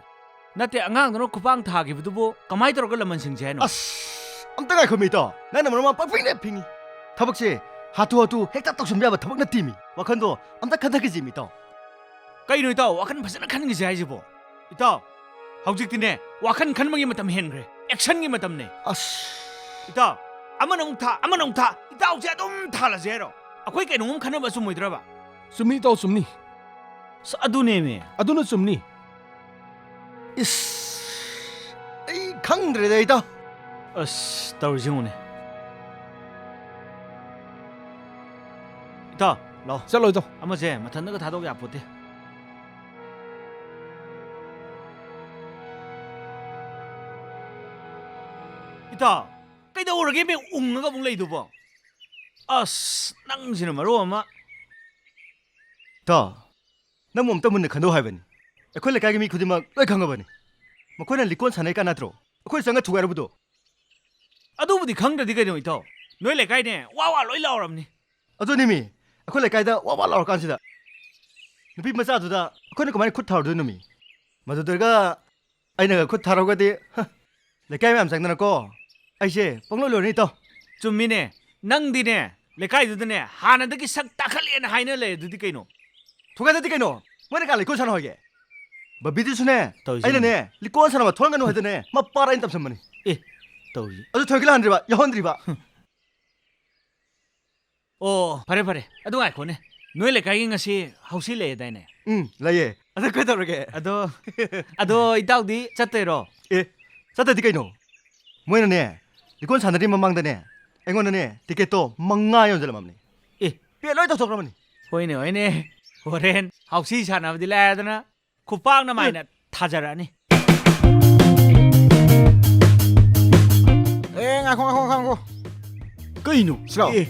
ꯅꯠꯇꯦ, ꯑꯉꯥꯡꯗꯨꯅ ꯈꯨꯄꯥꯡ ꯊꯥꯈꯤꯕꯗꯨꯕꯨ ꯀꯃꯥꯏꯅ ꯇꯧꯔꯒ ꯂꯃꯟ ꯁꯤꯡꯁꯦ ꯍꯥꯏꯅꯣ? ꯑꯁ, ꯑꯝꯇ ꯉꯥꯏꯈꯣꯃꯤ ꯏꯇꯥꯎ꯫ ꯅꯪꯅ ꯃꯔꯣꯟ ꯑꯃ ꯄꯪꯐꯤꯡꯗ ꯐꯤꯡꯉꯤ꯫ ꯊꯕꯛꯁꯦ ꯍꯥꯊꯨ ꯍꯥꯊꯨ ꯍꯦꯛꯇ ꯇꯧꯁꯤꯟꯕ ꯌꯥꯕ ꯊꯕꯛ ꯅꯠꯇꯦꯃꯤ꯫ ꯋꯥꯈꯟꯗꯣ ꯑꯝꯇ ꯈꯟꯊꯈꯤꯁꯤꯃꯤ ꯏꯇꯥꯎ꯫ ꯀꯩꯅꯣ ꯏꯇꯥꯎ, ꯋꯥꯈꯜ ꯐꯖꯅ ꯈꯟꯈꯤꯁꯦ ꯍꯥꯏꯁꯤꯕꯣ? ꯏꯇꯥꯎ, ꯍꯧꯖꯤꯛꯇꯤꯅꯦ, ꯋꯥꯈꯜ ꯈꯟꯕꯒꯤ ꯃꯇꯝ ꯍꯦꯟꯈ꯭ꯔꯦ꯫ ꯑꯦꯛꯁꯟꯒꯤ ꯃꯇꯝꯅꯦ꯫ ꯑꯁ꯫ ꯏꯇꯥꯎ, ꯑꯃꯅ ꯑꯃꯨꯛ ꯊꯥ, ꯑꯃꯅ ꯑꯃꯨꯛ ꯊꯥ, ꯏꯇꯥꯎꯁꯦ ꯑꯗꯨꯝ ꯊꯥꯜꯂꯁꯦ ꯍꯥꯏꯔꯣ? ꯑꯩꯈꯣꯏ ꯀꯩꯅꯣꯝ ꯈꯟꯅꯕ ꯆꯨꯝꯃꯣꯏꯗ꯭ꯔꯕ? ꯆꯨꯝꯅꯤ ꯏꯇꯥꯎ, ꯆꯨꯝꯅꯤ꯫ ꯑꯁ, ꯑꯗꯨꯅꯦꯃꯤ꯫ ꯑꯗꯨꯅ ꯆꯨꯝꯅꯤ꯫ ꯏꯁ, ꯑꯩ ꯈꯪꯗ꯭ꯔꯦꯗ ꯏꯇꯥꯎ꯫ ꯑꯁ, ꯇꯧꯔꯤꯁꯤ ꯌꯦꯡꯉꯨꯅꯦ꯫ ꯏꯇꯥꯎ, ꯂꯥꯎ꯫ ꯆꯠꯂꯣ ꯏꯇꯥꯎ꯫ ꯑꯃꯁꯦ ꯃꯊꯟꯇꯒ ꯊꯥꯗꯣꯛ ꯌꯥꯄꯣꯠꯇꯦ꯫ ꯏꯇꯥꯎ, ꯀꯩꯗꯧꯔꯒꯦ ꯃꯤ ꯎꯪꯉꯒ ꯑꯃꯨꯛ ꯂꯩꯗꯨꯕꯣ? ꯑꯁ, ꯅꯪꯁꯤꯅ ꯃꯔꯣꯜ ꯑꯃ꯫ ꯏꯇꯥꯎ, ꯅꯪꯕꯨ ꯑꯝꯇ ꯃꯨꯟꯅ ꯈꯟꯗꯣꯛ ꯍꯥꯏꯕꯅꯤ꯫ ꯑꯩꯈꯣꯏ ꯂꯩꯀꯥꯏꯒꯤ ꯃꯤ ꯈꯨꯗꯤꯡꯃꯛ ꯂꯣꯏ ꯈꯪꯉꯕꯅꯤ꯫ ꯃꯈꯣꯏꯅ ꯂꯤꯛꯀꯣꯟ ꯁꯥꯟꯅꯩ ꯀꯥꯏ ꯅꯠꯇ꯭ꯔꯣ ꯑꯩꯈꯣꯏ ꯆꯪꯉ ꯊꯨꯒꯥꯏꯔꯨꯕꯗꯣ? ꯑꯗꯨꯕꯨꯗꯤ ꯈꯪꯗ꯭ꯔꯗꯤ ꯀꯩꯅꯣ ꯏꯇꯥꯎ? ꯅꯣꯏ ꯂꯩꯀꯥꯏꯅꯦ ꯋꯥ ꯋꯥ ꯂꯣꯏ ꯂꯥꯎꯔꯝꯅꯤ꯫ ꯑꯗꯨꯅꯤ ꯃꯤ, ꯑꯩꯈꯣꯏ ꯂꯩꯀꯥꯏꯗ ꯋꯥ ꯋꯥ ꯂꯥꯎꯔꯀꯥꯟꯁꯤꯗ ꯅꯨꯄꯤ ꯃꯆꯥꯗꯨꯗ ꯑꯩꯈꯣꯏꯅ ꯀꯃꯥꯏꯅ ꯈꯨꯠ ꯊꯥꯔꯨꯗꯣꯏꯅꯣ ꯃꯤ? ꯃꯗꯨꯗꯒ ꯑꯩꯅꯒ ꯈꯨꯠ ꯊꯥꯔꯨꯒꯗꯤ, ꯍ, ꯂꯩꯀꯥꯏ ꯃꯌꯥꯝ ꯆꯪꯗꯅꯀꯣ ꯑꯩꯁꯦ ꯄꯪꯂꯣꯏ ꯂꯣꯏꯔꯅꯤ ꯏꯇꯥꯎ꯫ ꯆꯨꯝꯃꯤꯅꯦ, ꯅꯪꯗꯤꯅꯦ ꯂꯩꯀꯥꯏꯗꯨꯗꯅꯦ ꯍꯥꯟꯅꯗꯒꯤ ꯁꯛ ꯇꯥꯈꯠꯂꯦꯅ ꯍꯥꯏꯅ ꯂꯩ ꯑꯗꯨꯗꯤ ꯀꯩꯅꯣ? ꯊꯨꯒꯥꯏꯗꯗꯤ ꯀꯩꯅꯣ? ꯃꯣꯏꯅ ꯀꯥ ꯂꯩꯀꯣꯜ ꯁꯥꯟꯅ ꯍꯣꯏꯒꯦ? ꯕꯕꯤꯗꯨꯁꯨꯅꯦ, ꯇꯧꯔꯤꯁꯦ ꯑꯩꯅꯅꯦ ꯌꯦꯡꯉꯨ꯫ ꯂꯤꯀꯣꯟ ꯁꯥꯟꯅꯕ ꯊꯣꯛꯍꯟꯒꯅꯨ ꯍꯥꯏꯗꯅꯦ ꯃꯄꯥꯔ ꯑꯩꯅ ꯇꯝꯁꯟꯕꯅꯤ꯫ ꯑꯦ, ꯇꯧꯔꯤ꯫ ꯑꯗꯨ ꯊꯣꯏꯒꯤ ꯂꯥꯛꯍꯟꯗ꯭ꯔꯤꯕ, ꯌꯥꯎꯍꯟꯗ꯭ꯔꯤꯕ꯫ ꯑꯣ, ꯐꯔꯦ, ꯐꯔꯦ꯫ ꯑꯗꯨ ꯉꯥꯏꯈꯣꯅꯦ꯫ ꯅꯣꯏ ꯂꯩꯀꯥꯏꯒꯤ ꯉꯁꯤ ꯍꯧꯁꯤ ꯂꯩꯌꯦꯗꯥꯏꯅꯦ? ꯎꯝ, ꯂꯩꯌꯦ꯫ ꯑꯗꯨ ꯀꯩꯗꯧꯔꯒꯦ? ꯑꯗꯣ, ꯑꯗꯣ ꯏꯇꯥꯎꯗꯤ ꯆꯠꯇꯣꯏꯔꯣ? ꯑꯦ, ꯆꯠꯇꯗꯤ ꯀꯩꯅꯣ? ꯃꯣꯏꯅꯅꯦ, ꯂꯤꯀꯣꯟ ꯁꯥꯟꯅꯗ꯭ꯔꯤ ꯃꯃꯥꯡꯗꯅꯦ, ꯑꯩꯉꯣꯟꯗꯅꯦ, ꯇꯤꯀꯦꯠꯇꯣ ꯃꯉꯥ ꯌꯣꯟꯁꯤꯜꯂꯝꯃꯕꯅꯤ꯫ ꯑꯦ꯫ ꯄꯦ ꯂꯣꯏ ꯇꯧꯊꯣꯛꯈ꯭ꯔꯕꯅꯤ꯫ ꯍꯣꯏꯅꯦ, ꯍꯣꯏꯅꯦ꯫ ꯍꯣꯔꯦꯟ ꯍꯥꯎꯁꯤ ꯁꯥꯟꯅꯕꯗꯤ ꯂꯥꯏꯔꯗꯅ ꯈꯨꯄꯥꯛꯅ ꯃꯥꯏꯅ ꯊꯥꯖꯔꯛꯑꯅꯤ꯫ ꯑꯦ, ꯉꯥꯏꯈꯣ, ꯉꯥꯏꯈꯣ, ꯉꯥꯏꯈꯣ꯫ ꯀꯩꯅꯣ? ꯁꯤꯂꯥꯎ꯫ ꯑꯦ꯫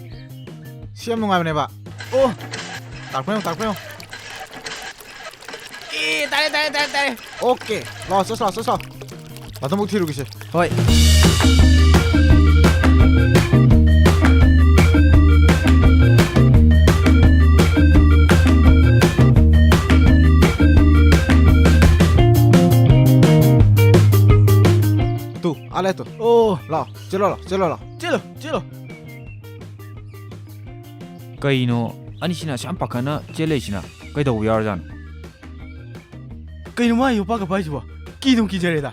ꯁꯤ ꯌꯥꯝ ꯅꯨꯡꯉꯥꯏꯕꯅꯦꯕ꯫ ꯑꯣ꯫ ꯇꯥꯛꯄꯤꯌꯣ, ꯇꯥꯛꯄꯤꯌꯣ꯫ ꯑꯦ, ꯇꯥꯔꯦ, ꯇꯥꯔꯦ, ꯇꯥꯔꯦ, ꯇꯥꯔꯦ꯫ ꯑꯣꯀꯦ꯫ ꯂꯥꯛꯑꯣ, ꯆꯠꯁꯤ ꯂꯥꯛꯑꯣ, ꯆꯠꯁꯤ ꯂꯥꯛꯑꯣ꯫ ꯕꯥꯠꯔꯨꯝ ꯐꯥꯎ ꯊꯤꯔꯨꯈꯤꯁꯦ꯫ ꯍꯣꯏ꯫ ꯂꯥꯏꯠꯇꯣ꯫ ꯑꯣ꯫ ꯂꯥꯛꯑꯣ, ꯆꯦꯜꯂꯣ, ꯂꯥꯛꯑꯣ, ꯆꯦꯜꯂꯣ, ꯂꯥꯛꯑꯣ꯫ ꯆꯦꯜꯂꯣ, ꯆꯦꯜꯂꯣ꯫ ꯀꯩꯅꯣ, ꯑꯅꯤꯁꯤꯅ ꯑꯁꯨꯛ ꯌꯥꯝ ꯄꯥꯈꯠꯅ ꯆꯦꯜꯂꯛꯏꯁꯤꯅ? ꯀꯩꯗꯧꯕ ꯌꯥꯎꯔꯖꯥꯠꯅꯣ? ꯀꯩꯅꯣ ꯃꯥ ꯌꯣꯄꯥꯛꯀ ꯄꯥꯏꯁꯤꯕꯣ? ꯀꯤꯗꯨꯝ ꯀꯤꯖꯔꯦꯗ꯫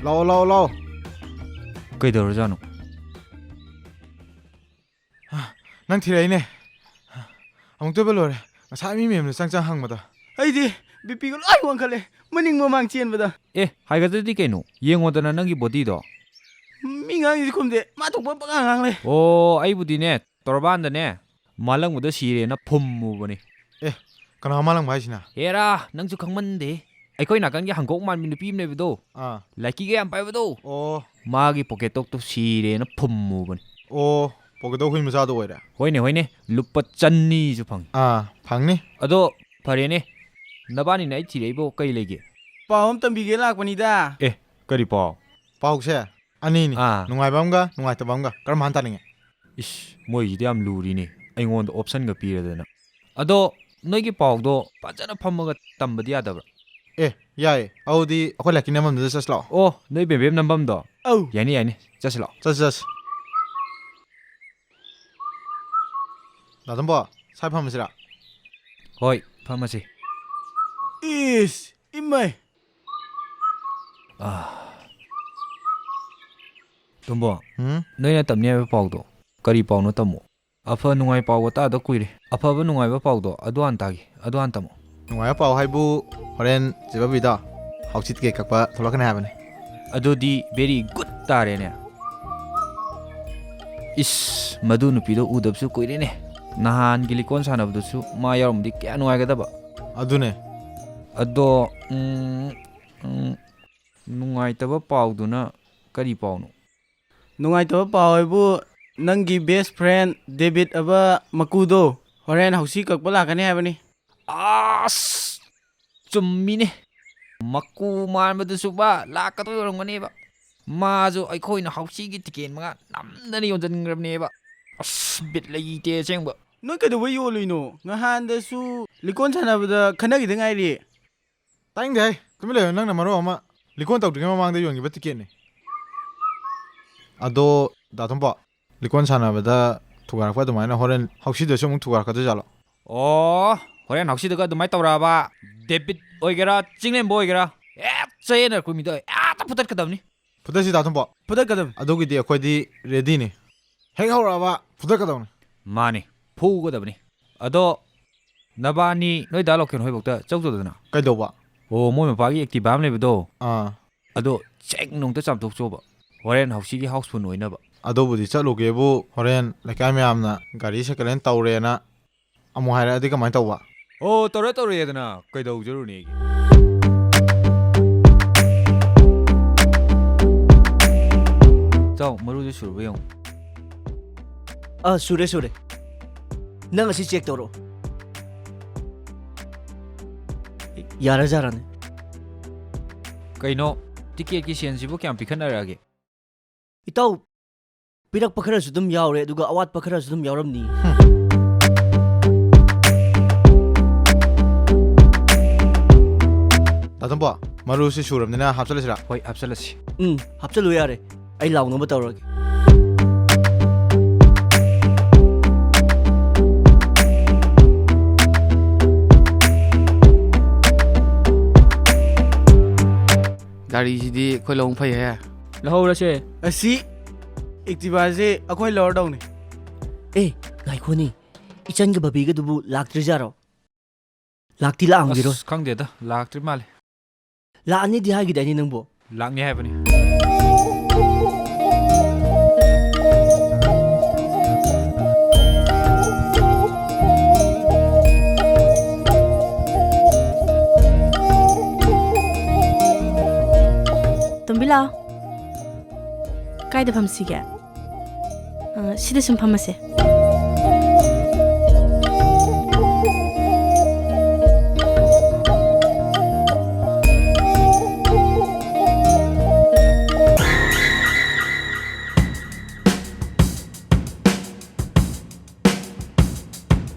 ꯂꯥꯛꯑꯣ, ꯂꯥꯛꯑꯣ, ꯂꯥꯛꯑꯣ꯫ ꯀꯩꯗꯧꯔꯖꯥꯠꯅꯣ? ꯅꯪ ꯊꯤꯔꯛꯏꯅꯦ꯫ ꯑꯃꯨꯛꯇꯣꯏꯕ ꯂꯣꯏꯔꯦ꯫ ꯉꯁꯥꯏ ꯃꯤ ꯃꯌꯥꯝꯅ ꯆꯪ ꯆꯪ ꯍꯪꯕꯗꯣ꯫ ꯑꯩꯗꯤ ꯕꯤ ꯄꯤꯒ ꯂꯣꯏ ꯋꯥꯡꯈꯠꯂꯦ, ꯃꯅꯤꯡ ꯃꯃꯥꯡ ꯆꯦꯟꯕꯗ꯫ ꯑꯦ, ꯍꯥꯏꯒꯗ꯭ꯔꯗꯤ ꯀꯩꯅꯣ? ꯌꯦꯡꯉꯣꯗꯅ ꯅꯪꯒꯤ ꯕꯣꯗꯤꯗꯣ꯫ ꯃꯤ ꯉꯥꯡꯉꯤꯁꯤ ꯈꯨꯝꯗꯦ, ꯃꯥ ꯊꯣꯛꯄ ꯄꯉꯥꯡ ꯉꯥꯡ ꯂꯩ꯫ ꯑꯣ, ꯑꯩꯕꯨꯗꯤꯅꯦ, ꯇꯣꯔꯕꯥꯟꯗꯅꯦ, ꯃꯥꯂꯪꯕꯗ ꯁꯤꯔꯦꯅ ꯐꯨꯝꯃꯨꯕꯅꯤ꯫ ꯑꯦ, ꯀꯅꯥ ꯃꯥꯂꯪꯕ ꯍꯥꯏꯁꯤꯅ? ꯍꯦꯔꯥ, ꯅꯪꯁꯨ ꯈꯪꯃꯟꯗꯦ꯫ ꯑꯩꯈꯣꯏ ꯅꯥꯀꯟꯒꯤ ꯍꯪꯀꯣꯛ ꯃꯥꯟꯕꯤ ꯅꯨꯄꯤ ꯑꯃ ꯂꯩꯕꯗꯣ, ꯑꯥ꯫ ꯂꯥꯏꯀꯤꯒ ꯌꯥꯝ ꯄꯥꯏꯕꯗꯣ꯫ ꯑꯣ꯫ ꯃꯥꯒꯤ ꯄꯣꯀꯦꯠ ꯇꯣꯛꯇꯣ ꯁꯤꯔꯦꯅ ꯐꯨꯝꯃꯨꯕꯅꯤ꯫ ꯑꯣ, ꯄꯣꯀꯦꯠ ꯇꯣꯛ ꯍꯨꯏ ꯃꯆꯥꯗꯣ ꯑꯣꯏꯔꯦ? ꯍꯣꯏꯅꯦ, ꯍꯣꯏꯅꯦ, ꯂꯨꯄꯥ ꯆꯅꯤꯁꯨ ꯐꯪꯉꯤ꯫ ꯑꯥ, ꯐꯪꯅꯤ꯫ ꯑꯗꯣ ꯐꯔꯦꯅꯦ, ꯅꯕꯥꯅꯤꯅ ꯑꯩ ꯊꯤꯔꯛꯏꯕꯣ ꯀꯩ ꯂꯩꯒꯦ? ꯄꯥꯎ ꯑꯃ ꯇꯝꯕꯤꯒꯦ ꯂꯥꯛꯄꯅꯤꯗ꯫ ꯑꯦ, ꯀꯔꯤ ꯄꯥꯎ? ꯄꯥꯎꯁꯦ ꯑꯅꯤꯅꯤ꯫ ꯑꯥ꯫ ꯅꯨꯡꯉꯥꯏꯕ ꯑꯃꯒ ꯅꯨꯡꯉꯥꯏꯇꯕ ꯑꯃꯒ꯫ ꯀꯔꯝ ꯍꯥꯟ ꯇꯥꯅꯤꯡꯉꯦ? ꯏꯁ, ꯃꯣꯏꯁꯤꯗꯤ ꯌꯥꯝ ꯂꯨꯔꯤꯅꯦ, ꯑꯩꯉꯣꯟꯗ ꯑꯣꯞꯁꯟꯒ ꯄꯤꯔꯗꯅ꯫ ꯑꯗꯣ ꯅꯣꯏꯒꯤ ꯄꯥꯎꯗꯣ ꯐꯖꯅ ꯐꯝꯃꯒ ꯇꯝꯕꯗꯤ ꯌꯥꯗꯕ꯭ꯔꯥ? ꯑꯦ, ꯌꯥꯏꯌꯦ꯫ ꯑꯗꯨꯗꯤ ꯑꯩꯈꯣꯏ ꯂꯥꯏꯀꯤ ꯅꯝꯐꯝꯗꯨꯗ ꯆꯠꯁꯤ ꯂꯥꯛꯑꯣ꯫ ꯑꯣ, ꯅꯣꯏ ꯕꯦꯝꯕꯦꯝ ꯅꯝꯐꯝꯗꯣ? ꯑꯧ꯫ ꯌꯥꯏꯅꯦ, ꯌꯥꯏꯅꯦ, ꯆꯠꯁꯤ ꯂꯥꯛꯑꯣ꯫ ꯆꯠꯁꯤ, ꯆꯠꯁꯤ꯫ ꯗꯥ ꯇꯣꯝꯕꯣ, ꯁ꯭ꯋꯥꯏ ꯐꯝꯃꯁꯤꯔꯥ? ꯍꯣꯏ, ꯐꯝꯃꯁꯤ꯫ ꯏꯁ, ꯏꯃꯥꯏ! ꯑꯥ꯫ ꯇꯣꯝꯕꯣ, ꯍꯨꯝ? ꯅꯣꯏꯅ ꯇꯝꯅꯤ ꯍꯥꯏꯕ ꯄꯥꯎꯗꯣ ꯀꯔꯤ ꯄꯥꯎꯅꯣ ꯇꯝꯃꯣ꯫ ꯑꯐ ꯅꯨꯡꯉꯥꯏ ꯄꯥꯎꯒ ꯇꯥꯗ ꯀꯨꯏꯔꯦ꯫ ꯑꯐꯕ ꯅꯨꯡꯉꯥꯏꯕ ꯄꯥꯎꯗꯣ ꯑꯗꯨ ꯍꯥꯟꯅ ꯇꯥꯒꯦ, ꯑꯗꯨ ꯍꯥꯟꯅ ꯇꯝꯃꯣ꯫ ꯅꯨꯡꯉꯥꯏꯕ ꯄꯥꯎ ꯍꯥꯏꯕꯨ ꯍꯣꯔꯦꯟ ꯆꯦ ꯕꯕꯤꯗꯣ ꯍꯥꯎꯁꯤ ꯇꯤꯀꯦꯠ ꯀꯛꯄ ꯊꯣꯛꯂꯛꯀꯅꯤ ꯍꯥꯏꯕꯅꯤ꯫ ꯑꯗꯨꯗꯤ very good ꯇꯥꯔꯦꯅꯦ꯫ ꯏꯁ, ꯃꯗꯨ ꯅꯨꯄꯤꯗꯣ ꯎꯗꯕꯁꯨ ꯀꯨꯏꯔꯦꯅꯦ꯫ ꯅꯍꯥꯟꯒꯤ ꯂꯤꯀꯣꯟ ꯁꯥꯟꯅꯕꯗꯨꯁꯨ ꯃꯥ ꯌꯥꯎꯔꯝꯃꯗꯤ ꯀꯌꯥ ꯅꯨꯡꯉꯥꯏꯒꯗꯕ꯫ ꯑꯗꯨꯅꯦ꯫ ꯑꯗꯣ, ꯎꯝ, ꯎꯝ, ꯅꯨꯡꯉꯥꯏꯇꯕ ꯄꯥꯎꯗꯨꯅ ꯀꯔꯤ ꯄꯥꯎꯅꯣ? ꯅꯨꯡꯉꯥꯏꯇꯕ ꯄꯥꯎ ꯍꯥꯏꯕꯨ ꯅꯪꯒꯤ best friend ꯗꯦꯕꯤꯠ ꯑꯕ ꯃꯀꯨꯗꯣ ꯍꯣꯔꯦꯟ ꯍꯥꯎꯁꯤ ꯀꯛꯄ ꯂꯥꯛꯀꯅꯤ ꯍꯥꯏꯕꯅꯤ꯫ ꯑꯁ! ꯆꯨꯝꯃꯤꯅꯦ꯫ ꯃꯀꯨ ꯃꯥꯟꯕꯗꯨꯁꯨ ꯃꯥ ꯂꯥꯛꯀꯗꯣꯏ ꯑꯣꯏꯔꯝꯒꯅꯦꯕ꯫ ꯃꯥꯁꯨ ꯑꯩꯈꯣꯏꯅ ꯍꯥꯎꯁꯤꯒꯤ ꯇꯤꯀꯦꯠ ꯃꯉꯥ ꯅꯝꯗꯅ ꯌꯣꯟꯁꯤꯟꯈ꯭ꯔꯕꯅꯦꯕ꯫ ꯑꯁ, ꯕꯤꯠ ꯂꯩꯇꯦ ꯑꯁꯦꯡꯕ꯫ ꯅꯣꯏ ꯀꯩꯗꯧꯕꯩ ꯌꯣꯜꯂꯨꯏꯅꯣ? ꯉꯍꯥꯟꯗꯁꯨ ꯂꯤꯀꯣꯟ ꯁꯥꯟꯅꯕꯗ ꯈꯟꯅꯈꯤꯗ ꯉꯥꯏꯔꯤ꯫ ꯇꯥꯅꯤꯡꯗꯦ ꯍꯩ, ꯇꯨꯃꯤꯟ ꯂꯩꯌꯨ, ꯅꯪꯅ ꯃꯔꯣꯟ ꯑꯃ꯫ ꯂꯤꯀꯣꯟ ꯇꯧꯗ꯭ꯔꯤꯉꯩ ꯃꯃꯥꯡꯗ ꯌꯣꯟꯈꯤꯕ ꯇꯤꯀꯦꯠꯅꯤ꯫ ꯑꯗꯣ, ꯗꯥ ꯇꯣꯝꯕ, ꯂꯤꯀꯣꯟ ꯁꯥꯟꯅꯕꯗ ꯊꯨꯒꯥꯏꯔꯛꯄ ꯑꯗꯨꯃꯥꯏꯅ ꯍꯣꯔꯦꯟ ꯍꯥꯎꯁꯤꯗꯁꯨ ꯑꯃꯨꯛ ꯊꯨꯒꯥꯏꯔꯛꯀꯗꯣꯏꯖꯥꯠꯂꯣ? ꯑꯣ, ꯍꯣꯔꯦꯟ ꯍꯥꯎꯁꯤꯗꯒ ꯑꯗꯨꯃꯥꯏꯅ ꯇꯧꯔꯛꯑꯕ, ꯗꯦꯕꯤꯠ ꯑꯣꯏꯒꯦꯔꯥ, ꯆꯤꯡꯂꯦꯝꯕ ꯑꯣꯏꯒꯦꯔꯥ, ꯍꯦꯛ ꯆꯌꯦꯠꯅꯔꯛꯄ ꯃꯤꯗꯣ ꯍꯦꯛꯇ ꯐꯨꯗꯠꯀꯗꯕꯅꯤ꯫ ꯐꯨꯗꯠꯁꯤ, ꯗꯥ ꯇꯣꯝꯕ꯫ ꯐꯨꯗꯠꯀꯗꯕꯅꯤ꯫ ꯑꯗꯨꯒꯤꯗꯤ ꯑꯩꯈꯣꯏꯗꯤ ꯔꯦꯗꯤꯅꯤ꯫ ꯍꯦꯛ ꯍꯧꯔꯛꯑꯕ ꯐꯨꯗꯠꯀꯗꯕꯅꯤ꯫ ꯃꯥꯅꯤ, ꯐꯨꯒꯗꯕꯅꯤ꯫ ꯑꯗꯣ, ꯅꯕꯥꯅꯤ ꯅꯣꯏ ꯗꯥ ꯂꯣꯀꯦꯟ ꯍꯣꯏꯕꯣꯛꯇ ꯆꯧꯆꯣꯗꯅ꯫ ꯀꯩꯗꯧꯕ? ꯑꯣ, ꯃꯣꯏ ꯃꯄꯥꯒꯤ Activa ꯑꯃ ꯂꯩꯕꯗꯣ꯫ ꯑꯥ꯫ ꯑꯗꯣ ꯆꯦꯛ ꯅꯨꯡꯇ ꯆꯥꯝꯊꯣꯛꯆꯣꯕ꯫ ꯍꯣꯔꯦꯟ ꯍꯥꯎꯁꯤꯒꯤ houseful ꯑꯣꯏꯅꯕ꯫ ꯑꯗꯨꯕꯨꯗꯤ ꯆꯠꯂꯨꯒꯦꯕꯨ, ꯍꯣꯔꯦꯟ ꯂꯩꯀꯥꯏ ꯃꯌꯥꯝꯅ ꯒꯥꯔꯤ second hand ꯇꯧꯔꯦꯅ ꯑꯃꯨꯛ ꯍꯥꯏꯔꯛꯑꯗꯤ ꯀꯃꯥꯏꯅ ꯇꯧꯕ? ꯑꯣ, ꯇꯧꯔꯦ ꯇꯧꯔꯦꯗꯅ ꯀꯩꯗꯧꯖꯔꯨꯅꯦꯒꯦ? ꯆꯥꯎ, ꯃꯔꯨꯗꯨ ꯁꯨꯔꯕ ꯌꯦꯡꯉꯨ꯫ ꯑꯥ, ꯁꯨꯔꯦ, ꯁꯨꯔꯦ꯫ ꯅꯪ ꯑꯁꯤ check ꯇꯧꯔꯣ꯫ ꯌꯥꯔꯖꯥꯔꯅꯦ꯫ ꯀꯩꯅꯣ, ticketꯀꯤ ꯁꯦꯟꯁꯤꯕꯨ ꯀꯌꯥꯝ ꯄꯤꯈꯠꯅꯔꯛꯑꯒꯦ? ꯏꯇꯥꯎ, ꯄꯤꯔꯛꯄ ꯈꯔꯁꯨ ꯑꯗꯨꯝ ꯌꯥꯎꯔꯦ, ꯑꯗꯨꯒ ꯑꯋꯥꯠꯄ ꯈꯔꯁꯨ ꯑꯗꯨꯝ ꯌꯥꯎꯔꯝꯅꯤ꯫ ꯗꯥ ꯇꯣꯝꯕ, ꯃꯔꯨꯁꯤ ꯁꯨꯔꯕꯅꯤꯅ ꯍꯥꯞꯆꯜꯂꯁꯤꯔꯥ? ꯍꯣꯏ, ꯍꯥꯞꯆꯜꯂꯁꯤ꯫ ꯎꯝ, ꯍꯥꯞꯆꯜꯂꯨ ꯌꯥꯔꯦ꯫ ꯑꯩ ꯂꯥꯎꯅꯕ ꯇꯧꯔꯒꯦ꯫ ꯒꯥꯔꯤꯁꯤꯗꯤ ꯑꯩꯈꯣꯏ ꯂꯧꯍꯧ ꯐꯩꯍꯦ꯫ ꯂꯧꯍꯧꯔꯁꯦ꯫ ꯑꯁꯤ Activaꯁꯦ ꯑꯩꯈꯣꯏ ꯂꯧꯔꯗꯧꯅꯤ꯫ ꯑꯦ, ꯉꯥꯏꯈꯣꯅꯦ꯫ ꯏꯆꯟꯒ ꯕꯕꯤꯒꯗꯨꯕꯨ ꯂꯥꯛꯇ꯭ꯔꯤꯖꯥꯔꯣ? ꯂꯥꯛꯇꯤ ꯂꯥꯛꯑꯝꯈꯤꯔꯣꯏ꯫ ꯑꯁ, ꯈꯪꯗꯦꯗ, ꯂꯥꯛꯇ꯭ꯔꯤ ꯃꯥꯜꯂꯦ꯫ ꯂꯥꯛꯑꯅꯤꯗꯤ ꯍꯥꯏꯈꯤꯗꯥꯏꯅꯦ ꯅꯪꯕꯣ? ꯂꯥꯛꯅꯤ ꯍꯥꯏꯕꯅꯤ꯫ ꯇꯣꯝꯕꯤ, ꯂꯥꯛꯑꯣ꯫ ꯀꯥꯏꯗ ꯐꯝꯁꯤꯒꯦ? ꯑ, ꯁꯤꯗ ꯁꯨꯝ ꯐꯝꯃꯁꯦ꯫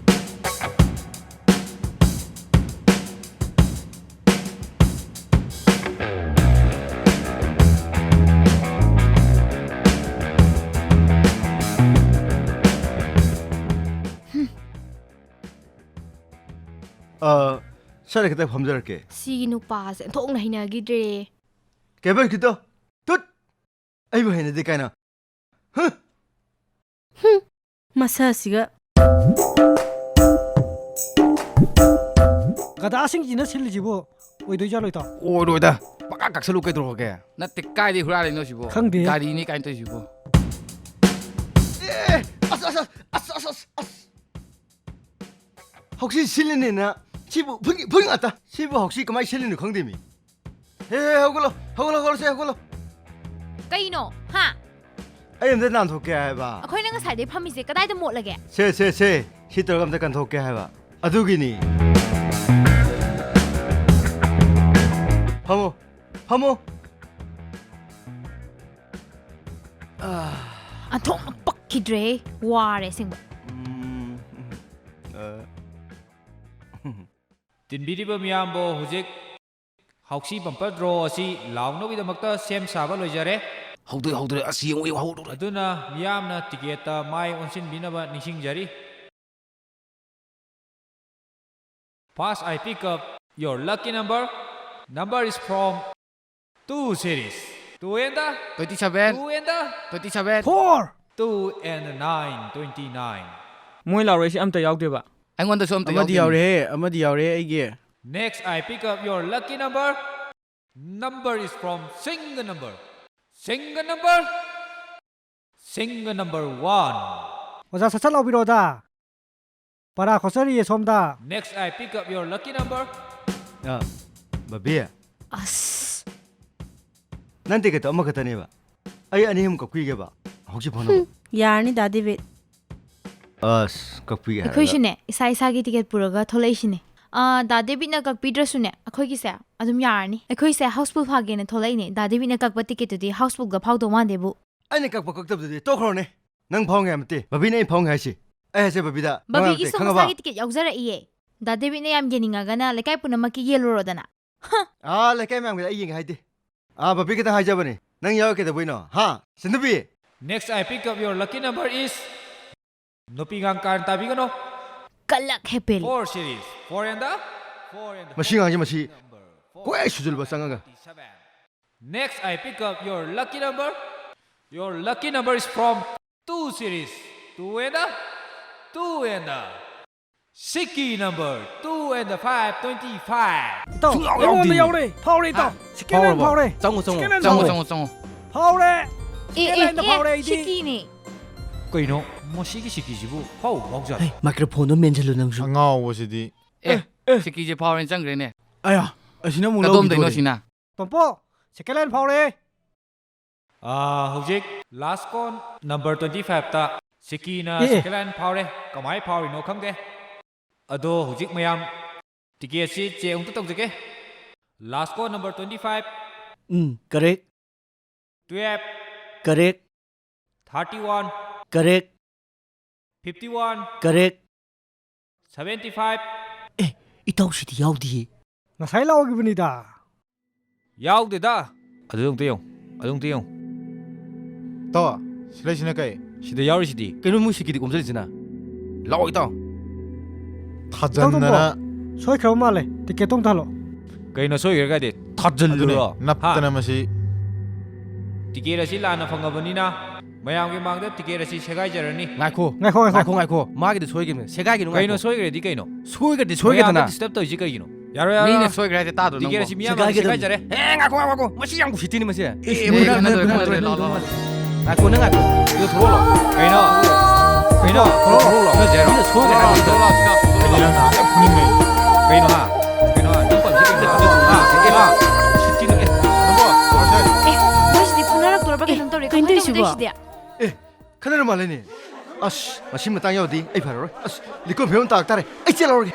ꯑ, ꯁ꯭ꯋꯥꯏꯗ ꯈꯤꯇꯪ ꯐꯝꯖꯔꯛꯀꯦ꯫ ꯁꯤꯒꯤ ꯅꯨꯄꯥꯁꯦ ꯑꯣꯟꯊꯣꯛꯅ ꯍꯩꯅꯈꯤꯗ꯭ꯔꯦ꯫ ꯀꯦꯕꯜ ꯈꯤꯇꯣ, ꯇꯨꯠ! ꯑꯩꯕꯨ ꯍꯩꯅꯗꯦ ꯀꯥꯏꯅ꯫ ꯍꯨ! ꯍꯨꯝ, ꯃꯁꯛꯁꯤꯒ꯫ ꯒꯙꯥꯁꯤꯡꯁꯤꯅ ꯁꯤꯜꯂꯤꯁꯤꯕꯨ ꯑꯣꯏꯗꯣꯏ ꯖꯥꯠꯂꯣ, ꯏꯇꯥꯎ? ꯑꯣꯏꯔꯣꯏꯗ꯫ ꯄꯪꯀꯥ ꯀꯛꯁꯜꯂꯨ ꯀꯩꯗꯧꯔꯒꯦ? ꯅꯠꯇꯦ, ꯀꯥꯏꯗꯩ ꯍꯨꯔꯥꯜꯂꯤꯅꯣ ꯁꯤꯕꯣ? ꯈꯪꯗꯦ꯫ ꯒꯥꯔꯤꯅꯤ ꯀꯥꯏꯅ ꯇꯧꯔꯤꯁꯤꯕꯣ? ꯑꯦ, ꯑꯁ, ꯑꯁ, ꯑꯁ꯫ ꯍꯧꯖꯤꯛ ꯁꯤꯜꯂꯤꯅꯦꯅ ꯁꯤꯕꯨ ꯐꯨꯅꯤꯡ, ꯐꯨꯅꯤꯡ ꯉꯥꯛꯇ꯫ ꯁꯤꯕꯨ ꯍꯧꯖꯤꯛ ꯀꯃꯥꯏꯅ ꯁꯤꯜꯂꯤꯅꯣ ꯈꯪꯗꯦ ꯃꯤ꯫ ꯍꯦ, ꯍꯦ, ꯍꯧꯒꯠꯂꯣ, ꯍꯧꯒꯠꯂꯣ, ꯍꯧꯒꯠꯂꯣ, ꯁꯦ ꯍꯧꯒꯠꯂꯣ꯫ ꯀꯩꯅꯣ? ꯍꯥ? ꯑꯩ ꯑꯝꯇ ꯅꯥꯟꯊꯣꯛꯀꯦ ꯍꯥꯏꯕ꯫ ꯑꯩꯈꯣꯏꯅ ꯉꯁꯥꯏꯗꯩ ꯐꯝꯃꯤꯁꯦ ꯀꯗꯥꯏꯗ ꯃꯣꯠꯂꯒꯦ? ꯁꯦ, ꯁꯦ, ꯁꯦ, ꯁꯤ ꯇꯧꯔꯒ ꯑꯝꯇ ꯀꯟꯊꯣꯛꯀꯦ ꯍꯥꯏꯕ꯫ ꯑꯗꯨꯒꯤꯅꯤ꯫ ꯐꯝꯃꯣ, ꯐꯝꯃꯣ꯫ ꯑꯥ꯫ ꯑꯣꯟꯊꯣꯛꯅ ꯄꯛꯈꯤꯗ꯭ꯔꯦ, ꯋꯥꯔꯦ ꯑꯁꯦꯡꯕ꯫ ꯎꯝ, ꯎꯝ, ꯑ꯫ ꯇꯤꯟꯕꯤꯔꯤꯕ ꯃꯤꯌꯥꯝꯕꯨ ꯍꯧꯖꯤꯛ ꯍꯥꯎꯁꯤ ꯕꯝꯄꯔ ꯗ꯭ꯔꯣ ꯑꯁꯤ ꯂꯥꯎꯅꯕꯒꯤꯗꯃꯛꯇ ꯁꯦꯝ ꯁꯥꯕ ꯂꯣꯏꯖꯔꯦ꯫ ꯍꯧꯗꯣꯛꯑꯦ, ꯍꯧꯗꯣꯛꯑꯦ꯫ ꯑꯁ, ꯌꯦꯡꯉꯨ, ꯌꯦꯡꯉꯨ, ꯍꯧꯗꯣꯛꯑꯦ꯫ ꯑꯗꯨꯅ ꯃꯤꯌꯥꯝꯅ ꯇꯤꯀꯦꯠꯇ ꯃꯥꯏ ꯑꯣꯟꯁꯤꯟꯕꯤꯅꯕ ꯅꯤꯡꯁꯤꯡꯖꯔꯤ꯫ First, I pick up your lucky number. Number is from two series. Two and the twenty-seven. Two and the twenty-seven. Four. Two and the nine, twenty-nine. ꯃꯣꯏ ꯂꯥꯎꯔꯛꯏꯁꯦ ꯑꯝꯇ ꯌꯥꯎꯗꯦꯕ꯫ ꯑꯩꯉꯣꯟꯗꯁꯨ ꯑꯝꯇ ꯑꯃꯗꯤ ꯌꯥꯎꯗꯦꯅꯦ꯫ ꯌꯥꯎꯔꯦꯍꯦ, ꯑꯃꯗꯤ ꯌꯥꯎꯔꯦ ꯑꯩꯒꯤ꯫ Next, I pick up your lucky number. Number is from single number. Single number. Single number one. ꯑꯣꯖꯥ, ꯁꯠ ꯁꯠ ꯂꯥꯎꯕꯤꯔꯣꯗ꯫ ꯄꯔꯥ ꯈꯣꯠꯆꯔꯤꯌꯦ ꯁꯣꯝꯗ꯫ Next, I pick up your lucky number. ꯑ, ꯕꯕꯤ꯫ ꯑꯁ꯫ ꯅꯪ ꯇꯤꯀꯦꯠꯇꯣ ꯑꯃꯈꯛꯇꯅꯦꯕ꯫ ꯑꯩ ꯑꯅꯤ ꯑꯍꯨꯝ ꯀꯛꯄꯤꯒꯦꯕ꯫ ꯍꯧꯖꯤꯛ ꯐꯥꯎꯅꯕ꯫ ꯍꯨꯝ, ꯌꯥꯔꯅꯤ, ꯗꯥ ꯗꯦꯕꯤꯠ꯫ ꯑꯁ, ꯀꯛꯄꯤꯒꯦ ꯍꯥꯏꯔꯒ꯫ ꯑꯩꯈꯣꯏꯁꯨꯅꯦ, ꯏꯁꯥ ꯏꯁꯥꯒꯤ ꯇꯤꯀꯦꯠ ꯄꯨꯔꯒ ꯊꯣꯛꯂꯛꯏꯁꯤꯅꯦ꯫ ꯑꯥ, ꯗꯥ ꯗꯦꯕꯤꯠꯅ ꯀꯛꯄꯤꯗ꯭ꯔꯁꯨꯅꯦ, ꯑꯩꯈꯣꯏꯒꯤꯁꯦ ꯑꯗꯨꯝ ꯌꯥꯔꯅꯤ꯫ ꯑꯩꯈꯣꯏꯁꯦ ꯍꯥꯎꯁꯐꯨꯜ ꯐꯥꯒꯦꯅ ꯊꯣꯛꯂꯛꯏꯅꯦ꯫ ꯗꯥ ꯗꯦꯕꯤꯠꯅ ꯀꯛꯄ ꯇꯤꯀꯦꯠꯇꯨꯗꯤ ꯍꯥꯎꯁꯐꯨꯜꯒ ꯐꯥꯎꯗꯧ ꯃꯥꯟꯗꯦꯕꯨ꯫ ꯑꯩꯅ ꯀꯛꯄ ꯀꯛꯇꯕꯗꯨꯗꯤ ꯇꯣꯛꯈ꯭ꯔꯣꯅꯦ꯫ ꯅꯪ ꯐꯥꯎꯅꯤꯡꯉꯥꯏ ꯅꯠꯇꯦ, ꯕꯕꯤꯅ ꯑꯩ ꯐꯥꯎꯅꯤꯡꯉꯥꯏ ꯍꯥꯏꯁꯤ꯫ ꯑꯩ ꯍꯥꯏꯁꯦ ꯕꯕꯤꯗ, ꯅꯪ ꯕꯕꯤꯒꯤꯁꯨ ꯅꯠꯇꯦ, ꯈꯪꯉꯕ? ꯃꯁꯥꯒꯤ ꯇꯤꯀꯦꯠ ꯌꯥꯎꯖꯔꯛꯏꯌꯦ꯫ ꯗꯥ ꯗꯦꯕꯤꯠꯅ ꯌꯥꯝ ꯌꯦꯡꯅꯤꯡꯉꯒꯅ ꯂꯩꯀꯥꯏ ꯄꯨꯝꯅꯃꯛꯀꯤ ꯌꯦꯜꯂꯨꯔꯣꯗꯅ꯫ ꯍ! ꯑꯥ, ꯂꯩꯀꯥꯏ ꯃꯌꯥꯝꯒꯤꯗ ꯑꯩ ꯌꯦꯡꯒꯦ ꯍꯥꯏꯗꯦ꯫ ꯑꯥ, ꯕꯕꯤ ꯈꯤꯇꯪ ꯍꯥꯏꯖꯕꯅꯦ꯫ ꯅꯪ ꯌꯥꯎꯔ ꯀꯩꯗꯧꯕꯩꯅꯣ? ꯍꯥ? ꯁꯤꯟꯗꯨꯕꯤ! Next, I pick up your lucky number is ꯅꯨꯄꯤ ꯑꯉꯥꯡ ꯀꯥꯔꯟ ꯇꯥꯕꯤꯒꯅꯣ꯫ ꯀꯂꯛ ꯍꯦꯄꯦꯜ꯫ Four series. Four and the four and the ꯃꯁꯤ ꯑꯉꯥꯡꯁꯦ ꯃꯁꯤ number four. ꯀꯣꯏ ꯁꯨꯖꯜꯂꯨꯕ ꯆꯪꯉꯒ꯫ Next, I pick up your lucky number. Your lucky number is from two series. Two and the two and the Siki number two and the five twenty-five. ꯏꯇꯥꯎ, ꯁꯨꯡꯌꯥꯎ ꯑꯩꯉꯣꯟꯗ ꯌꯥꯎꯗꯦꯅꯦ꯫ ꯌꯥꯎꯔꯦ꯫ ꯐꯥꯎꯔꯦ, ꯏꯇꯥꯎ꯫ ꯍꯥ? Second hand ꯐꯥꯎꯔꯕꯣ? ꯐꯥꯎꯔꯦ꯫ ꯆꯪꯉꯣ, ꯆꯪꯉꯣ, second hand ꯆꯪꯉꯣ, ꯐꯥꯎꯔꯦ꯫ ꯆꯪꯉꯣ, ꯆꯪꯉꯣ꯫ ꯐꯥꯎꯔꯦ꯫ ꯑꯦ, ꯁꯦꯀꯦꯟ ꯑꯦ, ꯍꯦꯟ ꯑꯦ, ꯐꯥꯎꯔꯦ ꯑꯩꯗꯤ꯫ ꯁꯤꯀꯤꯅꯦ꯫ ꯀꯩꯅꯣ? ꯃꯁꯤꯒꯤ ꯁꯤꯀꯤꯁꯤꯕꯨ ꯐꯥꯎꯕ ꯐꯥꯎꯖꯥꯠꯂꯣ? ꯍꯩ, ꯃꯥꯏꯀ꯭ꯔꯣꯐꯣꯟꯗꯣ ꯃꯦꯟꯁꯤꯜꯂꯨ ꯅꯪꯁꯨ꯫ ꯑꯉꯥꯎꯕꯁꯤꯗꯤ꯫ ꯑꯦ, ꯑꯦ, ꯁꯤꯀꯤꯁꯦ ꯐꯥꯎꯔꯦꯅ ꯆꯪꯈ꯭ꯔꯦꯅꯦ꯫ ꯑꯌꯥ, ꯑꯁꯤꯅ ꯑꯃꯨꯛ ꯀꯗꯣꯝꯗꯩꯅꯣ ꯂꯧꯈꯤꯗꯣꯔꯦ꯫ ꯁꯤꯅ? ꯇꯣꯝꯄꯣ, ꯁꯦꯀꯦꯟ ꯍꯦꯟ ꯐꯥꯎꯔꯦ꯫ ꯑꯥ, ꯍꯧꯖꯤꯛ ꯂꯥꯁ ꯀꯣꯟ ꯅꯝꯕꯔ ꯇ꯭ꯋꯦꯟꯇꯤ ꯐꯥꯏꯚꯇ ꯁꯤꯀꯤꯅ ꯑꯦ, ꯑꯦ꯫ Second hand ꯐꯥꯎꯔꯦ꯫ ꯀꯃꯥꯏ ꯐꯥꯎꯔꯤꯅꯣ ꯈꯪꯗꯦ꯫ ꯑꯗꯣ ꯍꯧꯖꯤꯛ ꯃꯌꯥꯝ ꯇꯤꯀꯦꯠꯁꯤ ꯆꯦꯛ ꯑꯃꯨꯛꯇ ꯇꯧꯖꯒꯦ꯫ ꯂꯥꯁ ꯀꯣꯟ number twenty five. Um, correct. Twelve. Correct. Thirty one. Correct. Fifty one. Correct. Seventy five. ꯑꯦ, ꯏꯇꯥꯎꯁꯤꯗꯤ ꯌꯥꯎꯗꯤꯌꯦ꯫ ꯉꯁꯥꯏ ꯂꯥꯎꯈꯤꯕꯅꯤꯗ꯫ ꯌꯥꯎꯗꯦꯗ꯫ ꯑꯗꯨ ꯑꯝꯇ ꯌꯦꯡꯉꯨ꯫ ꯑꯗꯨ ꯑꯝꯇ ꯌꯦꯡꯉꯨ꯫ ꯇꯣ, ꯁꯤꯂꯩꯁꯤꯅ ꯀꯩ? ꯁꯤꯗ ꯌꯥꯎꯔꯤꯁꯤꯗꯤ꯫ ꯀꯩꯅꯣ ꯃꯣꯏ ꯁꯤꯀꯤꯗꯤ ꯀꯣꯝꯖꯜꯂꯤꯁꯤꯅ? ꯂꯥꯛꯑꯣ ꯏꯇꯥꯎ꯫ ꯊꯥꯖꯟꯗꯅ꯫ ꯏꯇꯥꯎ ꯇꯣꯝꯕꯣ, ꯁꯣꯏꯈ꯭ꯔꯕ ꯃꯥꯜꯂꯦ꯫ ꯇꯤꯀꯦꯠꯇꯣ ꯑꯝꯇ ꯍꯜꯂꯣ꯫ ꯀꯩꯅꯣ ꯁꯣꯏꯈ꯭ꯔꯦ ꯀꯥꯏꯗꯤ? ꯊꯥꯖꯜꯂꯨꯔꯣ? ꯑꯗꯨꯅꯦ, ꯅꯞꯇꯅ ꯍꯥ? ꯃꯁꯤ꯫ ꯇꯤꯀꯦꯠ ꯑꯁꯤ ꯂꯥꯟꯅ ꯐꯪꯉꯕꯅꯤꯅ ꯃꯌꯥꯝꯒꯤ ꯃꯥꯡꯗ ꯇꯤꯀꯦꯠ ꯑꯁꯤ ꯁꯦꯒꯥꯏꯖꯔꯅꯤ꯫ ꯉꯥꯏꯈꯣ꯫ ꯉꯥꯏꯈꯣ, ꯉꯥꯏꯈꯣ꯫ ꯉꯥꯏꯈꯣ, ꯉꯥꯏꯈꯣ꯫ ꯃꯥꯒꯤꯗꯤ ꯁꯣꯏꯈꯤꯕꯅꯦ꯫ ꯁꯦꯒꯥꯏꯒꯤꯅꯨ, ꯀꯩꯅꯣ ꯉꯥꯏꯈꯣ꯫ ꯁꯣꯏꯈ꯭ꯔꯦꯗꯤ ꯀꯩꯅꯣ? ꯁꯣꯏꯈ꯭ꯔꯗꯤ ꯁꯣꯏꯈ꯭ꯔꯦꯗꯅ꯫ ꯃꯌꯥꯝꯗ disturb ꯇꯧꯔꯤꯁꯤ ꯀꯩꯒꯤꯅꯣ? ꯌꯥꯔꯣꯏ, ꯌꯥꯔꯣꯏ, ꯃꯤꯅ ꯌꯥꯔꯣꯏ꯫ ꯁꯣꯏꯈ꯭ꯔꯦ ꯍꯥꯏꯁꯦ ꯇꯥꯗ꯭ꯔꯣ ꯇꯤꯀꯦꯠ ꯅꯪꯕꯣ? ꯑꯁꯤ ꯃꯤꯌꯥꯝ ꯃꯥꯡꯗ ꯁꯦꯒꯥꯏꯒꯗꯕꯅꯤ꯫ ꯁꯦꯒꯥꯏꯖꯔꯦ꯫ ꯑꯦ, ꯉꯥꯏꯈꯣ, ꯉꯥꯏꯈꯣ, ꯉꯥꯏꯈꯣ꯫ ꯃꯁꯤ ꯌꯥꯝ ꯎꯁꯤꯠꯇꯦꯅꯦ ꯃꯁꯤ꯫ ꯑꯦ, ꯑꯦ, ꯃꯨꯟꯅ, ꯃꯨꯟꯅ, ꯃꯨꯟꯅ, ꯃꯨꯟꯅ, ꯃꯨꯟꯅ, ꯂꯥꯎ, ꯂꯥꯎ, ꯂꯥꯎ꯫ ꯉꯥꯏꯈꯣ, ꯅꯪ ꯉꯥꯏꯈꯣ꯫ ꯏꯗꯣ ꯊꯣꯛꯂꯛꯑꯣ꯫ ꯀꯩꯅꯣ? ꯀꯩꯅꯣ? ꯊꯣꯛꯂꯛꯑꯣ, ꯊꯣꯛꯂꯛꯑꯣ꯫ ꯅꯪ ꯖꯦꯔꯣ꯫ ꯊꯣꯛꯂꯛꯑꯣ, ꯊꯣꯛꯂꯛꯑꯣ, ꯊꯣꯛꯂꯛꯑꯣ꯫ ꯀꯩꯅꯣ ꯍꯥ? ꯀꯩꯅꯣ ꯍꯥ? ꯀꯩꯅꯣ ꯍꯥ? ꯅꯪ ꯄꯥꯝꯖꯤ ꯀꯩꯅꯣ ꯍꯥ? ꯀꯩꯅꯣ ꯍꯥ? ꯎꯁꯤꯠꯇꯦꯅꯦ꯫ ꯑꯦ, ꯃꯣꯏꯁꯤꯗꯤ ꯐꯨꯅꯔꯛꯇꯣꯔꯕ꯭ꯔꯥ ꯀꯩꯅꯣꯝ ꯇꯧꯔꯦ꯫ ꯀꯩꯅꯣ ꯀꯃꯥꯏꯅ ꯇꯧꯁꯤꯕꯣ? ꯇꯧꯗꯣꯏꯁꯤꯗꯤ? ꯑꯦ, ꯈꯠꯅꯔ ꯃꯥꯜꯂꯦꯅꯦ꯫ ꯑꯁ, ꯃꯁꯤ ꯃꯇꯥꯡ ꯌꯧꯔꯗꯤ ꯑꯩ ꯐꯔꯔꯣꯏ꯫ ꯑꯁ, ꯂꯤꯀꯣꯟ ꯐꯤꯕꯝ ꯇꯥꯔꯛ ꯇꯥꯔꯦ꯫ ꯑꯩ ꯆꯦꯜꯍꯧꯔꯒꯦ꯫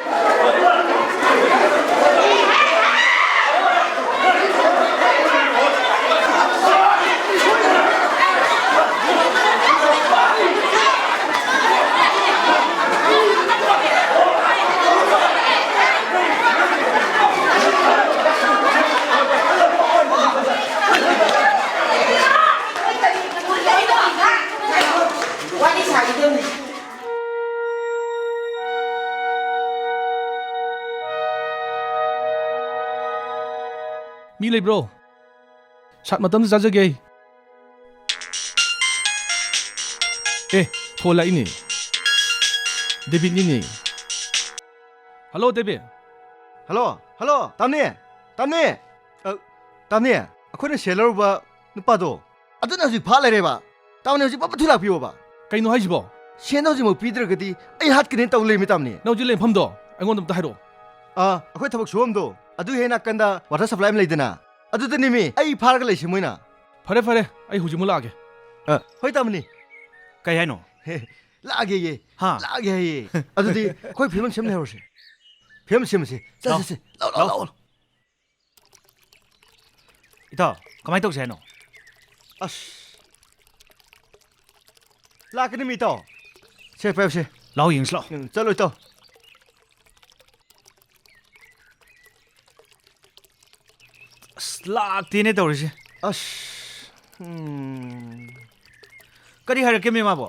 ꯋꯥꯔꯤ ꯁꯥꯈꯤꯗꯣꯏꯅꯤ꯫ ꯃꯤ ꯂꯩꯕ꯭ꯔꯣ? ꯁꯥꯠ ꯃꯇꯝꯗ ꯆꯥꯖꯒꯦ ꯑꯩ꯫ ꯑꯦ, ꯐꯣꯟ ꯂꯥꯛꯏꯅꯦ꯫ ꯗꯦꯕꯤꯠꯅꯤꯅꯦ꯫ ꯍꯜꯂꯣ, ꯗꯦꯕꯤꯠ꯫ ꯍꯜꯂꯣ, ꯍꯜꯂꯣ, ꯇꯥꯝꯅꯦ, ꯇꯥꯝꯅꯦ꯫ ꯑ, ꯇꯥꯝꯅꯦ, ꯑꯩꯈꯣꯏꯅ ꯁꯦꯜ ꯂꯧꯔꯨꯕ ꯅꯨꯄꯥꯗꯣ, ꯑꯗꯨꯅ ꯍꯧꯖꯤꯛ ꯐꯥ ꯂꯩꯔꯦꯕ꯫ ꯇꯥꯃꯣꯅꯦ, ꯍꯧꯖꯤꯛ ꯄꯠ ꯄꯠ ꯊꯨ ꯂꯥꯛꯄꯤꯌꯣꯕ꯫ ꯀꯩꯅꯣ ꯍꯥꯏꯁꯤꯕꯣ? ꯁꯦꯟꯗꯣ ꯍꯧꯖꯤꯛꯃꯛ ꯄꯤꯗ꯭ꯔꯒꯗꯤ ꯑꯩ ꯍꯥꯠꯀꯅꯤ ꯇꯧ ꯂꯩꯔꯃꯤ, ꯇꯥꯃꯣꯅꯦ꯫ ꯅꯪ ꯍꯧꯖꯤꯛ ꯂꯩꯐꯝꯗꯣ ꯑꯩꯉꯣꯟꯗ ꯑꯝꯇ ꯍꯥꯏꯔꯛꯑꯣ꯫ ꯑꯥ, ꯑꯩꯈꯣꯏ ꯊꯕꯛ ꯁꯨꯐꯝꯗꯣ, ꯑꯗꯨꯒꯤ ꯍꯦꯛ ꯅꯥꯀꯟꯗ water supply ꯑꯃ ꯂꯩꯗꯅ, ꯑꯗꯨꯗꯅꯦꯃꯤ ꯑꯩ ꯐꯥꯔꯒ ꯂꯩꯁꯦ ꯃꯣꯏꯅ꯫ ꯐꯔꯦ, ꯐꯔꯦ, ꯑꯩ ꯍꯧꯖꯤꯛꯃꯛ ꯂꯥꯛꯑꯒꯦ꯫ ꯑ, ꯍꯣꯏ, ꯇꯥꯃꯣꯅꯦ꯫ ꯀꯩ ꯍꯥꯏꯅꯣ? ꯍꯦ, ꯂꯥꯛꯑꯒꯦꯌꯦ꯫ ꯍꯥ? ꯂꯥꯛꯑꯒꯦ ꯍꯥꯏꯌꯦ꯫ ꯑꯗꯨꯗꯤ ꯑꯩꯈꯣꯏ ꯐꯤꯂꯝ ꯁꯦꯝ ꯂꯩꯍꯧꯔꯁꯦ꯫ ꯐꯤꯂꯝ ꯁꯦꯝꯃꯁꯦ꯫ ꯆꯠ, ꯂꯥꯎ, ꯆꯠꯁꯦ꯫ ꯂꯥꯎ, ꯂꯥꯎ, ꯂꯥꯎ꯫ ꯂꯥꯎ꯫ ꯏꯇꯥꯎ, ꯀꯃꯥꯏꯅ ꯇꯧꯁꯦ ꯍꯥꯏꯅꯣ? ꯑꯁ꯫ ꯂꯥꯛꯀꯅꯤ ꯃꯤ ꯏꯇꯥꯎ꯫ ꯁꯦ, ꯄꯥꯏꯌꯨꯁꯦ꯫ ꯂꯥꯎ ꯌꯦꯡꯁꯤ ꯂꯥꯎ꯫ ꯎꯝ, ꯆꯠꯂꯣ ꯏꯇꯥꯎ꯫ ꯑꯁ, ꯂꯥꯛꯇꯦꯅꯦ ꯇꯧꯔꯤꯁꯦ꯫ ꯑꯁ꯫ ꯎꯝ꯫ ꯀꯔꯤ ꯍꯥꯏꯔꯛꯀꯦ ꯃꯤ ꯃꯥꯕꯣ?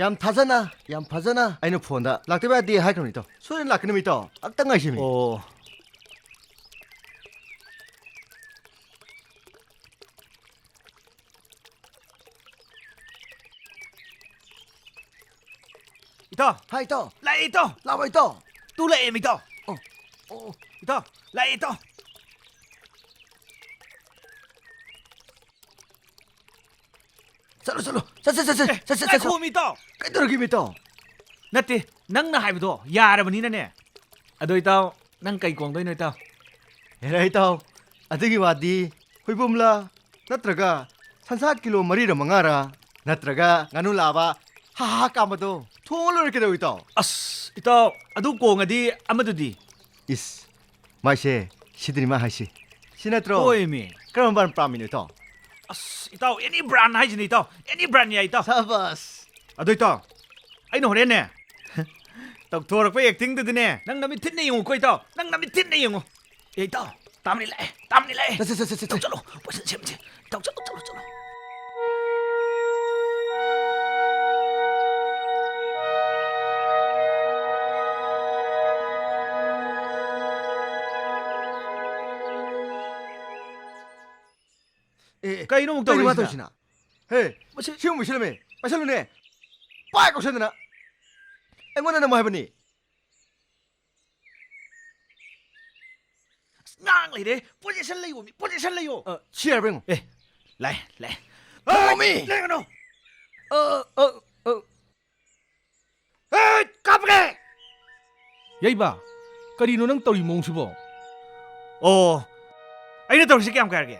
ꯌꯥꯝ ꯊꯥꯖꯅ, ꯌꯥꯝ ꯐꯖꯅ ꯑꯩꯅ ꯐꯣꯟꯗ ꯂꯥꯛꯇꯕ ꯌꯥꯗꯦ ꯍꯥꯏꯈ꯭ꯔꯕꯅꯤ ꯏꯇꯥꯎ꯫ ꯁꯣꯏꯗꯅ ꯂꯥꯛꯀꯅꯤ ꯃꯤ ꯏꯇꯥꯎ꯫ ꯑꯝꯇ ꯉꯥꯏꯁꯤ ꯃꯤ꯫ ꯑꯣ꯫ ꯏꯇꯥꯎ! ꯍꯥꯏ, ꯏꯇꯥꯎ꯫ ꯂꯥꯛꯑꯦ, ꯏꯇꯥꯎ! ꯂꯥꯛꯑꯣ, ꯏꯇꯥꯎ꯫ ꯇꯨ ꯂꯥꯛꯑꯦ, ꯏꯇꯥꯎ꯫ ꯑꯣ, ꯑꯣ, ꯑꯣ꯫ ꯏꯇꯥꯎ, ꯂꯥꯛꯑꯦ, ꯏꯇꯥꯎ꯫ ꯆꯠꯂꯣ, ꯆꯠꯂꯣ꯫ ꯆꯠꯁꯦ, ꯆꯠꯁꯦ, ꯑꯦ, ꯆꯠꯁꯦ, ꯆꯠꯁꯦ꯫ ꯉꯥꯏꯈꯣ, ꯃꯤ ꯏꯇꯥꯎ꯫ ꯀꯩꯗꯧꯔꯒꯦ, ꯃꯤ ꯏꯇꯥꯎ? ꯅꯠꯇꯦ, ꯅꯪꯅ ꯍꯥꯏꯕꯗꯣ ꯌꯥꯔꯕꯅꯤꯅꯅꯦ꯫ ꯑꯗꯣ ꯏꯇꯥꯎ, ꯅꯪ ꯀꯩ ꯀꯣꯡꯗꯣꯏꯅꯣ ꯏꯇꯥꯎ? ꯍꯦꯔꯥ ꯏꯇꯥꯎ, ꯑꯗꯨꯒꯤ ꯋꯥꯗꯤ ꯍꯨꯏꯕꯨꯝꯂꯥ ꯅꯠꯇ꯭ꯔꯒ ꯁꯟꯁꯥ ꯀꯤꯂꯣ ꯃꯔꯤꯔ ꯃꯉꯥꯔ ꯅꯠꯇ꯭ꯔꯒ ꯉꯥꯅꯨ ꯂꯥꯕ ꯍꯥ ꯍꯥ ꯀꯥꯝꯕꯗꯣ ꯊꯣꯡꯉ ꯂꯣꯏꯔꯦ ꯀꯩꯗꯧ ꯏꯇꯥꯎ? ꯑꯁ, ꯏꯇꯥꯎ, ꯑꯗꯨ ꯀꯣꯡꯉꯗꯤ ꯑꯃꯗꯨꯗꯤ? ꯏꯁ, ꯃꯥꯏꯁꯦ ꯁꯤꯗꯅꯤ ꯃꯥ ꯍꯥꯏꯁꯤ꯫ ꯁꯤ ꯅꯠꯇ꯭ꯔꯣ? ꯍꯣꯏꯃꯤ꯫ ꯀꯔꯝꯕ brand ꯄꯥꯝꯃꯤꯅꯣ ꯏꯇꯥꯎ? ꯑꯁ, ꯏꯇꯥꯎ, any brand ꯍꯥꯏꯁꯤꯅꯤ ꯏꯇꯥꯎ, any brand ꯌꯥꯏ ꯏꯇꯥꯎ꯫ ꯁꯥꯕꯥꯁ꯫ ꯑꯗꯣ ꯏꯇꯥꯎ, ꯑꯩꯅ ꯍꯣꯔꯦꯟꯅꯦ, ꯇꯧꯊꯣꯔꯛꯄ actingꯗꯨꯗꯤꯅꯦ, ꯅꯪ ꯅꯃꯤꯠ ꯊꯤꯟꯅ ꯌꯦꯡꯉꯨꯀꯣ ꯏꯇꯥꯎ, ꯅꯪ ꯅꯃꯤꯠ ꯊꯤꯟꯅ ꯌꯦꯡꯉꯨ꯫ ꯑꯦ ꯏꯇꯥꯎ, ꯇꯥꯃꯅꯤ ꯂꯥꯛꯑꯦ, ꯇꯥꯃꯅꯤ ꯂꯥꯛꯑꯦ꯫ ꯆꯠꯁꯦ, ꯆꯠꯁꯦ, ꯆꯠꯁꯦ, ꯏꯇꯥꯎ, ꯆꯠꯂꯣ, ꯄꯣꯠꯁꯟ ꯁꯦꯝꯁꯦ꯫ ꯏꯇꯥꯎ, ꯆꯠꯂꯣ, ꯆꯠꯂꯣ, ꯆꯠꯂꯣ꯫ ꯀꯩꯅꯣ ꯑꯃꯨꯛ ꯀꯩꯅꯣ ꯃꯥ ꯇꯧꯔꯤꯁꯤꯅ? ꯇꯧꯔꯤꯁꯤꯅ? ꯍꯦ, ꯃꯁꯤ ꯁꯤ ꯑꯃꯨꯛ ꯃꯨꯁꯤꯜꯂꯝꯃꯦ꯫ ꯄꯥꯏꯁꯜꯂꯨꯅꯦ꯫ ꯄꯥꯏ ꯀꯧꯁꯟꯗꯅ꯫ ꯑꯩꯉꯣꯟꯗ ꯅꯝꯃꯣ ꯍꯥꯏꯕꯅꯤ꯫ ꯑꯁ, ꯉꯥꯡ ꯂꯩꯔꯦ꯫ Position ꯂꯩꯌꯣ, ꯃꯤ, position ꯂꯩꯌꯣ꯫ ꯑ, ꯁꯤ ꯌꯥꯔꯕ ꯌꯦꯡꯉꯣ꯫ ꯑꯦ, ꯂꯥꯛꯑꯦ, ꯂꯥꯛꯑꯦ꯫ ꯊꯝꯃꯣꯃꯤ! ꯂꯦꯡꯒꯅꯨ! ꯑ, ꯑ, ꯑ꯫ ꯑꯦ, ꯀꯥꯞꯄꯒꯦ! ꯌꯩꯕ, ꯀꯔꯤꯅꯣ ꯅꯪ ꯇꯧꯔꯤ ꯃꯑꯣꯡꯁꯤꯕꯣ? ꯑꯣ, ꯑꯩꯅ ꯇꯧꯔꯤꯁꯤ ꯀꯌꯥꯝ ꯀꯥꯏꯔꯒꯦ?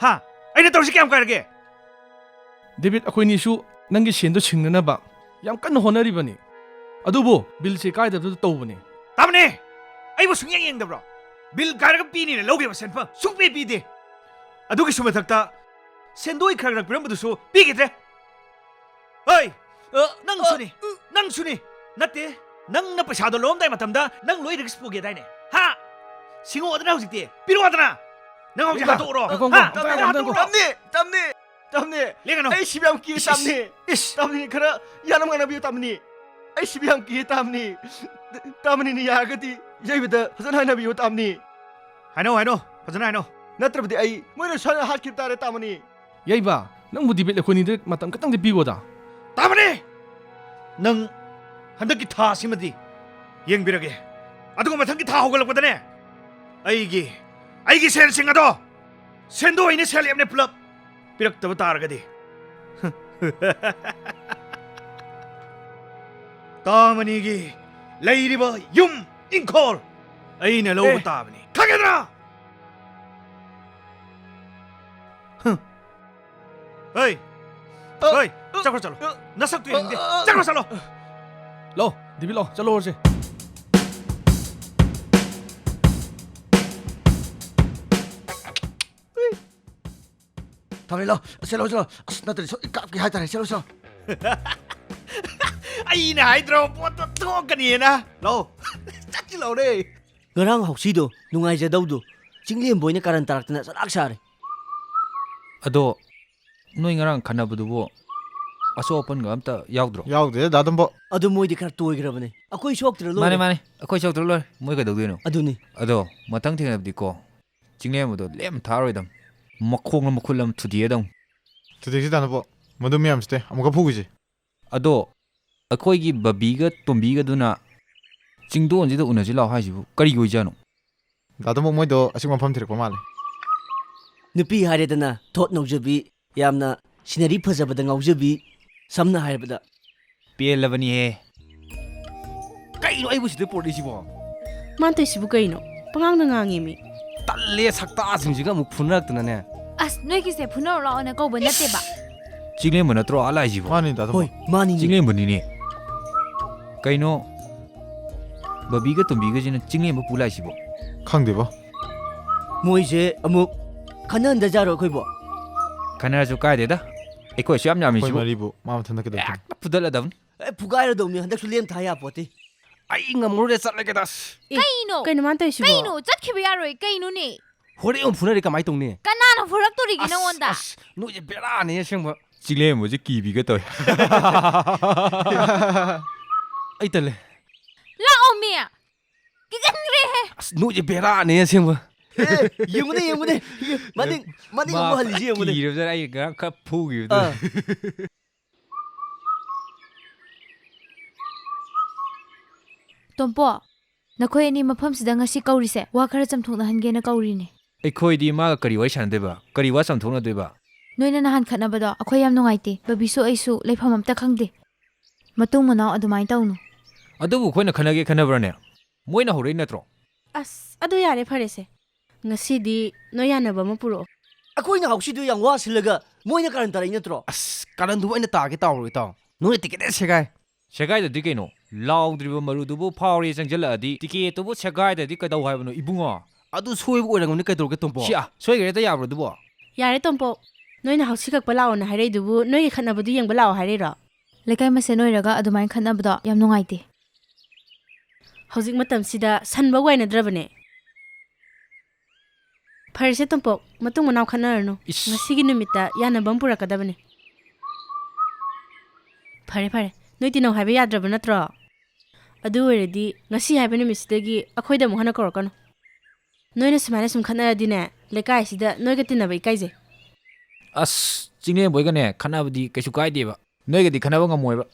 ꯍꯥ? ꯑꯩꯅ ꯇꯧꯔꯤꯁꯤ ꯀꯌꯥꯝ ꯀꯥꯏꯔꯒꯦ? ꯗꯦꯕꯤꯠ, ꯑꯩꯈꯣꯏꯅꯤꯁꯨ ꯅꯪꯒꯤ ꯁꯦꯟꯗꯣ ꯁꯤꯡꯅꯅꯕ ꯌꯥꯝ ꯀꯟꯅ ꯍꯣꯠꯅꯔꯤꯕꯅꯤ꯫ ꯑꯗꯨꯕꯨ ꯕꯤꯜꯁꯦ ꯀꯥꯏꯗꯕꯗ ꯇꯧꯕꯅꯤ꯫ ꯇꯥꯃꯅꯤ! ꯑꯩꯕꯨ ꯁꯨꯡꯌꯦꯡ ꯌꯦꯡꯗꯕ꯭ꯔꯣ? ꯕꯤꯜ ꯀꯥꯏꯔꯒ ꯄꯤꯅꯤꯅ ꯂꯧꯈꯤꯕ ꯁꯦꯟꯐꯝ ꯁꯨꯡꯄꯤ ꯄꯤꯗꯦ꯫ ꯑꯗꯨꯒꯤꯁꯨ ꯃꯊꯛꯇ ꯁꯦꯟꯗꯣꯏ ꯈꯔ ꯈꯔ ꯄꯤꯔꯝꯕꯗꯨꯁꯨ ꯄꯤꯈꯤꯗ꯭ꯔꯦ꯫ ꯍꯣꯏ, ꯑ, ꯅꯪꯁꯨꯅꯤ, ꯑ, ꯅꯪꯁꯨꯅꯤ꯫ ꯅꯠꯇꯦ, ꯅꯪꯅ ꯄꯩꯁꯥꯗꯣ ꯂꯧꯔꯝꯗꯥꯏ ꯃꯇꯝꯗ ꯅꯪ ꯂꯣꯏ risk ꯄꯨꯒꯦꯗꯥꯏꯅꯦ? ꯍꯥ? ꯁꯤꯡꯉꯛꯑꯣꯗꯅ ꯍꯧꯖꯤꯛꯇꯤ, ꯄꯤꯔꯛꯑꯣꯗꯅ꯫ ꯅꯪ ꯍꯧꯖꯤꯛ ꯏꯃꯥ, ꯍꯥꯠꯇꯣꯛꯎꯔꯣ꯫ ꯉꯥꯏꯈꯣ, ꯍꯥ? ꯉꯥꯏꯈꯣ, ꯉꯥꯏꯈꯣ, ꯉꯥꯏꯈꯣ꯫ ꯇꯝꯅꯤ, ꯇꯝꯅꯤ, ꯇꯝꯅꯤ꯫ ꯂꯦꯡꯒꯅꯨ꯫ ꯑꯩ ꯁꯤꯕ ꯌꯥꯝ ꯀꯤ, ꯏꯁ, ꯏꯁ, ꯇꯝꯅꯤ꯫ ꯏꯁ꯫ ꯇꯝꯅꯤ, ꯈꯔ ꯌꯥꯅꯕ ꯉꯥꯡꯅꯕꯤꯌꯨ, ꯇꯝꯅꯤ꯫ ꯑꯩ ꯁꯤꯕ ꯌꯥꯝ ꯀꯤ, ꯇꯝꯅꯤ꯫ ꯇꯝꯅꯤꯅ ꯌꯥꯔꯒꯗꯤ ꯌꯩꯕꯗ ꯐꯖꯅ ꯍꯥꯏꯅꯕꯤꯌꯨ, ꯇꯝꯅꯤ꯫ ꯍꯥꯏꯅꯧ, ꯍꯥꯏꯅꯧ, ꯐꯖꯅ ꯍꯥꯏꯅꯧ꯫ ꯅꯠꯇ꯭ꯔꯕꯗꯤ ꯑꯩ ꯃꯣꯏꯅ ꯁꯣꯏꯗꯅ ꯍꯥꯠꯈꯤꯕ ꯇꯥꯔꯦ, ꯇꯝꯅꯤ꯫ ꯌꯩꯕ, ꯅꯪꯕꯨ ꯗꯦꯕꯤꯠ ꯑꯩꯈꯣꯏꯅꯤꯗ ꯃꯇꯝ ꯈꯤꯇꯪꯗꯤ ꯄꯤꯒꯣꯗ꯫ ꯇꯥꯃꯅꯤ! ꯅꯪ ꯍꯟꯗꯛꯀꯤ ꯊꯥ ꯑꯁꯤꯃꯗꯤ ꯌꯦꯡꯕꯤꯔꯒꯦ꯫ ꯑꯗꯨꯒ ꯃꯊꯪꯒꯤ ꯊꯥ ꯍꯧꯒꯠꯂꯛꯄꯗꯅꯦ, ꯑꯩꯒꯤ, ꯑꯩꯒꯤ ꯁꯦꯜꯁꯤꯡ ꯑꯗꯣ ꯁꯦꯟꯗꯣꯏꯅꯦ, ꯁꯦꯜꯌꯦꯞꯅꯦ ꯄꯨꯂꯞ ꯄꯤꯔꯛꯇꯕ ꯇꯥꯔꯒꯗꯤ, ꯇꯥꯃꯅꯤꯒꯤ ꯂꯩꯔꯤꯕ ꯌꯨꯝ ꯏꯪꯈꯣꯜ ꯑꯩꯅ ꯂꯧꯕ ꯑꯦ꯫ ꯇꯥꯕꯅꯤ꯫ ꯈꯪꯒꯗ꯭ꯔꯥ? ꯍꯝ꯫ ꯍꯩ! ꯑ, ꯍꯩ! ꯑ, ꯆꯠꯈ꯭ꯔꯣ, ꯆꯠꯂꯣ꯫ ꯑ, ꯅꯁꯛꯇꯨ ꯌꯦꯡꯅꯤꯡꯗꯦ꯫ ꯑ, ꯑ, ꯆꯠꯈ꯭ꯔꯣ, ꯆꯠꯂꯣ꯫ ꯂꯥꯛꯑꯣ, ꯗꯦꯕꯤꯠ, ꯂꯥꯛꯑꯣ, ꯆꯠꯂꯣꯔꯁꯦ꯫ ꯊꯝꯃꯦ, ꯂꯥꯛꯑꯣ꯫ ꯆꯠꯂꯣ, ꯆꯠꯂꯣ꯫ ꯑꯁ, ꯅꯠꯇ꯭ꯔꯗꯤ ꯁꯣꯏ ꯀꯥꯞꯀꯦ ꯍꯥꯏꯇꯥꯔꯦ꯫ ꯆꯠꯂꯣ, ꯆꯠꯂꯣ꯫ ꯑꯩꯅ ꯍꯥꯏꯗ꯭ꯔꯣ, ꯄꯣꯠꯇꯣ ꯊꯣꯛꯀꯅꯤꯅ? ꯂꯥꯛꯑꯣ꯫ ꯆꯠꯁꯤ ꯂꯥꯛꯑꯣꯅꯦ꯫ ꯉꯔꯥꯡ ꯍꯧꯁꯤꯗꯣ ꯅꯨꯡꯉꯥꯏꯖꯗꯧꯗꯣ ꯆꯤꯡꯂꯦꯝꯕ ꯑꯣꯏꯅ ꯀꯥꯔꯟ ꯇꯥꯔꯛꯇꯅ ꯆꯂꯥꯛ ꯁꯥꯔꯦ꯫ ꯑꯗꯣ ꯅꯣꯏ ꯉꯔꯥꯡ ꯈꯟꯅꯕꯗꯨꯕꯨ ꯑꯁꯣꯛ ꯑꯄꯟꯒ ꯑꯝꯇ ꯌꯥꯎꯗ꯭ꯔꯣ? ꯌꯥꯎꯗꯦ, ꯗꯥ ꯇꯣꯝꯕ꯫ ꯑꯗꯨ ꯃꯣꯏꯗꯤ ꯈꯔ ꯇꯣꯏꯈ꯭ꯔꯕꯅꯦ꯫ ꯑꯩꯈꯣꯏ ꯁꯣꯛꯇ꯭ꯔ ꯂꯣꯏꯔꯦ꯫ ꯃꯥꯅꯦ, ꯃꯥꯅꯦ꯫ ꯑꯩꯈꯣꯏ ꯁꯣꯛꯇ꯭ꯔ ꯂꯣꯏꯔꯦ꯫ ꯃꯣꯏ ꯀꯩꯗꯧꯗꯣꯏꯅꯣ? ꯑꯗꯨꯅꯤ꯫ ꯑꯗꯣ ꯃꯊꯪ ꯊꯦꯡꯅꯕꯗꯤꯀꯣ, ꯆꯤꯡꯂꯦꯝꯕꯗꯣ ꯂꯦꯝ ꯊꯥꯔꯣꯏꯗꯝ꯫ ꯃꯈꯣꯡ ꯑꯃ ꯃꯈꯨꯠ ꯑꯃ ꯊꯨꯗꯦꯛꯑꯗꯧꯅꯤ꯫ ꯊꯨꯗꯦꯛꯁꯤ ꯇꯥꯅꯕꯣ, ꯃꯗꯨ ꯃꯌꯥꯝꯁꯤꯗꯤ ꯑꯃꯨꯛꯀ ꯐꯨꯈꯤꯁꯤ꯫ ꯑꯗꯣ ꯑꯩꯈꯣꯏꯒꯤ ꯕꯕꯤꯒ ꯇꯣꯝꯕꯤꯒꯗꯨꯅ ꯆꯤꯡꯗꯣꯟꯁꯤꯗ ꯎꯅꯁꯤ ꯂꯥꯛꯑꯣ ꯍꯥꯏꯁꯤꯕꯨ ꯀꯔꯤꯒꯤ ꯑꯣꯏꯖꯥꯠꯅꯣ? ꯗꯥ ꯇꯣꯝꯕ, ꯃꯣꯏꯗꯣ ꯑꯆꯤꯛꯄ ꯃꯐꯝ ꯊꯤꯔꯛꯄ ꯃꯥꯜꯂꯦ꯫ ꯅꯨꯄꯤ ꯍꯥꯏꯔꯦꯗꯅ ꯊꯣꯠ ꯅꯧꯖꯕꯤ, ꯌꯥꯝꯅ ꯁꯤꯅꯔꯤ ꯐꯖꯕꯗ ꯉꯥꯎꯖꯕꯤ, ꯁꯝꯅ ꯍꯥꯏꯔꯕꯗ꯫ ꯄꯦꯜꯂꯕꯅꯤꯍꯦ꯫ ꯀꯩꯅꯣ ꯑꯩꯕꯨ ꯁꯤꯗ ꯄꯨꯔꯛꯏꯁꯤꯕꯣ? ꯃꯥꯅ ꯇꯧꯏꯁꯤꯕꯨ ꯀꯩꯅꯣ? ꯄꯉꯥꯡꯗ ꯉꯥꯡꯉꯦꯃꯤ꯫ ꯇꯜꯂꯦ, ꯁꯛꯇꯥꯁꯤꯡꯁꯤꯒ ꯑꯃꯨꯛ ꯐꯨꯅꯔꯛꯇꯅꯅꯦ꯫ ꯑꯁ, ꯅꯣꯏꯒꯤꯁꯦ ꯐꯨꯅꯔꯣ ꯂꯥꯛꯑꯣꯅ ꯀꯧꯕ ꯅꯠꯇꯦꯕ꯫ ꯆꯤꯡꯂꯦꯝꯕ ꯅꯠꯇ꯭ꯔꯣ ꯑꯥ ꯂꯥꯛꯏꯁꯤꯕꯣ? ꯃꯥꯅꯤ, ꯗꯥ ꯇꯣꯝꯕ꯫ ꯍꯣꯏ, ꯃꯥꯅꯤꯅꯦ꯫ ꯆꯤꯡꯂꯦꯝꯕꯅꯤꯅꯦ꯫ ꯀꯩꯅꯣ, ꯕꯕꯤꯒ ꯇꯣꯝꯕꯤꯒꯁꯤꯅ ꯆꯤꯡꯂꯦꯝꯕ ꯄꯨ ꯂꯥꯛꯏꯁꯤꯕꯣ? ꯈꯪꯗꯦꯕꯣ꯫ ꯃꯣꯏꯁꯦ ꯑꯃꯨꯛ ꯈꯟꯅꯍꯟꯗꯖꯥꯔꯣ ꯑꯩꯈꯣꯏꯕꯣ? ꯈꯟꯅꯔꯁꯨ ꯀꯥꯏꯗꯦꯗ꯫ ꯑꯩꯈꯣꯏꯁꯨ ꯌꯥꯝ ꯑꯩꯈꯣꯏ ꯌꯥꯝꯃꯤꯁꯤꯕꯨ꯫ ꯃꯔꯤꯕꯨ ꯃꯥ ꯃꯊꯟꯇ ꯀꯩꯗꯧꯗꯣꯏꯅꯣ? ꯍꯦꯛꯇ ꯐꯨꯗꯠꯂꯗꯕꯅꯤ꯫ ꯑꯦ, ꯐꯨꯒꯥꯏꯔꯗꯧꯅꯤ, ꯍꯟꯗꯛꯁꯨ ꯂꯦꯝ ꯊꯥ ꯌꯥꯄꯣꯠꯇꯦ꯫ ꯑꯩ ꯉꯝꯃꯔꯣꯏꯗ, ꯆꯠꯂꯒꯦꯗ꯫ ꯑꯦ, ꯀꯩꯅꯣ? ꯀꯩꯅꯣ ꯃꯥꯅ ꯇꯧꯔꯤꯁꯤꯕꯣ? ꯀꯩꯅꯣ? ꯆꯠꯈꯤꯕ ꯌꯥꯔꯣꯏ꯫ ꯀꯩꯅꯣꯅꯦ? ꯍꯣꯔꯦꯟ ꯑꯃꯨꯛ ꯐꯨꯅꯔꯦ ꯀꯃꯥꯏ ꯇꯧꯅꯤ? ꯀꯅꯥꯅ ꯐꯨꯔꯛꯇꯣꯔꯤꯒꯦ ꯑꯁ, ꯅꯉꯣꯟꯗ? ꯑꯁ, ꯅꯣꯏꯁꯦ ꯕꯦꯔꯥꯅꯦ ꯑꯁꯦꯡꯕ꯫ ꯆꯤꯡꯂꯦꯝꯕꯁꯦ ꯀꯤꯕꯤꯒ ꯇꯧꯋꯦ꯫ ꯑꯩ ꯇꯜꯂꯦ꯫ ꯂꯥꯛꯑꯣꯃꯤ! ꯀꯤꯒꯟꯈ꯭ꯔꯦꯍꯦ! ꯑꯁ, ꯅꯣꯏꯁꯦ ꯕꯦꯔꯥꯅꯦ ꯑꯁꯦꯡꯕ꯫ ꯑꯦ, ꯌꯦꯡꯉꯨꯅꯦ, ꯌꯦꯡꯉꯨꯅꯦ꯫ ꯃꯅꯤꯡ, ꯃꯅꯤꯡ ꯃꯥ ꯑꯃꯨꯛ ꯍꯜꯂꯤꯁꯤ ꯌꯦꯡꯉꯨꯅꯦ꯫ ꯀꯤꯔꯕꯖꯥꯠꯅꯦ, ꯑꯩ ꯉꯔꯥꯡ ꯈꯔ ꯐꯨꯈꯤꯕꯗꯨ꯫ ꯑꯥ꯫ ꯇꯣꯝꯄꯣ, ꯅꯈꯣꯏ ꯑꯅꯤ ꯃꯐꯝꯁꯤꯗ ꯉꯁꯤ ꯀꯧꯔꯤꯁꯦ ꯋꯥ ꯈꯔ ꯆꯝꯊꯣꯛꯅꯍꯟꯒꯦꯅ ꯀꯧꯔꯤꯅꯦ꯫ ꯑꯩꯈꯣꯏꯗꯤ ꯃꯥꯒ ꯀꯔꯤ ꯋꯥꯔꯤ ꯁꯥꯟꯅꯗꯣꯏꯕ? ꯀꯔꯤ ꯋꯥ ꯆꯝꯊꯣꯛꯅꯗꯣꯏꯕ? ꯅꯣꯏꯅ ꯅꯍꯥꯟ ꯈꯠꯅꯕꯗꯣ ꯑꯩꯈꯣꯏ ꯌꯥꯝ ꯅꯨꯡꯉꯥꯏꯇꯦ꯫ ꯕꯕꯤꯁꯨ ꯑꯩꯁꯨ ꯂꯩꯐꯝ ꯑꯝꯇ ꯈꯪꯗꯦ꯫ ꯃꯇꯨꯡ ꯃꯅꯥꯎ ꯑꯗꯨꯃꯥꯏꯅ ꯇꯧꯅꯨ꯫ ꯑꯗꯨꯕꯨ ꯑꯩꯈꯣꯏꯅ ꯈꯠꯅꯒꯦ ꯈꯠꯅꯕ꯭ꯔꯅꯦ? ꯃꯣꯏꯅ ꯍꯧꯔꯛꯏ ꯅꯠꯇ꯭ꯔꯣ? ꯑꯁ, ꯑꯗꯨ ꯌꯥꯔꯦ, ꯐꯔꯦꯁꯦ꯫ ꯉꯁꯤꯗꯤ ꯅꯣꯏ ꯌꯥꯅꯕ ꯑꯃ ꯄꯨꯔꯛꯑꯣ꯫ ꯑꯩꯈꯣꯏꯅ ꯍꯧꯁꯤꯗꯨ ꯌꯥꯝ ꯋꯥ ꯁꯤꯜꯂꯒ ꯃꯣꯏꯅ ꯀꯥꯔꯟ ꯇꯥꯔꯛꯏ ꯅꯠꯇ꯭ꯔꯣ? ꯑꯁ, ꯀꯥꯔꯟꯗꯨꯕꯨ ꯑꯩꯅ ꯇꯥꯒꯦ ꯇꯥꯎꯔꯣ, ꯏꯇꯥꯎ꯫ ꯅꯣꯏꯅ ꯇꯤꯀꯦꯠ ꯍꯦꯛ ꯁꯦꯒꯥꯏ꯫ ꯁꯦꯒꯥꯏꯗꯗꯤ ꯀꯩꯅꯣ? ꯂꯥꯎꯗ꯭ꯔꯤꯕ ꯃꯔꯨꯗꯨꯕꯨ ꯐꯥꯎꯔꯦ ꯆꯪꯁꯤꯜꯂꯛꯑꯗꯤ ꯇꯤꯀꯦꯠꯇꯨꯕꯨ ꯁꯦꯒꯥꯏꯗ꯭ꯔꯗꯤ ꯀꯩꯗꯧ ꯍꯥꯏꯕꯅꯣ, ꯏꯕꯨꯡꯉꯣ? ꯑꯗꯨ ꯁꯣꯏꯕ ꯑꯣꯏꯔꯝꯒꯅꯤ, ꯀꯩꯗꯧꯔꯒꯦ, ꯇꯣꯝꯄꯣ? ꯁꯤ, ꯑ, ꯁꯣꯏꯈ꯭ꯔꯦ, ꯍꯦꯛꯇ ꯌꯥꯕ꯭ꯔꯣ ꯑꯗꯨꯕꯣ? ꯌꯥꯔꯦ, ꯇꯣꯝꯄꯣ꯫ ꯅꯣꯏꯅ ꯍꯧꯁꯤ ꯀꯛꯄ ꯂꯥꯛꯑꯣꯅ ꯍꯥꯏꯔꯛꯏꯗꯨꯕꯨ ꯅꯣꯏꯒꯤ ꯈꯠꯅꯕꯗꯨ ꯌꯦꯡꯕ ꯂꯥꯛꯑꯣ ꯍꯥꯏꯔꯛꯏꯔꯣ? ꯂꯩꯀꯥꯏ ꯃꯁꯦꯟ ꯑꯣꯏꯔꯒ ꯑꯗꯨꯃꯥꯏꯅ ꯈꯠꯅꯕꯗꯣ ꯌꯥꯝ ꯅꯨꯡꯉꯥꯏꯇꯦ꯫ ꯍꯧꯖꯤꯛ ꯃꯇꯝꯁꯤꯗ ꯁꯟꯕ ꯋꯥꯏꯅꯗ꯭ꯔꯕꯅꯦ꯫ ꯐꯔꯦꯁꯦ ꯇꯣꯝꯄꯣꯛ, ꯃꯇꯨꯡ ꯃꯅꯥꯎ ꯈꯠꯅꯔꯅꯨ꯫ ꯏꯁ꯫ ꯉꯁꯤꯒꯤ ꯅꯨꯃꯤꯠꯇ ꯌꯥꯅꯕ ꯑꯃ ꯄꯨꯔꯛꯀꯗꯕꯅꯦ꯫ ꯐꯔꯦ, ꯐꯔꯦ, ꯅꯣꯏ ꯇꯤꯅꯧ ꯍꯥꯏꯕ ꯌꯥꯗ꯭ꯔꯕ ꯅꯠꯇ꯭ꯔꯣ? ꯑꯗꯨ ꯑꯣꯏꯔꯗꯤ ꯉꯁꯤ ꯍꯥꯏꯕ ꯅꯨꯃꯤꯠꯁꯤꯗꯒꯤ ꯑꯩꯈꯣꯏꯗ ꯑꯃꯨꯛ ꯍꯟꯅ ꯀꯧꯔꯛꯀꯅꯨ꯫ ꯅꯣꯏꯅ ꯁꯨꯃꯥꯏꯅ ꯁꯨꯝ ꯈꯠꯅꯔꯗꯤꯅꯦ, ꯂꯩꯀꯥꯏꯁꯤꯗ ꯅꯣꯏꯒ ꯇꯤꯟꯅꯕ ꯏꯀꯥꯏꯖꯩ꯫ ꯑꯁ, ꯆꯤꯡꯂꯦꯝꯕꯣꯏꯒꯅꯦ ꯈꯠꯅꯕꯗꯤ ꯀꯩꯁꯨ ꯀꯥꯏꯗꯦꯕ꯫ ꯅꯣꯏꯒꯗꯤ ꯈꯠꯅꯕ ꯉꯝꯃꯣꯏꯕ꯫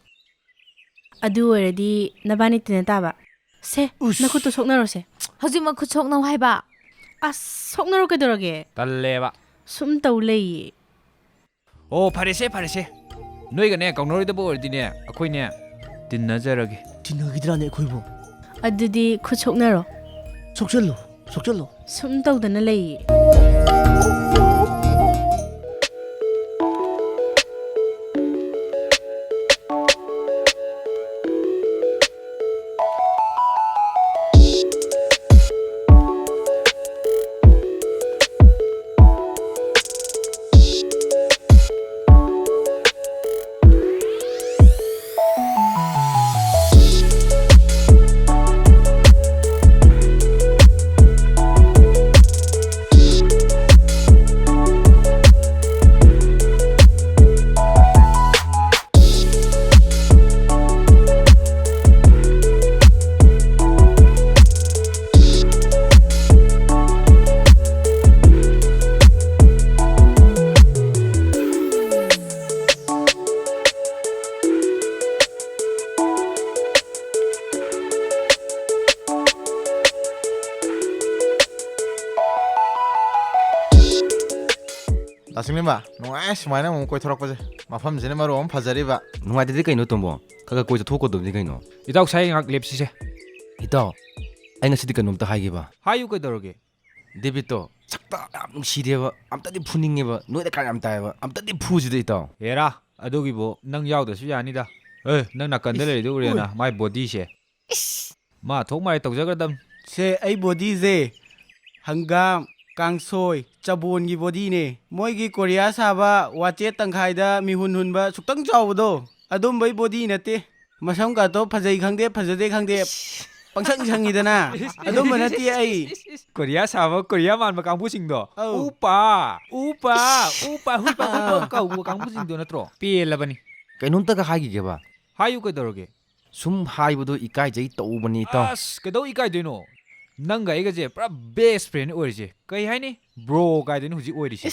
ꯑꯗꯨ ꯑꯣꯏꯔꯗꯤ ꯅꯕꯥꯅꯤ ꯇꯤꯟꯅ ꯇꯥꯕ꯫ ꯁꯦ, ꯎꯁ꯫ ꯅꯈꯨꯠꯇꯣ ꯁꯣꯛꯅꯔꯣꯁꯦ꯫ ꯍꯧꯖꯤꯛꯃꯛ ꯈꯨꯠ ꯁꯣꯛꯅꯧ ꯍꯥꯏꯕ꯫ ꯑꯁ, ꯁꯣꯛꯅꯔꯣ ꯀꯩꯗꯧꯔꯒꯦ? ꯇꯜꯂꯦꯕ꯫ ꯁꯨꯝ ꯇꯧ ꯂꯩꯌꯦ꯫ ꯑꯣ, ꯐꯔꯦꯁꯦ, ꯐꯔꯦꯁꯦ꯫ ꯅꯣꯏꯒꯅꯦ ꯀꯧꯅꯔꯣꯏꯗꯕ ꯑꯣꯏꯔꯗꯤꯅꯦ, ꯑꯩꯈꯣꯏꯅꯦ ꯇꯤꯟꯅꯖꯔꯒꯦ꯫ ꯇꯤꯟꯅꯈꯤꯗ꯭ꯔꯥꯅꯦ ꯑꯩꯈꯣꯏꯕꯨ? ꯑꯗꯨꯗꯤ ꯈꯨꯠ ꯁꯣꯛꯅꯔꯣ꯫ ꯁꯣꯛꯆꯜꯂꯨ, ꯁꯣꯛꯆꯜꯂꯨ꯫ ꯁꯨꯝ ꯇꯧꯗꯅ ꯂꯩꯌꯦ꯫ ꯗꯥ ꯆꯤꯡꯂꯦꯝꯕ, ꯅꯨꯡꯉꯥꯏ ꯁꯨꯃꯥꯏꯅ ꯑꯃꯨꯛ ꯀꯣꯏꯊꯣꯔꯛꯄꯁꯦ꯫ ꯃꯐꯝꯁꯤꯅ ꯃꯔꯣꯜ ꯑꯃ ꯐꯖꯔꯤꯕ꯫ ꯅꯨꯡꯉꯥꯏꯇꯗꯤ ꯀꯩꯅꯣ, ꯇꯣꯝꯕꯣ? ꯈꯔ ꯈꯔ ꯀꯣꯏ ꯆꯠꯊꯣꯛꯀꯗꯕꯅꯤ ꯀꯩꯅꯣ꯫ ꯏꯇꯥꯎ, ꯁꯥꯏ ꯉꯥꯏꯍꯥꯛ ꯂꯦꯞꯁꯤꯁꯦ꯫ ꯏꯇꯥꯎ, ꯑꯩ ꯉꯁꯤꯗꯤ ꯀꯩꯅꯣꯝꯇ ꯍꯥꯏꯒꯦꯕ꯫ ꯍꯥꯏꯌꯨ, ꯀꯩꯗꯧꯔꯒꯦ? ꯗꯦꯕꯤꯠꯇꯣ ꯁꯛꯇ ꯌꯥꯝ ꯅꯨꯡꯁꯤꯗꯦꯕ, ꯑꯝꯇꯗꯤ ꯐꯨꯅꯤꯡꯉꯦꯕ, ꯅꯣꯏꯗ ꯀꯥ ꯌꯥꯝ ꯇꯥꯏꯑꯕ, ꯑꯝꯇꯗꯤ ꯐꯨꯁꯤꯗ ꯏꯇꯥꯎ꯫ ꯍꯦꯔꯥ, ꯑꯗꯨꯒꯤꯕꯨ ꯅꯪ ꯌꯥꯎꯗ꯭ꯔꯁꯨ ꯌꯥꯅꯤꯗ꯫ ꯑꯦ, ꯅꯪ ꯅꯥꯀꯟꯗ ꯏꯁ, ꯂꯩꯔꯤꯗꯣ ꯎꯔꯦꯅ, ꯎꯏ꯫ ꯃꯥꯏ ꯕꯣꯗꯤꯁꯦ꯫ ꯏꯁ꯫ ꯃꯥ ꯊꯣꯛ ꯃꯥꯏ ꯇꯧꯖꯒ꯭ꯔꯗꯝ꯫ ꯁꯦ, ꯑꯩ ꯕꯣꯗꯤꯁꯦ ꯍꯪꯒꯥꯝ, ꯀꯥꯡꯁꯣꯏ, ꯆꯕꯣꯟꯒꯤ ꯕꯣꯗꯤꯅꯦ꯫ ꯃꯣꯏꯒꯤ ꯀꯣꯔꯤꯌꯥ ꯁꯥꯕ ꯋꯥꯆꯦꯠ ꯇꯪꯈꯥꯏꯗ ꯃꯤꯍꯨꯟ ꯍꯨꯟꯕ ꯁꯨꯛꯇꯪ ꯆꯥꯎꯕꯗꯣ, ꯑꯗꯨꯝꯕꯩ ꯕꯣꯗꯤ ꯅꯠꯇꯦ꯫ ꯃꯁꯝ ꯀꯥꯇꯣ ꯐꯖꯩ ꯈꯪꯗꯦ, ꯐꯖꯗꯦ ꯈꯪꯗꯦ, ꯄꯪꯁꯪ ꯁꯪꯉꯤꯗꯅ꯫ ꯏꯁ, ꯏꯁ, ꯑꯗꯨꯝꯕ ꯏꯁ, ꯅꯠꯇꯦ ꯏꯁ, ꯑꯩ꯫ ꯏꯁ, ꯏꯁ, ꯏꯁ꯫ ꯀꯣꯔꯤꯌꯥ ꯁꯥꯕ, ꯀꯣꯔꯤꯌꯥ ꯃꯥꯟꯕ ꯀꯥꯡꯕꯨꯁꯤꯡꯗꯣ꯫ ꯑꯧ꯫ ꯎꯄꯥ, ꯎꯄꯥ, ꯎꯄꯥ, ꯍꯨꯏꯄꯥ, ꯍꯨꯏꯄꯥ ꯑꯥ꯫ ꯀꯧꯕ ꯀꯥꯡꯕꯨꯁꯤꯡꯗꯣ ꯅꯠꯇ꯭ꯔꯣ? ꯄꯦꯜꯂꯕꯅꯤ꯫ ꯀꯩꯅꯣꯝꯇꯒ ꯍꯥꯏꯈꯤꯒꯦꯕ꯫ ꯍꯥꯏꯌꯨ, ꯀꯩꯗꯧꯔꯒꯦ? ꯁꯨꯝ ꯍꯥꯏꯕꯗꯣ ꯏꯀꯥꯏꯖꯩ ꯇꯧꯕꯅꯤ, ꯏꯇꯥꯎ꯫ ꯑꯁ, ꯀꯩꯗꯧ ꯏꯀꯥꯏꯗꯣꯏꯅꯣ? ꯅꯪꯒ ꯑꯩꯒꯁꯦ ꯄꯨꯔꯥ ꯕꯦꯁ ꯐ꯭ꯔꯦꯟ ꯑꯣꯏꯔꯤꯁꯦ꯫ ꯀꯩ ꯍꯥꯏꯅꯤ? ꯕ꯭ꯔꯣ ꯀꯥꯏꯗꯨꯅꯤ ꯍꯧꯖꯤꯛ ꯑꯣꯏꯔꯤꯁꯦ꯫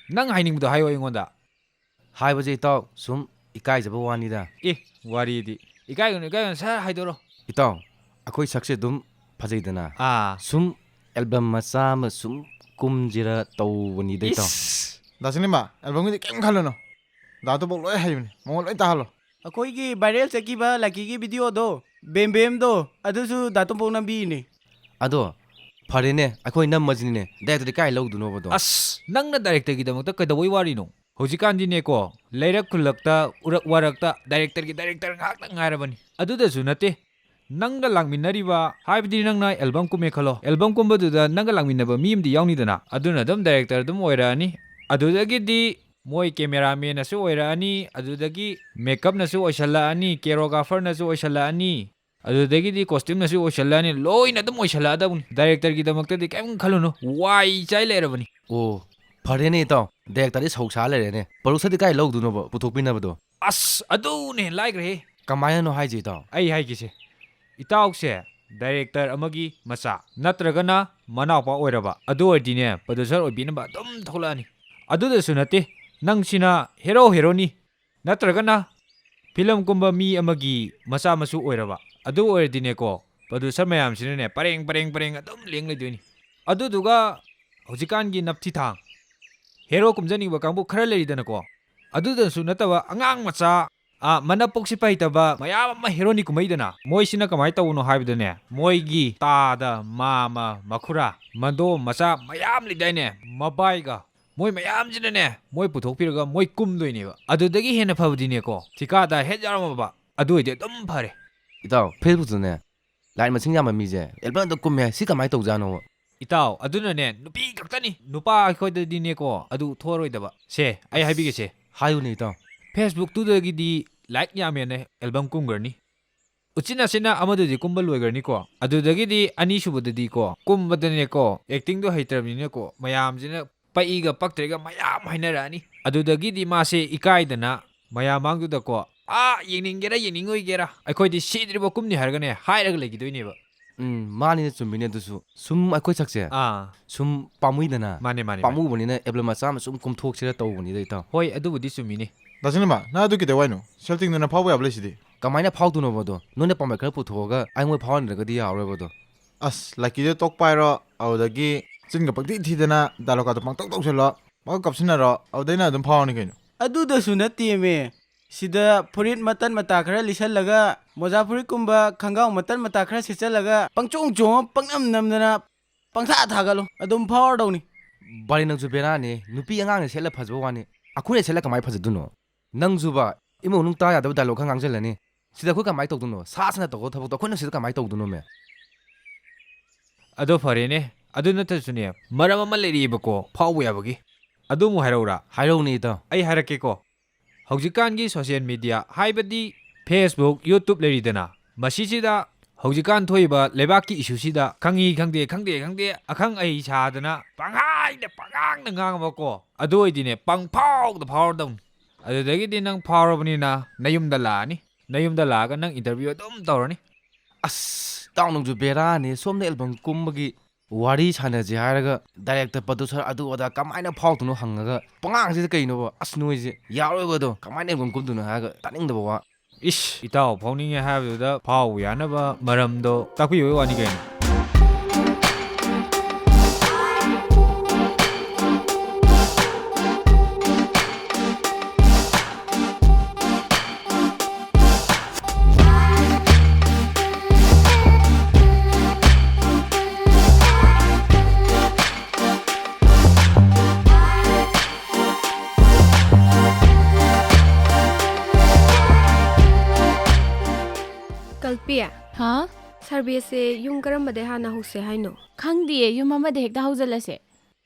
ꯅꯪ ꯍꯥꯏꯅꯤꯡꯕꯗꯣ ꯍꯥꯏꯌꯣ ꯑꯩꯉꯣꯟꯗ꯫ ꯍꯥꯏꯕꯁꯦ ꯏꯇꯥꯎ, ꯁꯨꯝ ꯏꯀꯥꯏꯖꯕ ꯋꯥꯅꯤꯗ꯫ ꯑꯦ, ꯋꯥꯔꯤꯗꯤ꯫ ꯏꯀꯥꯏꯒꯅꯨ, ꯏꯀꯥꯏꯒꯅꯨ, ꯁꯠ ꯍꯥꯏꯗꯣꯔꯣ꯫ ꯏꯇꯥꯎ, ꯑꯩꯈꯣꯏ ꯁꯛꯁꯦ ꯑꯗꯨꯝ ꯐꯖꯩꯗꯅ꯫ ꯑꯥ꯫ ꯁꯨꯝ ꯑꯦꯜꯕꯝ ꯃꯆꯥ ꯑꯃ ꯁꯨꯝ ꯀꯨꯝꯁꯤꯔ ꯇꯧꯕꯅꯤꯗ ꯏꯇꯥꯎ꯫ ꯏꯁ! ꯗꯥ ꯆꯤꯡꯂꯦꯝꯕ, ꯑꯦꯜꯕꯝꯒꯤꯗꯤ ꯀꯩꯝ ꯈꯜꯂꯨꯅꯨ꯫ ꯗꯥ ꯇꯣꯝꯄꯣꯛ ꯂꯣꯏ ꯍꯩꯕꯅꯤ, ꯃꯉꯣꯟ ꯂꯣꯏ ꯇꯥꯍꯜꯂꯣ꯫ ꯑꯩꯈꯣꯏꯒꯤ ꯚꯥꯏꯔꯦꯜ ꯆꯠꯈꯤꯕ ꯂꯛꯀꯤꯒꯤ ꯚꯤꯗꯤꯑꯣꯗꯣ, ꯕꯦꯝ ꯕꯦꯝꯗꯣ, ꯑꯗꯨꯁꯨ ꯗꯥ ꯇꯣꯝꯄꯣꯛ ꯅꯝꯕꯤꯅꯦ꯫ ꯑꯗꯣ ꯐꯔꯦꯅꯦ, ꯑꯩꯈꯣꯏ ꯅꯝꯃꯁꯤꯅꯦ, ꯗꯥꯏꯔꯦꯛꯇꯔꯗꯤ ꯀꯥꯏ ꯂꯧꯗꯣꯏꯅꯣꯕꯗꯣ? ꯑꯁ, ꯅꯪꯅ ꯗꯥꯏꯔꯦꯛꯇꯔꯒꯤꯗꯃꯛꯇ ꯀꯩꯗꯧꯕꯩ ꯋꯥꯔꯤꯅꯣ? ꯍꯧꯖꯤꯛꯀꯥꯟꯗꯤꯅꯦꯀꯣ, ꯂꯩꯔꯛ ꯈꯨꯜꯂꯛꯇ, ꯎꯔꯛ ꯋꯥꯔꯛꯇ ꯗꯥꯏꯔꯦꯛꯇꯔꯒꯤ ꯗꯥꯏꯔꯦꯛꯇꯔ ꯉꯥꯛꯇ ꯉꯥꯏꯔꯕꯅꯤ꯫ ꯑꯗꯨꯗꯁꯨ ꯅꯠꯇꯦ, ꯅꯪꯒ ꯂꯥꯛꯃꯤꯟꯅꯔꯤꯕ, ꯍꯥꯏꯕꯗꯤ ꯅꯪꯅ ꯑꯦꯜꯕꯝ ꯀꯨꯝꯃꯦ ꯈꯜꯂꯣ, ꯑꯦꯜꯕꯝ ꯀꯨꯝꯕꯗꯨꯗ ꯅꯪꯒ ꯂꯥꯛꯃꯤꯟꯅꯕ ꯃꯤ ꯑꯃꯗꯤ ꯌꯥꯎꯅꯤꯗꯅ, ꯑꯗꯨꯅ ꯑꯗꯨꯝ ꯗꯥꯏꯔꯦꯛꯇꯔ ꯑꯗꯨꯝ ꯑꯣꯏꯔꯛꯑꯅꯤ꯫ ꯑꯗꯨꯗꯒꯤꯗꯤ ꯃꯣꯏ ꯀꯦꯃꯦꯔꯥꯃꯦꯟꯅꯁꯨ ꯑꯣꯏꯔꯛꯑꯅꯤ, ꯑꯗꯨꯗꯒꯤ ꯃꯦꯀꯞꯅꯁꯨ ꯑꯣꯏꯁꯜꯂꯛꯑꯅꯤ, ꯀꯦꯔꯣꯒ꯭ꯔꯥꯐꯔꯅꯁꯨ ꯑꯣꯏꯁꯜꯂꯛꯑꯅꯤ, ꯑꯗꯨꯗꯒꯤꯗꯤ ꯀꯣꯁꯇ꯭ꯌꯨꯝꯅꯁꯨ ꯑꯣꯏꯁꯜꯂꯛꯑꯅꯤ, ꯂꯣꯏꯅ ꯑꯗꯨꯝ ꯑꯣꯏꯁꯜꯂꯛꯑꯗꯕꯅꯤ꯫ ꯗꯥꯏꯔꯦꯛꯇꯔꯒꯤꯗꯃꯛꯇꯗꯤ ꯀꯔꯤꯝ ꯈꯜꯂꯨꯅꯨ, ꯋꯥꯏ ꯆꯥꯏ ꯂꯩꯔꯕꯅꯤ꯫ ꯑꯣ, ꯐꯔꯦꯅꯦ ꯏꯇꯥꯎ, ꯗꯥꯏꯔꯦꯛꯇꯔꯗꯤ ꯁꯧ ꯁꯥ ꯂꯩꯔꯦꯅꯦ꯫ ꯄ꯭ꯔꯣꯗ꯭ꯌꯨꯁꯔꯗꯤ ꯀꯥꯏ ꯂꯧꯗꯣꯏꯅꯣꯕ ꯄꯨꯊꯣꯛꯄꯤꯅꯕꯗꯣ? ꯑꯁ, ꯑꯗꯨꯅꯦ ꯂꯥꯏꯈ꯭ꯔꯦꯍꯦ꯫ ꯀꯃꯥꯏꯅꯅꯣ ꯍꯥꯏꯁꯦ ꯏꯇꯥꯎ? ꯑꯩ ꯍꯥꯏꯒꯦꯁꯦ, ꯏꯇꯥꯎꯁꯦ ꯗꯥꯏꯔꯦꯛꯇꯔ ꯑꯃꯒꯤ ꯃꯆꯥ ꯅꯠꯇ꯭ꯔꯒꯅ ꯃꯅꯥꯎꯄꯥ ꯑꯣꯏꯔꯕ, ꯑꯗꯨ ꯑꯣꯏꯔꯗꯤꯅꯦ ꯄ꯭ꯔꯣꯗ꯭ꯌꯨꯁꯔ ꯑꯣꯏꯕꯤꯅꯕ ꯑꯗꯨꯝ ꯊꯣꯛꯂꯛꯑꯅꯤ꯫ ꯑꯗꯨꯗꯁꯨ ꯅꯠꯇꯦ, ꯅꯪꯁꯤꯅ ꯍꯦꯔꯣ ꯍꯦꯔꯣꯅꯤ ꯅꯠꯇ꯭ꯔꯒꯅ ꯐꯤꯂꯝ ꯀꯨꯝꯕ ꯃꯤ ꯑꯃꯒꯤ ꯃꯆꯥ ꯃꯁꯨ ꯑꯣꯏꯔꯕ, ꯑꯗꯨ ꯑꯣꯏꯔꯗꯤꯅꯦꯀꯣ, ꯄ꯭ꯔꯣꯗ꯭ꯌꯨꯁꯔ ꯃꯌꯥꯝꯁꯤꯅꯅꯦ ꯄꯔꯦꯡ ꯄꯔꯦꯡ ꯄꯔꯦꯡ ꯑꯗꯨꯝ ꯂꯦꯡ ꯂꯩꯗꯣꯏꯅꯤ꯫ ꯑꯗꯨꯗꯨꯒ ꯍꯧꯖꯤꯛꯀꯥꯟꯒꯤ ꯅꯞꯊꯤ ꯊꯥꯡ ꯍꯦꯔꯣ ꯀꯨꯝꯖꯅꯤꯡꯕ ꯀꯥꯡꯕꯨ ꯈꯔ ꯂꯩꯔꯤꯗꯅꯀꯣ, ꯑꯗꯨꯗꯁꯨ ꯅꯠꯇꯕ ꯑꯉꯥꯡ ꯃꯆꯥ, ꯑ, ꯃꯅꯞ ꯄꯣꯛꯁꯤ ꯐꯩꯇꯕ ꯃꯌꯥꯝ ꯑꯃ ꯍꯦꯔꯣꯅꯤ ꯀꯨꯝꯃꯛꯏꯗꯅ, ꯃꯣꯏꯁꯤꯅ ꯀꯃꯥꯏꯅ ꯇꯧꯕꯅꯣ ꯍꯥꯏꯕꯗꯅꯦ, ꯃꯣꯏꯒꯤ ꯇꯥꯗ, ꯃꯥꯃ, ꯃꯈꯨꯔꯥ, ꯃꯗꯣꯝ ꯃꯆꯥ ꯃꯌꯥꯝ ꯂꯩꯗꯥꯏꯅꯦ, ꯃꯕꯥꯏꯒ, ꯃꯣꯏ ꯃꯌꯥꯝꯁꯤꯅꯅꯦ ꯃꯣꯏ ꯄꯨꯊꯣꯛꯄꯤꯔꯒ ꯃꯣꯏ ꯀꯨꯝꯗꯣꯏꯅꯦꯕ꯫ ꯑꯗꯨꯗꯒꯤ ꯍꯦꯟꯅ ꯐꯕꯗꯤꯅꯦꯀꯣ, ꯊꯤꯀꯥꯗ ꯍꯦꯠ ꯌꯥꯎꯔꯝꯃꯕ, ꯑꯗꯨ ꯑꯣꯏꯗꯤ ꯑꯗꯨꯝ ꯐꯔꯦ꯫ ꯏꯇꯥꯎ, ꯐꯦꯁꯕꯨꯛꯇꯅꯦ ꯂꯥꯏꯛ ꯃꯁꯤꯡ ꯌꯥꯝꯕ ꯃꯤꯁꯦ ꯑꯦꯜꯕꯝ ꯑꯗꯨꯝ ꯀꯨꯝꯃꯦ ꯍꯥꯏ, ꯁꯤ ꯀꯃꯥꯏꯅ ꯇꯧꯖꯥꯠꯅꯣ? ꯏꯇꯥꯎ, ꯑꯗꯨꯅꯅꯦ ꯅꯨꯄꯤ ꯈꯛꯇꯅꯤ, ꯅꯨꯄꯥ ꯑꯩꯈꯣꯏꯗꯗꯤꯅꯦꯀꯣ ꯑꯗꯨ ꯊꯣꯛꯑꯔꯣꯏꯗꯕ꯫ ꯁꯦ, ꯑꯩ ꯍꯥꯏꯕꯤꯒꯦꯁꯦ꯫ ꯍꯥꯏꯌꯨꯅꯦ ꯏꯇꯥꯎ꯫ ꯐꯦꯁꯕꯨꯛꯇꯨꯗꯒꯤꯗꯤ ꯂꯥꯏꯛ ꯌꯥꯝꯃꯦꯅ ꯑꯦꯜꯕꯝ ꯀꯨꯝꯈ꯭ꯔꯅꯤ꯫ ꯎꯆꯤꯟ ꯅꯥꯆꯤꯟꯅ ꯑꯃꯗꯨꯗꯤ ꯀꯨꯝꯕ ꯂꯣꯏꯈ꯭ꯔꯅꯤꯀꯣ꯫ ꯑꯗꯨꯗꯒꯤꯗꯤ ꯑꯅꯤꯁꯨꯕꯗꯗꯤꯀꯣ, ꯀꯨꯝꯕꯗꯅꯦꯀꯣ, ꯑꯦꯛꯇꯤꯡꯗꯣ ꯍꯩꯇ꯭ꯔꯕꯅꯤꯅꯀꯣ, ꯃꯌꯥꯝꯁꯤꯅ ꯄꯛꯏꯒ ꯄꯛꯇ꯭ꯔꯦꯒ ꯃꯌꯥꯝ ꯍꯥꯏꯅꯔꯛꯑꯅꯤ꯫ ꯑꯗꯨꯗꯒꯤꯗꯤ ꯃꯥꯁꯦ ꯏꯀꯥꯏꯗꯅ ꯃꯌꯥꯝ ꯃꯥꯡꯗꯨꯗꯀꯣ, "ꯑꯥ, ꯌꯦꯡꯅꯤꯡꯒꯦꯔꯥ ꯌꯦꯡꯅꯤꯡꯉꯣꯏꯒꯦꯔꯥ, ꯑꯩꯈꯣꯏꯗꯤ ꯁꯤꯗ꯭ꯔꯤꯕ ꯀꯨꯝꯅꯤ" ꯍꯥꯏꯔꯒꯅꯦ, ꯍꯥꯏꯔꯒ ꯂꯩꯈꯤꯗꯣꯏꯅꯦꯕ꯫ ꯎꯝ, ꯃꯥꯅꯤꯅꯦ, ꯆꯨꯝꯃꯤꯅꯦ꯫ ꯑꯗꯨꯁꯨ ꯁꯨꯝ ꯑꯩꯈꯣꯏ ꯁꯛꯁꯦ ꯑꯥ ꯁꯨꯝ ꯄꯥꯝꯃꯨꯏꯗꯅ꯫ ꯃꯥꯅꯦ, ꯃꯥꯅꯦ, ꯃꯥꯅꯦ꯫ ꯄꯥꯝꯃꯨꯕꯅꯤꯅ ꯑꯦꯜꯕꯝ ꯃꯆꯥ ꯑꯃ ꯁꯨꯝ ꯀꯨꯝꯊꯣꯛꯁꯤꯔ ꯇꯧꯕꯅꯤꯗ, ꯏꯇꯥꯎ꯫ ꯍꯣꯏ, ꯑꯗꯨꯕꯨꯗꯤ ꯆꯨꯝꯃꯤꯅꯦ꯫ ꯗꯥ ꯁꯤꯅꯦꯃꯥ, ꯅꯪ ꯑꯗꯨ ꯀꯩꯗꯧ ꯍꯥꯏꯅꯣ? ꯁꯦꯜ ꯇꯤꯡꯗꯅ ꯐꯥꯎꯕ ꯌꯥꯕ ꯂꯩꯁꯤꯗꯤ꯫ ꯀꯃꯥꯏꯅ ꯐꯥꯎꯗꯣꯏꯅꯣꯕ ꯑꯗꯣ? ꯅꯣꯏꯅ ꯄꯥꯝꯕꯩ ꯈꯔ ꯄꯨꯊꯣꯛꯑꯒ ꯑꯩꯉꯣꯟꯗ ꯐꯥꯎꯍꯟꯗ꯭ꯔꯒꯗꯤ ꯌꯥꯔꯔꯣꯏꯕ ꯑꯗꯣ꯫ ꯑꯁ, ꯂꯛꯀꯤꯗ ꯇꯣꯛ ꯄꯥꯏꯔꯣ, ꯑꯗꯨꯗꯒꯤ ꯆꯤꯟꯒ ꯄꯪꯊꯤ ꯊꯤꯗꯅ ꯗꯥꯏꯂꯣꯒꯀꯥꯗꯣ ꯄꯪꯇꯧ ꯇꯧꯁꯜꯂꯣ, ꯄꯪꯀꯞ ꯀꯞꯁꯤꯟꯅꯔꯣ, ꯑꯗꯨꯗꯩ ꯅꯪ ꯑꯗꯨꯝ ꯐꯥꯎꯔꯅꯤ ꯀꯩꯅꯣ꯫ ꯑꯗꯨꯗꯁꯨ ꯅꯠꯇꯦꯃꯦ, ꯁꯤꯗ ꯐꯨꯔꯤꯠ ꯃꯇꯠ ꯃꯇꯥ ꯈꯔ ꯂꯤꯠꯁꯜꯂꯒ, ꯃꯣꯖꯥ ꯐꯨꯔꯤꯠꯀꯨꯝꯕ ꯈꯪꯒꯥꯎ ꯃꯇꯠ ꯃꯇꯥ ꯈꯔ ꯁꯦꯠꯆꯜꯂꯒ, ꯄꯪꯆꯣꯡ ꯆꯣꯡꯉ ꯄꯪꯅꯝ ꯅꯝꯗꯅ ꯄꯪꯊꯥ ꯊꯥꯒꯠꯂꯨ, ꯑꯗꯨꯝ ꯐꯥꯎꯔꯗꯧꯅꯤ꯫ ꯕꯥꯂꯤ, ꯅꯪꯁꯨ ꯕꯦꯔꯥꯅꯤ, ꯅꯨꯄꯤ ꯑꯉꯥꯡꯅ ꯁꯦꯠꯂ ꯐꯖꯕ ꯋꯥꯅꯤ, ꯑꯩꯈꯣꯏꯅ ꯁꯦꯠꯂ ꯀꯃꯥꯏꯅ ꯐꯖꯗꯣꯏꯅꯣ? ꯅꯪꯁꯨꯕ, ꯏꯃꯨꯡ ꯃꯅꯨꯡ ꯇꯥ ꯌꯥꯗꯕ ꯗꯥꯏꯂꯣꯒ ꯈꯔ ꯉꯥꯡꯁꯤꯜꯂꯅꯤ꯫ ꯁꯤꯗ ꯑꯩꯈꯣꯏ ꯀꯃꯥꯏꯅ ꯇꯧꯗꯣꯏꯅꯣ? ꯁꯥ ꯁꯟꯅ ꯇꯧꯒꯗꯕ ꯊꯕꯛꯇꯣ ꯑꯩꯈꯣꯏꯅ ꯁꯤꯗ ꯀꯃꯥꯏꯅ ꯇꯧꯗꯣꯏꯅꯣꯃꯦ? ꯑꯗꯣ ꯐꯔꯦꯅꯦ, ꯑꯗꯨ ꯅꯠꯇ꯭ꯔꯁꯨꯅꯦ, ꯃꯔꯝ ꯑꯃ ꯂꯩꯔꯛꯑꯦꯕꯀꯣ ꯐꯥꯎꯕ ꯌꯥꯕꯒꯤ꯫ ꯑꯗꯨ ꯑꯃꯨꯛ ꯍꯥꯏꯔꯛꯎꯔꯥ? ꯍꯥꯏꯔꯛꯎꯅꯦ, ꯏꯇꯥꯎ꯫ ꯑꯩ ꯍꯥꯏꯔꯛꯀꯦꯀꯣ꯫ ꯍꯧꯖꯤꯛꯀꯥꯟꯒꯤ social media, ꯍꯥꯏꯕꯗꯤ Facebook, YouTube ꯂꯩꯔꯤꯗꯅ, ꯃꯁꯤꯁꯤꯗ ꯍꯧꯖꯤꯛꯀꯥꯟ ꯊꯣꯛꯏꯕ ꯂꯩꯕꯥꯛꯀꯤ ꯏꯁꯨꯁꯤꯗ ꯈꯪꯉꯤ ꯈꯪꯗꯦ, ꯈꯪꯗꯦ ꯈꯪꯗꯦ, ꯑꯈꯪ ꯑꯍꯩ ꯁꯥꯗꯅ ꯄꯪꯍꯥꯏꯗ ꯄꯪꯉꯥꯡꯗ ꯉꯥꯡꯉꯕꯀꯣ, ꯑꯗꯨ ꯑꯣꯏꯗꯤꯅꯦ ꯄꯪꯐꯥꯎꯗ ꯐꯥꯎꯔꯗꯧꯅꯤ꯫ ꯑꯗꯨꯗꯒꯤꯗꯤ ꯅꯪ ꯐꯥꯎꯔꯕꯅꯤꯅ ꯅꯌꯨꯝꯗ ꯂꯥꯛꯑꯅꯤ꯫ ꯅꯌꯨꯝꯗ ꯂꯥꯛꯑꯒ ꯅꯪ interview ꯑꯗꯨꯝ ꯇꯧꯔꯅꯤ꯫ ꯑꯁ, ꯏꯇꯥꯎ ꯅꯪꯁꯨ ꯕꯦꯔꯥꯅꯤ꯫ ꯁꯣꯝꯗ ꯑꯦꯜꯕꯝ ꯀꯨꯝꯕꯒꯤ ꯋꯥꯔꯤ ꯁꯥꯟꯅꯁꯦ ꯍꯥꯏꯔꯒ director, producer, ꯑꯗꯨ ꯑꯗꯥ ꯀꯃꯥꯏꯅ ꯐꯥꯎꯗꯣꯏꯅꯣ ꯍꯪꯉꯒ ꯄꯉꯥꯡꯁꯤꯗ ꯀꯩꯅꯣꯕ? ꯑꯁ, ꯅꯣꯏꯁꯦ ꯌꯥꯔꯣꯏꯕ ꯑꯗꯣ꯫ ꯀꯃꯥꯏꯅ ꯑꯦꯜꯕꯝ ꯀꯨꯝꯗꯣꯏꯅꯣ ꯍꯥꯏꯔꯒ ꯇꯥꯅꯤꯡꯗꯕ ꯋꯥ꯫ ꯏꯁ, ꯏꯇꯥꯎ ꯐꯥꯎꯅꯤꯡꯉꯦ ꯍꯥꯏꯕꯗꯨꯗ ꯐꯥꯎꯕ ꯌꯥꯅꯕ ꯃꯔꯝꯗꯣ ꯇꯥꯛꯄꯤꯕꯒꯤ ꯋꯥꯅꯤ ꯀꯩꯅꯣ꯫ ꯀꯜꯄꯤ, ꯍꯥ? ꯁꯔꯚꯦꯁꯦ ꯌꯨꯝ ꯀꯔꯝꯕꯗꯩ ꯍꯥꯟꯅ ꯍꯧꯁꯦ ꯍꯥꯏꯅꯣ? ꯈꯪꯗꯤꯌꯦ, ꯌꯨꯝ ꯑꯃꯗ ꯍꯦꯛꯇ ꯍꯧꯖꯤꯜꯂꯁꯦ꯫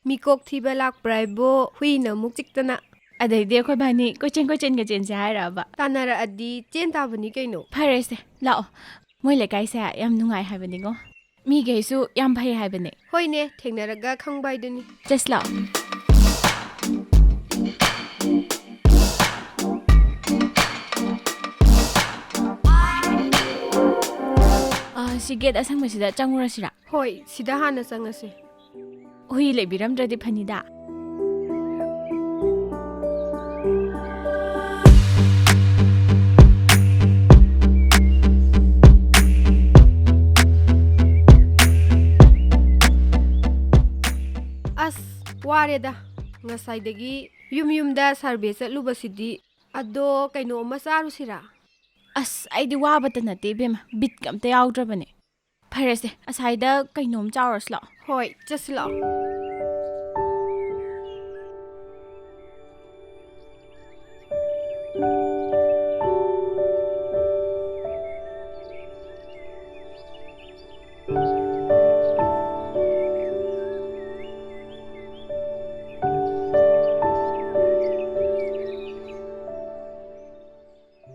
ꯃꯤꯀꯣꯛ ꯊꯤꯕ ꯂꯥꯛꯄ꯭ꯔꯥ ꯍꯥꯏꯕꯣ, ꯍꯨꯏꯅ ꯑꯃꯨꯛ ꯆꯤꯛꯇꯅ꯫ ꯑꯗꯩꯗꯤ ꯑꯩꯈꯣꯏ ꯕꯥꯅꯤ ꯀꯣꯏꯆꯦꯟ ꯀꯣꯏꯆꯦꯟꯒ ꯆꯦꯟꯁꯦ ꯍꯥꯏꯔꯕ? ꯇꯥꯟꯅꯔꯛꯑꯗꯤ ꯆꯦꯟ ꯇꯥꯕꯅꯤ ꯀꯩꯅꯣ꯫ ꯐꯔꯦꯁꯦ, ꯂꯥꯛꯑꯣ꯫ ꯃꯣꯏ ꯂꯩꯀꯥꯏꯁꯦ ꯌꯥꯝ ꯅꯨꯡꯉꯥꯏ ꯍꯥꯏꯕꯅꯤꯉꯣ꯫ ꯃꯤꯈꯩꯁꯨ ꯌꯥꯝ ꯐꯩ ꯍꯥꯏꯕꯅꯦ꯫ ꯍꯣꯏꯅꯦ, ꯊꯦꯡꯅꯔꯒ ꯈꯪꯕ ꯍꯥꯏꯗꯨꯅꯤ꯫ ꯆꯠꯁꯤ ꯂꯥꯛꯑꯣ꯫ ꯑ, ꯑ, ꯁꯤ ꯒꯦꯠ ꯑꯁꯪꯕꯁꯤꯗ ꯆꯪꯉꯨꯔꯁꯤꯔꯥ? ꯍꯣꯏ, ꯁꯤꯗ ꯍꯥꯟꯅ ꯆꯪꯉꯁꯦ꯫ ꯍꯨꯏ ꯂꯩꯕꯤꯔꯝꯗ꯭ꯔꯗꯤ ꯐꯅꯤꯗ꯫ ꯑꯁ, ꯋꯥꯔꯦꯗ꯫ ꯉꯁꯥꯏꯗꯒꯤ ꯌꯨꯝ ꯌꯨꯝꯗ ꯁꯔꯚꯦ ꯆꯠꯂꯨꯕꯁꯤꯗꯤ꯫ ꯑꯗꯣ ꯀꯩꯅꯣꯝꯃ ꯆꯥꯔꯨꯁꯤꯔꯥ? ꯑꯁ, ꯑꯩꯗꯤ ꯋꯥꯕꯇ ꯅꯠꯇꯦ ꯏꯕꯦꯝꯃ, ꯕꯤꯠꯀ ꯑꯝꯇ ꯌꯥꯎꯗ꯭ꯔꯕꯅꯦ꯫ ꯐꯔꯦꯁꯦ, ꯑꯁꯥꯏꯗ ꯀꯩꯅꯣꯝ ꯆꯥꯎꯔꯁꯤ ꯂꯥꯛꯑꯣ꯫ ꯍꯣꯏ, ꯆꯠꯁꯤ ꯂꯥꯛꯑꯣ꯫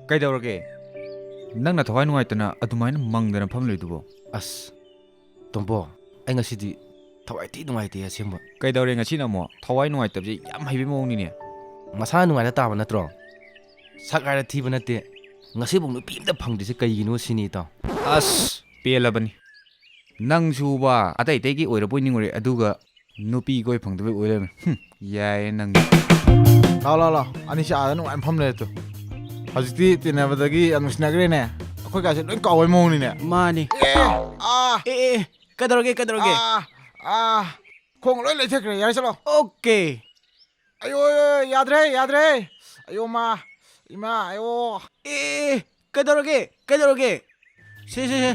ꯀꯩꯗꯧꯔꯒꯦ? ꯅꯪꯅ ꯊꯋꯥꯏ ꯅꯨꯡꯉꯥꯏꯇꯅ ꯑꯗꯨꯃꯥꯏꯅ ꯃꯪꯗꯅ ꯐꯝ ꯂꯩꯗꯨꯕꯣ? ꯑꯁ, ꯇꯣꯝꯕꯣ, ꯑꯩ ꯉꯁꯤꯗꯤ ꯊꯋꯥꯏ ꯊꯤ ꯅꯨꯡꯉꯥꯏꯇꯦ ꯑꯁꯦꯡꯕ꯫ ꯀꯩꯗꯧꯔꯦ ꯉꯁꯤꯅ ꯑꯃꯨꯛ? ꯊꯋꯥꯏ ꯅꯨꯡꯉꯥꯏꯇꯕꯁꯦ ꯌꯥꯝ ꯍꯩꯕꯩ ꯃꯑꯣꯡꯅꯤꯅꯦ꯫ ꯃꯁꯥ ꯅꯨꯡꯉꯥꯏꯅ ꯇꯥꯕ ꯅꯠꯇ꯭ꯔꯣ? ꯁꯛ ꯍꯥꯏꯔ ꯊꯤꯕ ꯅꯠꯇꯦ꯫ ꯉꯁꯤꯐꯥꯎ ꯅꯨꯄꯤ ꯑꯝꯇ ꯐꯪꯗ꯭ꯔꯤꯁꯦ ꯀꯩꯒꯤꯅꯣ ꯁꯤꯅꯤ, ꯏꯇꯥꯎ꯫ ꯑꯁ, ꯄꯦꯜꯂꯕꯅꯤ꯫ ꯅꯪꯁꯨꯕ ꯑꯇꯩ ꯑꯇꯩꯒꯤ ꯑꯣꯏꯔꯕꯣꯏ ꯅꯤꯡꯉꯨꯔꯦ, ꯑꯗꯨꯒ ꯅꯨꯄꯤ ꯀꯣꯏ ꯐꯪꯗꯕꯩ ꯑꯣꯏ ꯂꯩꯔꯝꯃꯦ꯫ ꯍꯨꯝ, ꯌꯥꯏꯌꯦ ꯅꯪ꯫ ꯂꯥꯎ, ꯂꯥꯎ, ꯂꯥꯎ꯫ ꯑꯅꯤꯁꯤ ꯑꯥꯗ ꯅꯨꯡꯉꯥꯏꯅ ꯐꯝ ꯂꯩꯔꯦ ꯇꯨ꯫ ꯍꯧꯖꯤꯛꯇꯤ ꯇꯤꯟꯅꯕꯗꯒꯤ ꯌꯥꯝ ꯅꯨꯡꯁꯤꯅꯈ꯭ꯔꯦꯅꯦ꯫ ꯑꯩꯈꯣꯏ ꯀꯥꯁꯦ ꯂꯣꯏ ꯀꯥꯎꯕꯩ ꯃꯑꯣꯡꯅꯤꯅꯦ꯫ ꯃꯥꯅꯤ꯫ ꯑꯦ, ꯑꯥ꯫ ꯑꯦ, ꯑꯦ, ꯀꯩꯗꯧꯔꯒꯦ, ꯀꯩꯗꯧꯔꯒꯦ? ꯑꯥ, ꯑꯥ꯫ ꯈꯣꯡ ꯂꯣꯏ ꯂꯩꯊꯦꯛꯈ꯭ꯔꯦ꯫ ꯌꯥꯔꯦ, ꯆꯠꯂꯣ꯫ ꯑꯣꯀꯦ꯫ ꯑꯌꯣ, ꯑꯌꯣ, ꯌꯥꯗ꯭ꯔꯦ, ꯌꯥꯗ꯭ꯔꯦ꯫ ꯑꯌꯣ, ꯃꯥ, ꯏꯃꯥ, ꯑꯌꯣ꯫ ꯑꯦ, ꯀꯩꯗꯧꯔꯒꯦ? ꯀꯩꯗꯧꯔꯒꯦ? ꯁꯦ, ꯁꯦ, ꯁꯦ꯫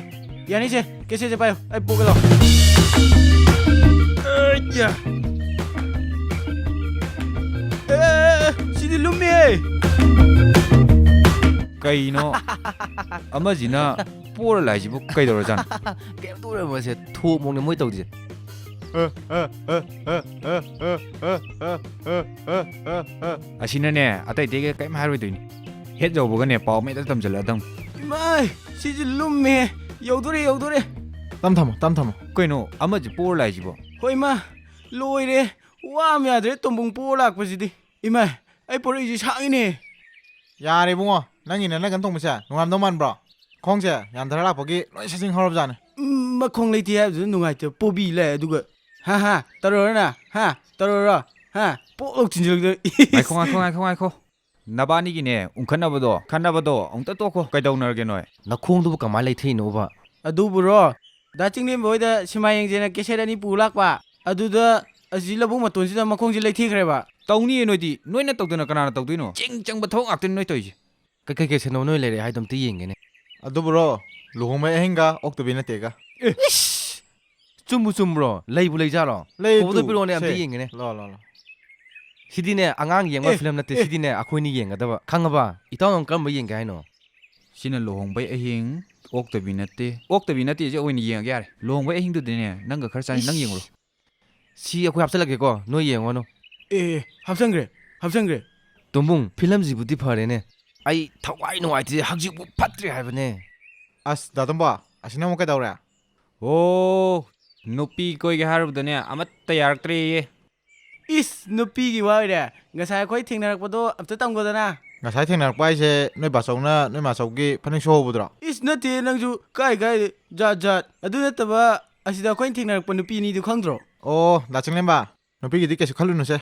ꯌꯥꯅꯤ, ꯁꯦ꯫ ꯀꯦꯁꯦꯁꯦ ꯄꯥꯏꯌꯣ꯫ ꯑꯩ ꯄꯣꯛꯀꯦ ꯂꯥꯎ꯫ ꯑꯩꯌꯥ꯫ ꯑꯦ, ꯁꯤꯗꯤ ꯂꯨꯝꯃꯤꯍꯦ꯫ ꯀꯩꯅꯣ? ꯑꯃꯁꯤꯅ ꯄꯣꯔ ꯂꯥꯛꯏꯁꯤꯕꯨ ꯀꯩꯗꯧꯔꯖꯥꯠꯅꯣ? ꯀꯩꯝ ꯇꯧꯔꯣꯏ, ꯃꯁꯦ ꯊꯣꯛ ꯃꯑꯣꯡꯅꯦ ꯃꯣꯏ ꯇꯧꯗꯣꯏꯁꯦ꯫ ꯑꯁꯤꯅꯅꯦ, ꯑꯇꯩ ꯑꯇꯩꯒ ꯀꯔꯤꯝ ꯍꯥꯏꯔꯣꯏꯗꯣꯏꯅꯤ꯫ ꯍꯦꯛ ꯌꯧꯕꯒꯅꯦ, ꯄꯥꯎ ꯃꯩꯗ ꯇꯝꯁꯤꯜꯂꯛꯑꯗꯝ꯫ ꯏꯃꯥꯏ, ꯁꯤꯁꯨ ꯂꯨꯝꯃꯦ꯫ ꯌꯧꯗꯣꯔꯦ, ꯌꯧꯗꯣꯔꯦ꯫ ꯇꯝ ꯊꯝꯃꯣ, ꯇꯝ ꯊꯝꯃꯣ꯫ ꯀꯩꯅꯣ, ꯑꯃꯁꯦ ꯄꯣꯔ ꯂꯥꯛꯏꯁꯤꯕꯣ? ꯍꯣꯏ, ꯏꯃꯥ, ꯂꯣꯏꯔꯦ꯫ ꯋꯥ ꯑꯃ ꯌꯥꯗ꯭ꯔꯦ, ꯇꯣꯝꯕꯨꯡ ꯄꯣꯔ ꯂꯥꯛꯄꯁꯤꯗꯤ꯫ ꯏꯃꯥꯏ, ꯑꯩ ꯄꯣꯔꯛꯏꯁꯤ ꯁꯥꯡꯉꯤꯅꯦ꯫ ꯌꯥꯔꯦ ꯏꯕꯨꯡꯉꯣ, ꯅꯪꯒꯤ ꯅꯅꯒꯟ ꯊꯣꯡꯕꯁꯦ ꯅꯨꯡꯉꯥꯏꯔꯝꯗꯧ ꯃꯥꯟꯕ꯭ꯔꯣ? ꯃꯈꯣꯡꯁꯦ ꯌꯥꯟꯊꯔ ꯂꯥꯛꯄꯒꯤ ꯂꯣꯏ ꯁꯖꯤꯡ ꯍꯧꯔꯕꯖꯥꯠꯅꯤ꯫ ꯎꯝ, ꯃꯈꯣꯡ ꯂꯩꯇꯦ ꯍꯥꯏꯕꯗꯨꯗ ꯅꯨꯡꯉꯥꯏꯇꯦ꯫ ꯄꯣꯕꯤ ꯂꯩ ꯑꯗꯨꯒ, "ꯍꯥ ꯍꯥ, ꯇꯧꯔꯣꯔꯅ, ꯍꯥ, ꯇꯧꯔꯣꯔꯣ, ꯍꯥ", ꯄꯣꯛ ꯂꯧ ꯊꯤꯟꯖꯤꯜꯂꯛꯇꯅ꯫ ꯉꯥꯏꯈꯣ, ꯉꯥꯏꯈꯣ, ꯉꯥꯏꯈꯣ, ꯉꯥꯏꯈꯣ꯫ ꯅꯕꯥꯅꯤꯒꯤꯅꯦ, ꯎꯪꯈꯠꯅꯕꯗꯣ, ꯈꯠꯅꯕꯗꯣ ꯑꯃꯨꯛꯇ ꯇꯣꯛꯈꯣ꯫ ꯀꯩꯗꯧꯅꯔꯒꯦ ꯅꯣꯏ? ꯅꯈꯣꯡꯗꯨꯕꯨ ꯀꯃꯥꯏꯅ ꯂꯩꯊꯦꯛꯏꯅꯣꯕ? ꯑꯗꯨꯕꯨꯔꯣ, ꯗꯥ ꯆꯤꯡꯂꯦꯝꯕ ꯍꯣꯏꯗ ꯁꯤꯃꯥ ꯌꯦꯡꯁꯦꯅ ꯀꯦꯁꯦꯠ ꯑꯅꯤ ꯄꯨ ꯂꯥꯛꯄ꯫ ꯑꯗꯨꯗ ꯑꯁꯤ ꯂꯧꯕꯨꯛ ꯃꯇꯣꯟꯁꯤꯗ ꯃꯈꯣꯡꯁꯦ ꯂꯩꯊꯦꯛꯈ꯭ꯔꯦꯕ꯫ ꯇꯧꯅꯤꯌꯦ ꯅꯣꯏꯗꯤ꯫ ꯅꯣꯏꯅ ꯇꯧꯗꯅ ꯀꯅꯥꯅ ꯇꯧꯗꯣꯏꯅꯣ? ꯆꯤꯡ ꯆꯪꯕ ꯊꯕꯛ ꯉꯥꯛꯇꯅꯤ ꯅꯣꯏ ꯇꯧꯔꯤꯁꯦ꯫ ꯀꯩ, ꯀꯩ, ꯀꯩ ꯁꯦꯟꯅꯣ ꯅꯣꯏ ꯂꯩꯔꯛꯑꯦ ꯍꯥꯏꯗꯣ ꯑꯝꯇ ꯌꯦꯡꯒꯦꯅꯦ꯫ ꯑꯗꯨꯕꯨꯔꯣ, ꯂꯨꯍꯣꯡꯕꯩ ꯑꯍꯤꯡꯒ ꯑꯣꯛꯇꯕꯤ ꯅꯠꯇꯦꯒ꯫ ꯑꯦ! ꯏꯁ! ꯆꯨꯝꯕꯨ ꯆꯨꯝꯕ꯭ꯔꯣ? ꯂꯩꯕꯨ ꯂꯩꯖꯥꯠꯂꯣ? ꯂꯩ ꯀꯣꯕꯔꯗꯣ ꯇꯨ, ꯄꯤꯔꯛꯑꯣꯅꯦ, ꯑꯝꯇ ꯁꯦ꯫ ꯌꯦꯡꯒꯦꯅꯦ꯫ ꯂꯥꯎ, ꯂꯥꯎ, ꯂꯥꯎ꯫ ꯁꯤꯗꯤꯅꯦ, ꯑꯉꯥꯡ ꯌꯦꯡꯕ ꯑꯦ, ꯐꯤꯂꯝ ꯅꯠꯇꯦ, ꯑꯦ꯫ ꯁꯤꯗꯤꯅꯦ, ꯑꯩꯈꯣꯏꯅꯤ ꯌꯦꯡꯒꯗꯕ꯫ ꯈꯪꯉꯕ? ꯏꯇꯥꯎ ꯅꯪ ꯀꯔꯝꯕ ꯌꯦꯡꯒꯦ ꯍꯥꯏꯅꯣ? ꯁꯤꯅ ꯂꯨꯍꯣꯡꯕꯩ ꯑꯍꯤꯡ, ꯑꯣꯛꯇꯕꯤ ꯅꯠꯇꯦ꯫ ꯑꯣꯛꯇꯕꯤ ꯅꯠꯇꯦꯁꯦ ꯑꯣꯏꯅ ꯌꯦꯡꯉꯒꯦ ꯌꯥꯔꯦ꯫ ꯂꯨꯍꯣꯡꯕꯩ ꯑꯍꯤꯡꯗꯨꯗꯤꯅꯦ, ꯅꯪꯒ ꯈꯔ ꯆꯥꯅꯤ, ꯅꯪ ꯏꯁ! ꯌꯦꯡꯉꯨꯔꯣ꯫ ꯁꯤ ꯑꯩꯈꯣꯏ ꯍꯥꯞꯆꯤꯜꯂꯛꯀꯦꯀꯣ, ꯅꯣꯏ ꯌꯦꯡꯉꯨꯅꯨ꯫ ꯑꯦ, ꯑꯦ, ꯍꯥꯞꯆꯟꯈ꯭ꯔꯦ, ꯍꯥꯞꯆꯟꯈ꯭ꯔꯦ꯫ ꯇꯣꯝꯕꯨꯡ, ꯐꯤꯂꯝꯁꯤꯕꯨꯗꯤ ꯐꯔꯦꯅꯦ꯫ ꯑꯩ ꯊꯋꯥꯏ ꯅꯨꯡꯉꯥꯏꯇꯦ, ꯍꯧꯖꯤꯛꯄꯨ ꯐꯠꯇ꯭ꯔꯦ ꯍꯥꯏꯕꯅꯦ꯫ ꯑꯁ, ꯗꯥ ꯇꯣꯝꯕ, ꯑꯁꯤꯅ ꯑꯃꯨꯛ ꯀꯩꯗꯧꯔꯦ? ꯑꯣ, ꯅꯨꯄꯤ ꯀꯣꯏꯒꯦ ꯍꯥꯏꯔꯨꯕꯗꯅꯦ, ꯑꯃꯠꯇ ꯌꯥꯔꯛꯇ꯭ꯔꯦꯌꯦ꯫ ꯏꯁ, ꯅꯨꯄꯤꯒꯤ ꯋꯥ ꯑꯣꯏꯔꯦ? ꯉꯁꯥꯏ ꯑꯩꯈꯣꯏ ꯊꯦꯡꯅꯔꯛꯄꯗꯣ ꯑꯝꯇ ꯇꯝꯈꯣꯗꯅ꯫ ꯉꯁꯥꯏ ꯊꯦꯡꯅꯔꯛꯄ ꯍꯥꯏꯁꯦ ꯅꯣꯏ ꯕꯥꯆꯧꯅ ꯅꯣꯏ ꯃꯥꯆꯧꯒꯤ ꯐꯅꯦꯛ ꯁꯨꯍꯧꯕꯗꯨꯔꯣ? ꯏꯁ, ꯅꯠꯇꯦ, ꯅꯪꯁꯨ ꯀꯥꯏ ꯀꯥꯏ ꯖꯥꯠ ꯖꯥꯠ꯫ ꯑꯗꯨ ꯅꯠꯇꯕ, ꯑꯁꯤꯗ ꯑꯩꯈꯣꯏꯅ ꯊꯦꯡꯅꯔꯛꯄ ꯅꯨꯄꯤ ꯑꯅꯤꯗꯨ ꯈꯪꯗ꯭ꯔꯣ? ꯑꯣ, ꯗꯥ ꯆꯤꯡꯂꯦꯝꯕ, ꯅꯨꯄꯤꯒꯤꯗꯤ ꯀꯩꯁꯨ ꯈꯜꯂꯨꯅꯨꯁꯦ꯫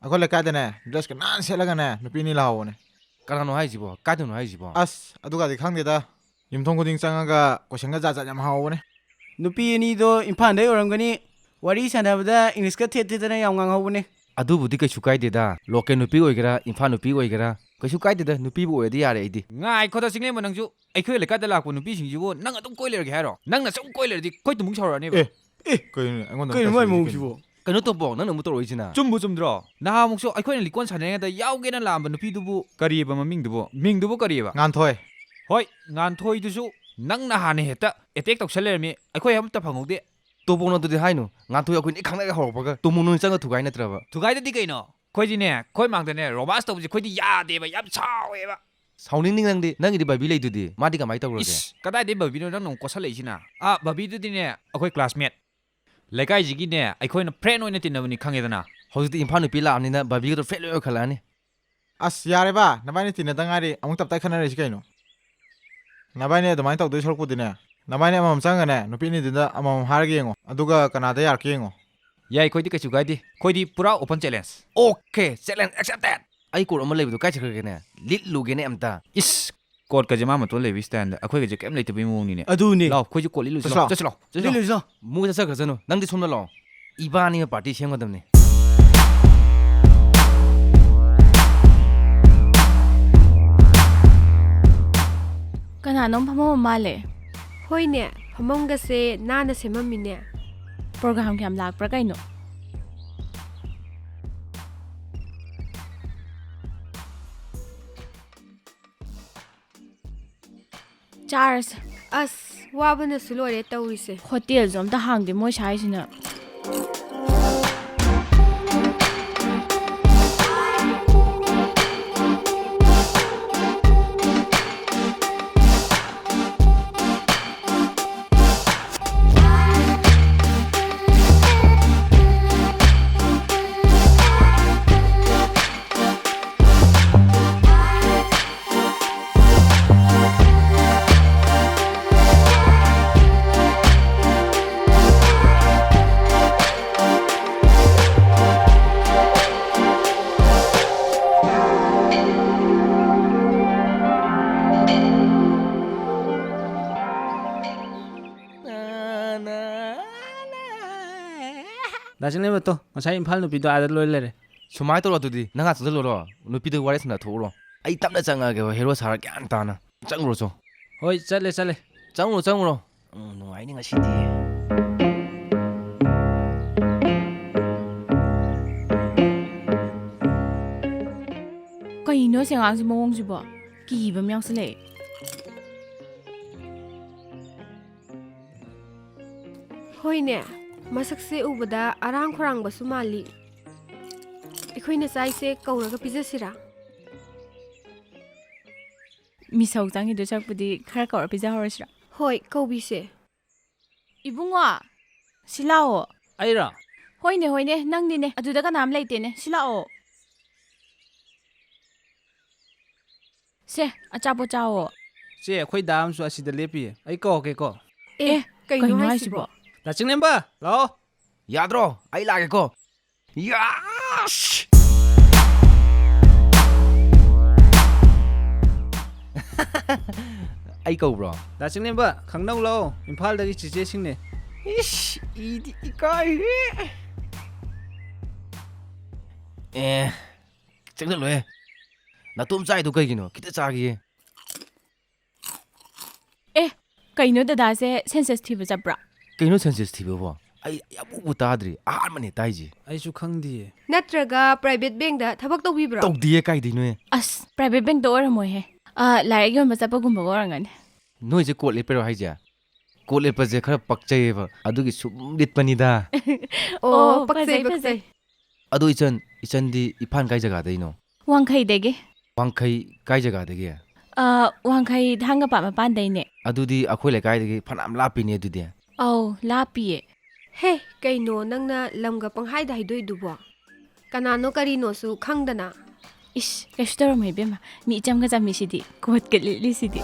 ꯑꯩꯈꯣꯏ ꯂꯩꯀꯥꯏꯗꯅꯦ, ꯗ꯭ꯔꯦꯁꯀ ꯅꯥꯟ ꯁꯦꯠꯂꯒꯅꯦ, ꯅꯨꯄꯤ ꯑꯅꯤ ꯂꯥꯛꯍꯧꯕꯅꯦ꯫ ꯀꯅꯥꯅꯣ ꯍꯥꯏꯁꯤꯕꯣ? ꯀꯥꯏꯗꯅꯣ ꯍꯥꯏꯁꯤꯕꯣ? ꯑꯁ, ꯑꯗꯨꯒꯗꯤ ꯈꯪꯗꯦꯗ꯫ ꯌꯨꯝꯊꯣꯡ ꯈꯨꯗꯤꯡ ꯆꯪꯉꯒ ꯀꯣꯏꯁꯟꯒ ꯖꯥꯠ ꯖꯥꯠ ꯌꯥꯝ ꯍꯪꯍꯧꯕꯅꯦ꯫ ꯅꯨꯄꯤ ꯑꯅꯤꯗꯣ ꯏꯝꯐꯥꯜꯗꯩ ꯑꯣꯏꯔꯝꯒꯅꯤ꯫ ꯋꯥꯔꯤ ꯁꯥꯟꯅꯕꯗ ꯏꯪꯂꯤꯁꯀ ꯊꯦꯠ ꯊꯦꯠꯇꯅ ꯌꯥꯝ ꯉꯥꯡꯍꯧꯕꯅꯦ꯫ ꯑꯗꯨꯕꯨꯗꯤ ꯀꯩꯁꯨ ꯀꯥꯏꯗꯦꯗ꯫ ꯂꯣꯀꯦꯜ ꯅꯨꯄꯤ ꯑꯣꯏꯒꯦꯔꯥ, ꯏꯝꯐꯥꯜ ꯅꯨꯄꯤ ꯑꯣꯏꯒꯦꯔꯥ, ꯀꯩꯁꯨ ꯀꯥꯏꯗꯦꯗ꯫ ꯅꯨꯄꯤꯕꯨ ꯑꯣꯏꯔꯗꯤ ꯌꯥꯔꯦ ꯑꯩꯗꯤ꯫ ꯉꯥꯏꯈꯣꯗ ꯆꯤꯡꯂꯦꯝꯕ, ꯅꯪꯁꯨ ꯑꯩꯈꯣꯏ ꯂꯩꯀꯥꯏꯗ ꯂꯥꯛꯄ ꯅꯨꯄꯤꯁꯤꯡꯁꯤꯕꯨ ꯅꯪ ꯑꯗꯨꯝ ꯀꯣꯏ ꯂꯩꯔꯒꯦ ꯍꯥꯏꯔꯣ? ꯅꯪꯅ ꯁꯨꯝ ꯀꯣꯏ ꯂꯩꯔꯗꯤ ꯑꯩꯈꯣꯏ ꯇꯨꯃꯨꯛ ꯁꯥꯎꯔꯛꯑꯅꯦꯕ꯫ ꯑꯦ, ꯑꯦ, ꯀꯩꯅꯣꯅꯦ? ꯑꯩꯉꯣꯟꯗ ꯀꯩꯅꯣ ꯃꯥꯏ ꯇꯧꯁꯤꯜꯂꯛꯏꯁꯦ ꯃꯑꯣꯡꯁꯤꯕꯣ? ꯀꯩꯅꯣ? ꯀꯩꯅꯣ ꯇꯣꯝꯄꯣꯛ, ꯅꯪꯅ ꯑꯃꯨꯛ ꯇꯧꯔꯛꯏꯁꯤꯅ? ꯆꯨꯝꯕꯨ ꯆꯨꯝꯗ꯭ꯔꯣ? ꯅꯍꯥꯟꯃꯨꯛꯁꯨ ꯑꯩꯈꯣꯏꯅ ꯂꯤꯀꯣꯟ ꯁꯥꯟꯅꯔꯤꯉꯩꯗ ꯌꯥꯎꯒꯦꯅ ꯂꯥꯛꯑꯝꯕ ꯅꯨꯄꯤꯗꯨꯕꯨ ꯀꯔꯤꯑꯕ ꯃꯃꯤꯡꯗꯨꯕꯨ? ꯃꯤꯡꯗꯨꯕꯨ ꯀꯔꯤꯑꯕ? ꯉꯥꯟꯊꯣꯏ꯫ ꯍꯣꯏ, ꯉꯥꯟꯊꯣꯏꯗꯨꯁꯨ ꯅꯪꯅ ꯍꯥꯟꯅ ꯍꯦꯛꯇ ꯑꯦꯇꯦꯛ ꯇꯧꯁꯜ ꯂꯩꯔꯝꯃꯤ, ꯑꯩꯈꯣꯏ ꯑꯝꯇ ꯐꯪꯍꯧꯗꯦ꯫ ꯇꯣꯝꯄꯣꯛꯅ ꯑꯗꯨꯗꯤ ꯍꯥꯏꯅꯨ, ꯉꯥꯟꯊꯣꯏ ꯑꯩꯈꯣꯏꯅ ꯍꯦꯛ ꯈꯪꯅꯒ ꯍꯧꯔꯛꯄꯒ ꯇꯣꯝꯄꯣꯛ ꯅꯣꯏ ꯆꯪꯉ ꯊꯨꯒꯥꯏ ꯅꯠꯇ꯭ꯔꯕ? ꯊꯨꯒꯥꯏꯗꯗꯤ ꯀꯩꯅꯣ? ꯑꯩꯈꯣꯏꯗꯤꯅꯦ, ꯑꯩꯈꯣꯏ ꯃꯥꯡꯗꯅꯦ ꯔꯣꯃꯥꯟꯁ ꯇꯧꯕꯁꯦ ꯑꯩꯈꯣꯏꯗꯤ ꯌꯥꯗꯦꯕ, ꯌꯥꯝ ꯁꯥꯎꯋꯦꯕ꯫ ꯁꯥꯎꯅꯤꯡꯅꯤ ꯅꯪꯗꯤ, ꯅꯪꯒꯤꯗꯤ ꯕꯕꯤ ꯂꯩꯗꯨꯗꯤ, ꯃꯥꯗꯤ ꯀꯃꯥꯏꯅ ꯇꯧꯔꯒꯦ? ꯏꯁ, ꯀꯗꯥꯏꯗꯩ ꯕꯕꯤꯅꯣ ꯅꯪꯅ ꯑꯃꯨꯛ ꯀꯣꯠꯁꯜꯂꯛꯏꯁꯤꯅ? ꯑꯥ, ꯕꯕꯤꯗꯨꯗꯤꯅꯦ, ꯑꯩꯈꯣꯏ ꯀ꯭ꯂꯥꯁꯃꯦꯠ꯫ ꯂꯩꯀꯥꯏꯁꯤꯒꯤꯅꯦ, ꯑꯩꯈꯣꯏꯅ ꯐ꯭ꯔꯦꯟ ꯑꯣꯏꯅ ꯇꯤꯟꯅꯕꯅꯤ, ꯈꯪꯉꯦꯗꯅ꯫ ꯍꯧꯖꯤꯛꯇꯤ ꯏꯝꯐꯥꯜ ꯅꯨꯄꯤ ꯂꯥꯛꯑꯕꯅꯤꯅ ꯕꯕꯤꯒꯗꯣ ꯐ꯭ꯔꯦꯟ ꯂꯣꯏ ꯑꯣꯏꯈꯠꯂꯛꯑꯅꯤ꯫ ꯑꯁ, ꯌꯥꯔꯦꯕ, ꯅꯕꯥꯅꯤ ꯇꯤꯟꯅꯗ ꯉꯥꯏꯔꯤ, ꯑꯃꯨꯛ ꯇꯞꯇꯥꯏ ꯈꯠꯅꯔꯛꯏꯁꯤ ꯀꯩꯅꯣ? ꯅꯕꯥꯏꯅꯤ ꯑꯗꯨꯃꯥꯏꯅ ꯇꯧꯗꯣꯏ ꯁꯔꯨꯛꯄꯨꯗꯤꯅꯦ, ꯅꯕꯥꯏꯅꯤ ꯑꯃꯃꯝ ꯆꯪꯉꯒꯅꯦ, ꯅꯨꯄꯤ ꯑꯅꯤꯗꯨꯗ ꯑꯃꯃꯝ ꯍꯥꯏꯔꯒ ꯌꯦꯡꯉꯣ, ꯑꯗꯨꯒ ꯀꯅꯥꯗ ꯌꯥꯔꯛꯀꯦ ꯌꯦꯡꯉꯣ꯫ ꯌꯥꯏ, ꯑꯩꯈꯣꯏꯗꯤ ꯀꯩꯁꯨ ꯀꯥꯏꯗꯦ, ꯑꯩꯈꯣꯏꯗꯤ ꯄꯨꯔꯥ open challenge꯫ Okay, challenge accepted꯫ ꯑꯩ ꯀꯣꯠ ꯑꯃ ꯂꯩꯕꯗꯣ ꯀꯥꯏ ꯆꯠꯈ꯭ꯔꯒꯦꯅꯦ? ꯂꯤꯠꯂꯨꯒꯦꯅꯦ ꯑꯝꯇ꯫ ꯏꯁ, ꯀꯣꯠꯀꯁꯦ ꯃꯥ ꯃꯇꯣꯟ ꯂꯩꯕꯒꯤ ꯁ꯭ꯇꯥꯏꯜꯗ, ꯑꯩꯈꯣꯏꯒꯁꯦ ꯀꯩꯝ ꯂꯩꯇꯕꯒꯤ ꯃꯑꯣꯡꯅꯤꯅꯦ꯫ ꯑꯗꯨꯅꯦ꯫ ꯂꯥꯎ, ꯑꯩꯈꯣꯏꯁꯨ ꯀꯣꯠ ꯂꯤꯠꯂꯨꯁꯤ, ꯆꯠꯁꯤ ꯂꯥꯎ, ꯂꯥꯎ꯫ ꯆꯠꯁꯤ ꯂꯥꯎ, ꯆꯠꯁꯤ ꯂꯥꯎ꯫ ꯂꯤꯠꯂꯨꯁꯤ ꯂꯥꯎ꯫ ꯃꯣꯏ ꯆꯠꯆꯈ꯭ꯔꯁꯅꯨ, ꯅꯪꯗꯤ ꯁꯣꯝꯗ ꯂꯥꯛꯑꯣ꯫ ꯏꯕꯥꯅꯤꯅ party ꯁꯦꯝꯒꯗꯕꯅꯤ꯫ ꯀꯅꯥꯅꯣꯝ ꯐꯝꯃꯝꯕ ꯃꯥꯜꯂꯦ꯫ ꯍꯣꯏꯅꯦ, ꯐꯝꯐꯝꯒꯁꯦ ꯅꯥꯟꯅ ꯁꯦꯝꯃꯝꯃꯤꯅꯦ꯫ Program ꯀꯌꯥꯝ ꯂꯥꯛꯄ꯭ꯔꯥ ꯀꯩꯅꯣ? ꯆꯥꯔꯁꯦ꯫ ꯑꯁ, ꯋꯥꯕꯅꯁꯨ ꯂꯣꯏꯔꯦ ꯇꯧꯔꯤꯁꯦ꯫ ꯍꯣꯇꯦꯜꯁꯨ ꯑꯝꯇ ꯍꯥꯡꯗꯦ ꯃꯣꯏ ꯁ꯭ꯋꯥꯏꯁꯤꯅ꯫ ꯗꯥ ꯆꯤꯡꯂꯦꯝꯕꯇꯣ, ꯉꯁꯥꯏ ꯏꯝꯐꯥꯜ ꯅꯨꯄꯤꯗꯣ ꯑꯥꯗ ꯂꯣꯏ ꯂꯩꯔꯦ꯫ ꯁꯨꯃꯥꯏꯅ ꯇꯧꯔꯣ ꯑꯗꯨꯗꯤ, ꯅꯪ ꯉꯥꯛ ꯆꯪꯁꯤꯜꯂꯨꯔꯣ, ꯅꯨꯄꯤꯗꯣ ꯋꯥꯔꯤ ꯁꯥꯟꯅ ꯊꯣꯛꯎꯔꯣ꯫ ꯑꯩ ꯇꯞꯅ ꯆꯪꯉꯛꯑꯒꯦꯕ, ꯍꯦꯔꯣ ꯁꯥꯔ ꯒ꯭ꯌꯥꯟ ꯇꯥꯅ꯫ ꯆꯪꯉꯨꯔꯣ ꯆꯣ꯫ ꯍꯣꯏ, ꯆꯠꯂꯦ, ꯆꯠꯂꯦ꯫ ꯆꯪꯉꯨꯔꯣ, ꯆꯪꯉꯨꯔꯣ꯫ ꯎꯝ, ꯅꯨꯡꯉꯥꯏꯅꯤ ꯉꯁꯤꯗꯤ꯫ ꯀꯩꯅꯣ ꯑꯁꯤ ꯑꯉꯥꯡꯁꯤ ꯃꯑꯣꯡꯁꯤꯕꯣ? ꯀꯤꯕ ꯑꯃ ꯌꯥꯎꯁꯜꯂꯛꯑꯦ꯫ ꯍꯣꯏꯅꯦ, ꯃꯁꯛꯁꯦ ꯎꯕꯗ ꯑꯔꯥꯡ ꯈꯧꯔꯥꯡꯕꯁꯨ ꯃꯥꯜꯂꯤ꯫ ꯑꯩꯈꯣꯏꯅ ꯆꯥꯏꯁꯦ ꯀꯧꯔꯒ ꯄꯤꯖꯁꯤꯔꯥ? ꯃꯤꯁꯧ ꯆꯪꯉꯤꯗꯨ ꯁꯔꯨꯛꯄꯨꯗꯤ ꯈꯔ ꯀꯧꯔ ꯄꯤꯖꯍꯧꯔꯁꯤꯔꯥ? ꯍꯣꯏ, ꯀꯧꯕꯤꯁꯦ꯫ ꯏꯕꯨꯡꯉꯣ, ꯁꯤ ꯂꯥꯛꯑꯣ꯫ ꯑꯩꯔꯣ? ꯍꯣꯏꯅꯦ, ꯍꯣꯏꯅꯦ, ꯅꯪꯅꯤꯅꯦ꯫ ꯑꯗꯨꯗ ꯀꯅꯥꯝ ꯂꯩꯇꯦꯅꯦ꯫ ꯁꯤ ꯂꯥꯛꯑꯣ꯫ ꯁꯦ, ꯑꯆꯥꯄꯣꯠ ꯆꯥꯋꯣ꯫ ꯆꯦ, ꯑꯩꯈꯣꯏ ꯗꯥ ꯑꯃꯁꯨ ꯑꯁꯤꯗ ꯂꯦꯞꯄꯤꯌꯦ꯫ ꯑꯩ ꯀꯧꯔꯛꯀꯦꯀꯣ꯫ ꯑꯦ, ꯀꯩꯅꯣ ꯀꯩꯅꯣ ꯍꯥꯏꯁꯤꯕꯣ? ꯍꯥꯏꯁꯤꯕꯣ? ꯗꯥ ꯆꯤꯡꯂꯦꯝꯕ, ꯂꯥꯛꯑꯣ꯫ ꯌꯥꯗ꯭ꯔꯣ? ꯑꯩ ꯂꯥꯛꯑꯒꯦꯀꯣ꯫ ꯌꯥꯁ! ꯑꯩ ꯀꯧꯕ꯭ꯔꯣ? ꯗꯥ ꯆꯤꯡꯂꯦꯝꯕ, ꯈꯪꯅꯧ ꯂꯥꯛꯑꯣ꯫ ꯏꯝꯐꯥꯜꯗꯒꯤ ꯆꯤꯆꯦꯁꯤꯡꯅꯦ꯫ ꯏꯁ, ꯏꯗꯤ ꯏꯀꯥꯏꯔꯦ꯫ ꯑꯦ, ꯆꯪꯁꯜꯂꯣꯍꯦ꯫ ꯅꯥꯇꯣꯝ ꯆꯥꯏꯗꯣ ꯀꯩꯒꯤꯅꯣ? ꯈꯤꯇ ꯆꯥꯒꯦ꯫ ꯑꯦ, ꯀꯩꯅꯣ ꯗꯗꯥꯁꯦ census ꯊꯤꯕ ꯆꯠꯄ꯭ꯔꯥ? ꯀꯩꯅꯣ census ꯊꯤꯕꯕꯣ? ꯑꯩ ꯑꯃꯨꯛꯄꯨ ꯇꯥꯗ꯭ꯔꯤ, ꯑꯍꯥꯟꯕꯅꯦ ꯇꯥꯏꯁꯦ꯫ ꯑꯩꯁꯨ ꯈꯪꯗꯤꯌꯦ꯫ ꯅꯠꯇ꯭ꯔꯒ private bankꯗ ꯊꯕꯛ ꯇꯧꯕꯤꯕ꯭ꯔꯣ? ꯇꯧꯗꯤꯌꯦ, ꯀꯥꯏꯗꯩꯅꯣꯍꯦ? ꯑꯁ, private bankꯇ ꯑꯣꯏꯔꯝꯃꯣꯏꯍꯦ꯫ ꯑ, ꯂꯥꯏꯔꯤꯛ ꯌꯣꯟꯕ ꯆꯠꯄꯒꯨꯝꯕꯒ ꯑꯣꯏꯔꯝꯒꯅꯤ꯫ ꯅꯣꯏꯁꯦ court ꯂꯦꯞꯄꯩꯔꯣ ꯍꯥꯏꯁꯦ? Court ꯂꯦꯞꯄꯁꯦ ꯈꯔ ꯄꯛꯆꯩꯌꯦꯕ, ꯑꯗꯨꯒꯤ ꯁꯨꯝ ꯂꯤꯠꯄꯅꯤꯗ꯫ ꯑꯣ, ꯑꯣ, ꯄꯛꯆꯩ, ꯐꯖꯩ, ꯐꯖꯩ꯫ ꯄꯛꯆꯩ꯫ ꯑꯗꯣ ꯏꯆꯟ, ꯏꯆꯟꯗꯤ ꯏꯝꯐꯥꯜ ꯀꯥꯏ ꯖꯒꯥꯗꯩꯅꯣ? ꯋꯥꯡꯈꯩꯗꯒꯤ꯫ ꯋꯥꯡꯈꯩ ꯀꯥꯏ ꯖꯒꯥꯗꯒꯤ? ꯑ, ꯋꯥꯡꯈꯩ ꯊꯥꯡꯒꯄꯥꯠ ꯃꯄꯥꯟꯗꯩꯅꯦ꯫ ꯑꯗꯨꯗꯤ ꯑꯩꯈꯣꯏ ꯂꯩꯀꯥꯏꯗꯒꯤ ꯐꯅꯌꯥꯝ ꯂꯥꯞꯄꯤꯅꯦ ꯑꯗꯨꯗꯤ꯫ ꯑꯧ, ꯂꯥꯞꯄꯤꯌꯦ꯫ ꯍꯦ, ꯀꯩꯅꯣ ꯅꯪꯅ ꯂꯝꯒ ꯄꯪꯍꯥꯏꯗ ꯍꯥꯏꯗꯣꯛꯏꯗꯨꯕꯣ? ꯀꯅꯥꯅꯣ ꯀꯔꯤꯅꯣꯁꯨ ꯈꯪꯗꯅ? ꯏꯁ, ꯀꯩꯁꯨ ꯇꯧꯔꯝꯃꯣꯏ ꯏꯕꯦꯝꯃ꯫ ꯃꯤ ꯏꯆꯝꯒ ꯆꯝꯃꯤꯁꯤꯗꯤ, coatꯀ ꯂꯤꯠꯂꯤꯁꯤꯗꯤ꯫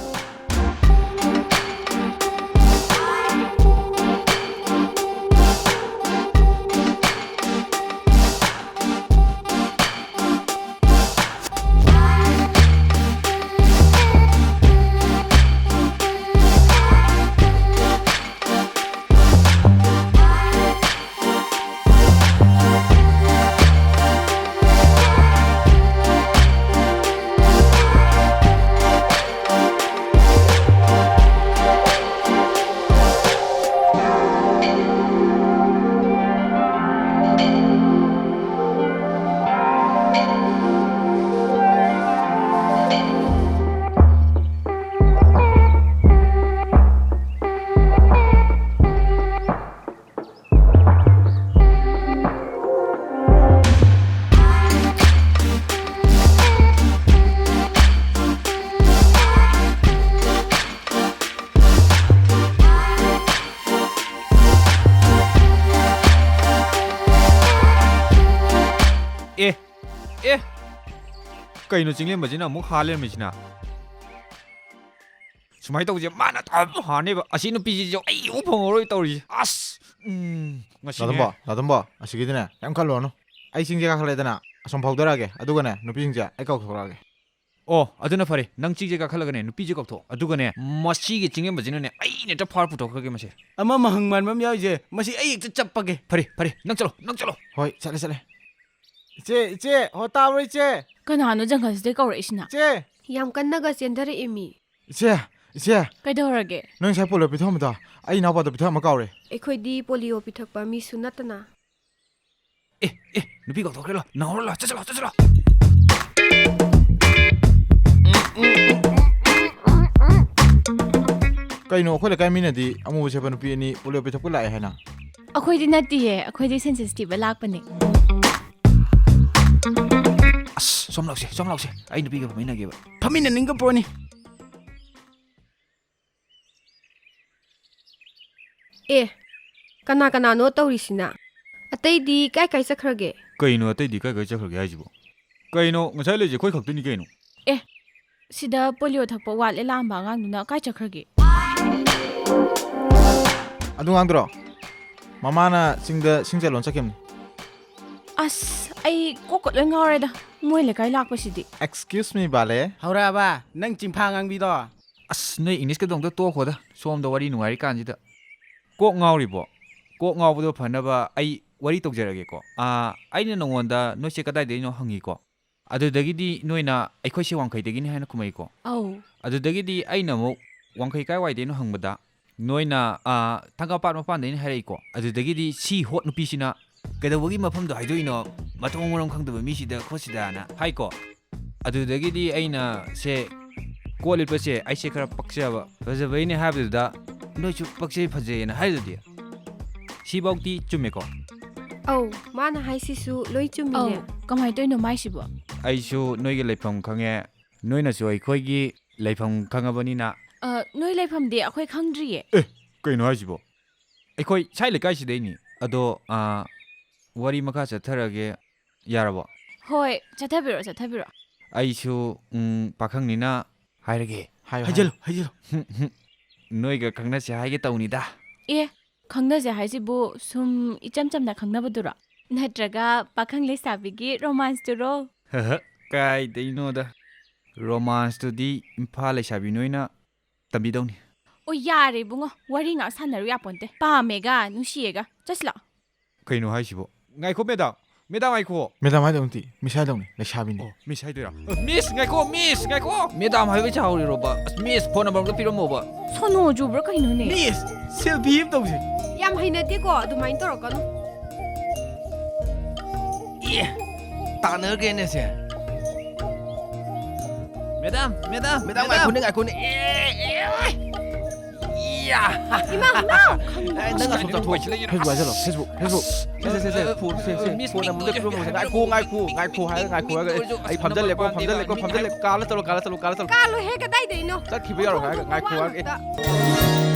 ꯑꯦ, ꯑꯦ, ꯀꯩꯅꯣ ꯆꯤꯡꯂꯦꯝꯕꯁꯤꯅ ꯑꯃꯨꯛ ꯍꯥ ꯂꯩꯔꯝꯃꯤꯁꯤꯅ? ꯁꯨꯃꯥꯏꯅ ꯇꯧꯁꯦ, ꯃꯥꯅ ꯑꯗꯨꯝ ꯍꯥꯔꯅꯦꯕ꯫ ꯑꯁꯤ ꯅꯨꯄꯤꯁꯤꯁꯨ ꯑꯩ ꯎ ꯐꯪꯉꯔꯣꯏ ꯇꯧꯔꯤꯁꯦ꯫ ꯑꯁ, ꯎꯝ, ꯉꯁꯤꯅꯦ꯫ ꯗꯥꯇꯣꯝꯕ, ꯗꯥꯇꯣꯝꯕ, ꯑꯁꯤꯒꯤꯗꯤꯅꯦ, ꯀꯩꯝ ꯈꯜꯂꯨꯔꯅꯨ꯫ ꯑꯩ ꯆꯤꯡꯁꯦ ꯀꯥꯈꯠꯂꯛꯑꯦꯗꯅ, ꯑꯁꯣꯝ ꯐꯥꯎꯗꯔꯛꯑꯒꯦ, ꯑꯗꯨꯒꯅꯦ, ꯅꯨꯄꯤꯁꯤꯡꯁꯦ ꯑꯩ ꯀꯧꯊꯣꯔꯛꯑꯒꯦ꯫ ꯑꯣ, ꯑꯗꯨꯅ ꯐꯔꯦ꯫ ꯅꯪ ꯆꯤꯡꯁꯦ ꯀꯥꯈꯠꯂꯒꯅꯦ, ꯅꯨꯄꯤꯁꯦ ꯀꯧꯊꯣꯛ꯫ ꯑꯗꯨꯒꯅꯦ, ꯃꯁꯤꯒꯤ ꯆꯤꯡꯂꯦꯝꯕꯁꯤꯅꯅꯦ, ꯑꯩꯅ ꯍꯦꯛꯇ ꯐꯥꯔ ꯄꯨꯊꯣꯛꯈ꯭ꯔꯒꯦ ꯃꯁꯦ꯫ ꯑꯃ ꯃꯍꯪ ꯃꯥꯟꯕ ꯑꯃ ꯌꯥꯎꯔꯤꯁꯦ, ꯃꯁꯤ ꯑꯩ ꯍꯦꯛꯇ ꯆꯞꯄꯒꯦ꯫ ꯐꯔꯦ, ꯐꯔꯦ, ꯅꯪ ꯆꯠꯂꯣ, ꯅꯪ ꯆꯠꯂꯣ꯫ ꯍꯣꯏ, ꯆꯠꯂꯦ, ꯆꯠꯂꯦ꯫ ꯏꯆꯦ, ꯏꯆꯦ, ꯍꯣ, ꯇꯥꯕ꯭ꯔꯣ, ꯏꯆꯦ? ꯀꯅꯥꯅꯣ ꯖꯪꯒꯜꯁꯤꯗꯩ ꯀꯧꯔꯛꯏꯁꯤꯅ? ꯏꯆꯦ! ꯌꯥꯝ ꯀꯟꯅꯒ ꯆꯦꯟꯊꯔꯛꯏꯃꯤ꯫ ꯏꯆꯦ, ꯏꯆꯦ! ꯀꯩꯗꯧꯔꯒꯦ? ꯅꯪ ꯉꯁꯥꯏ ꯄꯣꯂꯤꯑꯣ ꯄꯤꯊꯛꯑꯝꯕꯗꯣ ꯑꯩ ꯏꯅꯥꯎꯄꯥꯗ ꯄꯤꯊꯛꯑꯝꯕ ꯀꯥꯎꯔꯦ꯫ ꯑꯩꯈꯣꯏꯗꯤ ꯄꯣꯂꯤꯑꯣ ꯄꯤꯊꯛꯄ ꯃꯤꯁꯨ ꯅꯠꯇꯅ꯫ ꯑꯦ, ꯑꯦ, ꯅꯨꯄꯤ ꯀꯧꯊꯣꯛꯈ꯭ꯔꯦ ꯂꯣ, ꯅꯪꯍꯧꯔꯣ ꯂꯣ, ꯆꯠꯁꯤꯜꯂꯣ, ꯆꯠꯁꯤꯜꯂꯣ꯫ ꯀꯩꯅꯣ, ꯑꯩꯈꯣꯏ ꯂꯩꯀꯥꯏ ꯃꯤꯅꯗꯤ ꯑꯃꯨꯕ ꯁꯦꯠꯄ ꯅꯨꯄꯤ ꯑꯅꯤ ꯄꯣꯂꯤꯑꯣ ꯄꯤꯊꯛꯄ ꯂꯥꯛꯑꯦ ꯍꯥꯏꯅ? ꯑꯩꯈꯣꯏꯗꯤ ꯅꯠꯇꯤꯌꯦ, ꯑꯩꯈꯣꯏꯗꯤ ꯁꯦꯟꯁꯁ ꯊꯤꯕ ꯂꯥꯛꯄꯅꯦ꯫ ꯑꯁ, ꯁꯣꯝ ꯂꯥꯛꯁꯦ, ꯁꯣꯝ ꯂꯥꯛꯁꯦ, ꯑꯩ ꯅꯨꯄꯤꯒ ꯐꯝꯃꯤꯟꯅꯒꯦꯕ꯫ ꯐꯝꯃꯤꯟꯅꯅꯤꯡꯕ ꯄꯣꯠꯅꯤ꯫ ꯑꯦ, ꯀꯅꯥ ꯀꯅꯥꯅꯣ ꯇꯧꯔꯤꯁꯤꯅ? ꯑꯇꯩꯗꯤ ꯀꯥꯏ ꯀꯥꯏ ꯆꯠꯈ꯭ꯔꯒꯦ? ꯀꯩꯅꯣ, ꯑꯇꯩꯗꯤ ꯀꯥꯏ ꯀꯥꯏ ꯆꯠꯈ꯭ꯔꯒꯦ ꯍꯥꯏꯁꯤꯕꯣ? ꯀꯩꯅꯣ, ꯉꯁꯥꯏ ꯂꯩꯁꯦ ꯑꯩꯈꯣꯏ ꯈꯛꯇꯅꯤ ꯀꯩꯅꯣ꯫ ꯑꯦ, ꯁꯤꯗ ꯄꯣꯂꯤꯑꯣ ꯊꯛꯄ ꯋꯥꯠꯂꯦ ꯂꯥꯛꯑꯝꯕ ꯑꯉꯥꯡꯗꯨꯅ ꯀꯥꯏ ꯆꯠꯈ꯭ꯔꯒꯦ? ꯑꯗꯨ ꯑꯉꯥꯡꯗꯨꯔꯣ? ꯃꯃꯥꯅ ꯆꯤꯡꯗ ꯁꯤꯡ ꯆꯠꯂꯣꯅ ꯆꯠꯈꯤꯕꯅꯤ꯫ ꯑꯁ, ꯑꯩ ꯀꯣꯛꯀ ꯂꯣꯏ ꯉꯥꯎꯔꯦꯗ, ꯃꯣꯏ ꯂꯩꯀꯥꯏ ꯂꯥꯛꯄꯁꯤꯗꯤ꯫ Excuse me, ꯕꯥꯂꯦ꯫ ꯍꯧꯔꯛꯑꯕ ꯅꯪ ꯆꯤꯡꯐꯥ ꯉꯥꯡꯕꯤꯗꯣ? ꯑꯁ, ꯅꯣꯏ ꯏꯪꯂꯤꯁꯀꯗꯣ ꯑꯝꯇ ꯇꯣꯛꯈꯣꯗ, ꯁꯣꯝꯗ ꯋꯥꯔꯤ ꯅꯨꯡꯉꯥꯏꯔꯤ ꯀꯥꯟꯁꯤꯗ꯫ ꯀꯣꯛ ꯉꯥꯎꯔꯤꯕꯣ? ꯀꯣꯛ ꯉꯥꯎꯕꯗꯣ ꯐꯅꯕ ꯑꯩ ꯋꯥꯔꯤ ꯇꯧꯖꯔꯒꯦꯀꯣ꯫ ꯑꯥ, ꯑꯩꯅ ꯅꯉꯣꯟꯗ ꯅꯣꯏꯁꯦ ꯀꯗꯥꯏꯗꯩꯅꯣ ꯍꯪꯉꯤꯀꯣ꯫ ꯑꯗꯨꯗꯒꯤꯗꯤ ꯅꯣꯏꯅ ꯑꯩꯈꯣꯏꯁꯦ ꯋꯥꯡꯈꯩꯗꯒꯤꯅꯤ ꯍꯥꯏꯅ ꯈꯨꯝꯃꯛꯏꯀꯣ꯫ ꯑꯧ꯫ ꯑꯗꯨꯗꯒꯤꯗꯤ ꯑꯩꯅ ꯑꯃꯨꯛ ꯋꯥꯡꯈꯩ ꯀꯥꯏꯋꯥꯏꯗꯩꯅꯣ ꯍꯪꯕꯗ ꯅꯣꯏꯅ, ꯑꯥ, ꯊꯥꯡꯒꯥꯄꯥꯠ ꯃꯄꯥꯟꯗꯩꯅꯤ ꯍꯥꯏꯔꯛꯏꯀꯣ꯫ ꯑꯗꯨꯗꯒꯤꯗꯤ ꯁꯤ ꯍꯣꯠ ꯅꯨꯄꯤꯁꯤꯅ ꯀꯩꯗꯧꯕꯒꯤ ꯃꯐꯝꯗꯣ ꯍꯥꯏꯗꯣꯛꯏꯅꯣ, ꯃꯊꯣꯡ ꯃꯔꯝ ꯈꯪꯗꯕ ꯃꯤꯁꯤꯗ ꯈꯣꯠꯁꯤꯗꯅ ꯍꯥꯏꯀꯣ꯫ ꯑꯗꯨꯗꯒꯤꯗꯤ ꯑꯩꯅ ꯁꯦ ꯀꯣꯠ ꯂꯤꯠꯄꯁꯦ ꯑꯩꯁꯦ ꯈꯔ ꯄꯛꯆꯕ, ꯐꯖꯕꯩꯅꯦ ꯍꯥꯏꯕꯗꯨꯗ ꯅꯣꯏꯁꯨ ꯄꯛꯆꯩ ꯐꯖꯩꯅ ꯍꯥꯏꯗꯨꯗꯤ꯫ ꯁꯤꯐꯧꯗꯤ ꯆꯨꯝꯃꯦꯀꯣ? ꯑꯧ, ꯃꯥꯅ ꯍꯥꯏꯁꯤꯁꯨ ꯂꯣꯏ ꯆꯨꯝꯃꯤꯅꯦ꯫ ꯑꯧ, ꯀꯃꯥꯏꯅ ꯇꯧꯔꯤꯅꯣ ꯃꯥꯏꯁꯤꯕꯣ? ꯑꯩꯁꯨ ꯅꯣꯏꯒꯤ ꯂꯩꯐꯝ ꯈꯪꯉꯦ, ꯅꯣꯏꯅꯁꯨ ꯑꯩꯈꯣꯏꯒꯤ ꯂꯩꯐꯝ ꯈꯪꯉꯕꯅꯤꯅ꯫ ꯑ, ꯅꯣꯏ ꯂꯩꯐꯝꯗꯤ ꯑꯩꯈꯣꯏ ꯈꯪꯗ꯭ꯔꯤꯌꯦ꯫ ꯑꯦ, ꯀꯩꯅꯣ ꯍꯥꯏꯁꯤꯕꯣ? ꯑꯩꯈꯣꯏ ꯁ꯭ꯋꯥꯏ ꯂꯩꯀꯥꯏꯁꯤꯗꯩꯅꯤ꯫ ꯑꯗꯣ, ꯑ, ꯋꯥꯔꯤ ꯃꯈꯥ ꯆꯠꯊꯔꯒꯦ, ꯌꯥꯔꯕꯣ? ꯍꯣꯏ, ꯆꯠꯊꯕꯤꯔꯣ, ꯆꯠꯊꯕꯤꯔꯣ꯫ ꯑꯩꯁꯨ, ꯎꯝ, ꯄꯥꯈꯪꯅꯤꯅ ꯍꯥꯏꯔꯒꯦ꯫ ꯍꯥꯏꯌꯣ, ꯍꯥꯏꯖꯜꯂꯨ, ꯍꯥꯏꯌꯣ꯫ ꯍꯥꯏꯖꯜꯂꯨ꯫ ꯅꯣꯏꯒ ꯈꯪꯅꯁꯦ ꯍꯥꯏꯒꯦ ꯇꯧꯅꯤꯗ꯫ ꯑꯦ, ꯈꯪꯅꯁꯦ ꯍꯥꯏꯁꯤꯕꯨ ꯁꯨꯝ ꯏꯆꯝ ꯆꯝꯅ ꯈꯪꯅꯕꯗꯨꯔꯣ? ꯅꯠꯇ꯭ꯔꯒ ꯄꯥꯈꯪ ꯂꯩꯁꯥꯕꯤꯒꯤ ꯔꯣꯃꯥꯟꯁꯇꯨꯔꯣ? ꯀꯥꯏꯗꯩꯅꯣꯗ꯫ ꯔꯣꯃꯥꯟꯁꯇꯨꯗꯤ ꯏꯝꯐꯥꯜ ꯂꯩꯁꯥꯕꯤ ꯅꯣꯏꯅ ꯇꯝꯕꯤꯗꯧꯅꯤ꯫ ꯑꯣ, ꯌꯥꯔꯦ ꯏꯕꯨꯡꯉꯣ, ꯋꯥꯔꯤ ꯉꯥꯛ ꯁꯥꯟꯅꯔꯨ ꯌꯥꯄꯣꯟꯇꯦ꯫ ꯄꯥꯝꯃꯦꯒ ꯅꯨꯡꯁꯤꯌꯦꯒ꯫ ꯆꯠꯁꯤꯂꯥ꯫ ꯀꯩꯅꯣ ꯍꯥꯏꯁꯤꯕꯣ? ꯉꯥꯏꯈꯣ ꯃꯦꯗꯥꯝ, ꯃꯦꯗꯥꯝ ꯉꯥꯏꯈꯣ꯫ ꯃꯦꯗꯥꯝ ꯍꯥꯏꯗꯧ ꯅꯠꯇꯦ, ꯃꯤꯁ ꯍꯥꯏꯗꯧꯅꯤ, ꯂꯩꯁꯥꯕꯤꯅꯤ꯫ ꯑꯣ, ꯃꯤꯁ ꯍꯥꯏꯗꯣꯏꯔꯥ? ꯑ, ꯃꯤꯁ ꯉꯥꯏꯈꯣ, ꯃꯤꯁ ꯉꯥꯏꯈꯣ꯫ ꯃꯦꯗꯥꯝ ꯍꯥꯏꯕ ꯁꯥꯍꯧꯔꯤꯔꯣꯕ? ꯑꯁ, ꯃꯤꯁ ꯐꯣꯟ ꯅꯝꯕꯔ ꯑꯝꯇ ꯄꯤꯔꯝꯃꯣꯕ꯫ ꯁꯣꯅꯣ ꯆꯨꯕ꯭ꯔꯥ ꯀꯩꯅꯣꯅꯦ? ꯃꯤꯁ, ꯁꯦꯜꯐꯤ ꯑꯃ ꯇꯧꯁꯦ꯫ ꯌꯥꯝ ꯍꯩꯅꯗꯦꯀꯣ, ꯑꯗꯨꯃꯥꯏꯅ ꯇꯧꯔꯛꯀꯅꯨ꯫ ꯑꯦ, ꯇꯥꯟꯅꯈ꯭ꯔꯦꯅꯦ ꯁꯦ꯫ Madam, madam, madam, madam. ꯉꯥꯏꯈꯣꯅꯦ, ꯉꯥꯏꯈꯣꯅꯦ꯫ ꯑꯦ, ꯑꯦ, ꯑꯦ꯫ ꯏꯌꯥ! ꯏꯃꯥ, ꯏꯃꯥ! ꯑꯦ, ꯅꯪ ꯑꯁꯣꯝ ꯆꯠꯊꯣꯛꯑꯣ꯫ Facebook ꯍꯥꯏꯖꯜꯂꯣ, Facebook, Facebook꯫ ꯁꯦ, ꯁꯦ, ꯁꯦ, ꯁꯦ, ꯐꯣꯟ, ꯁꯦ, ꯁꯦ, ꯃꯤꯁ ꯐꯣꯟ ꯑꯃꯗ ꯃꯤꯁ ꯄꯤꯔꯝꯃꯣ꯫ ꯉꯥꯏꯈꯣ, ꯉꯥꯏꯈꯣ, ꯉꯥꯏꯈꯣ ꯍꯥꯏꯔꯒ ꯉꯥꯏꯈꯣ ꯍꯥꯏꯔꯒ꯫ ꯑꯩ ꯐꯝꯖꯜꯂꯦꯀꯣ, ꯐꯝꯖꯜꯂꯦꯀꯣ, ꯀꯥꯜꯂꯣ, ꯍꯦ, ꯀꯗꯥꯏꯗꯩꯅꯣ? ꯆꯠꯈꯤꯕ ꯌꯥꯔꯣꯏ ꯍꯥꯏꯔꯒ ꯉꯥꯏꯈꯣ ꯍꯥꯏꯔꯒ꯫ ꯃꯃꯥꯡꯃꯛꯇ꯫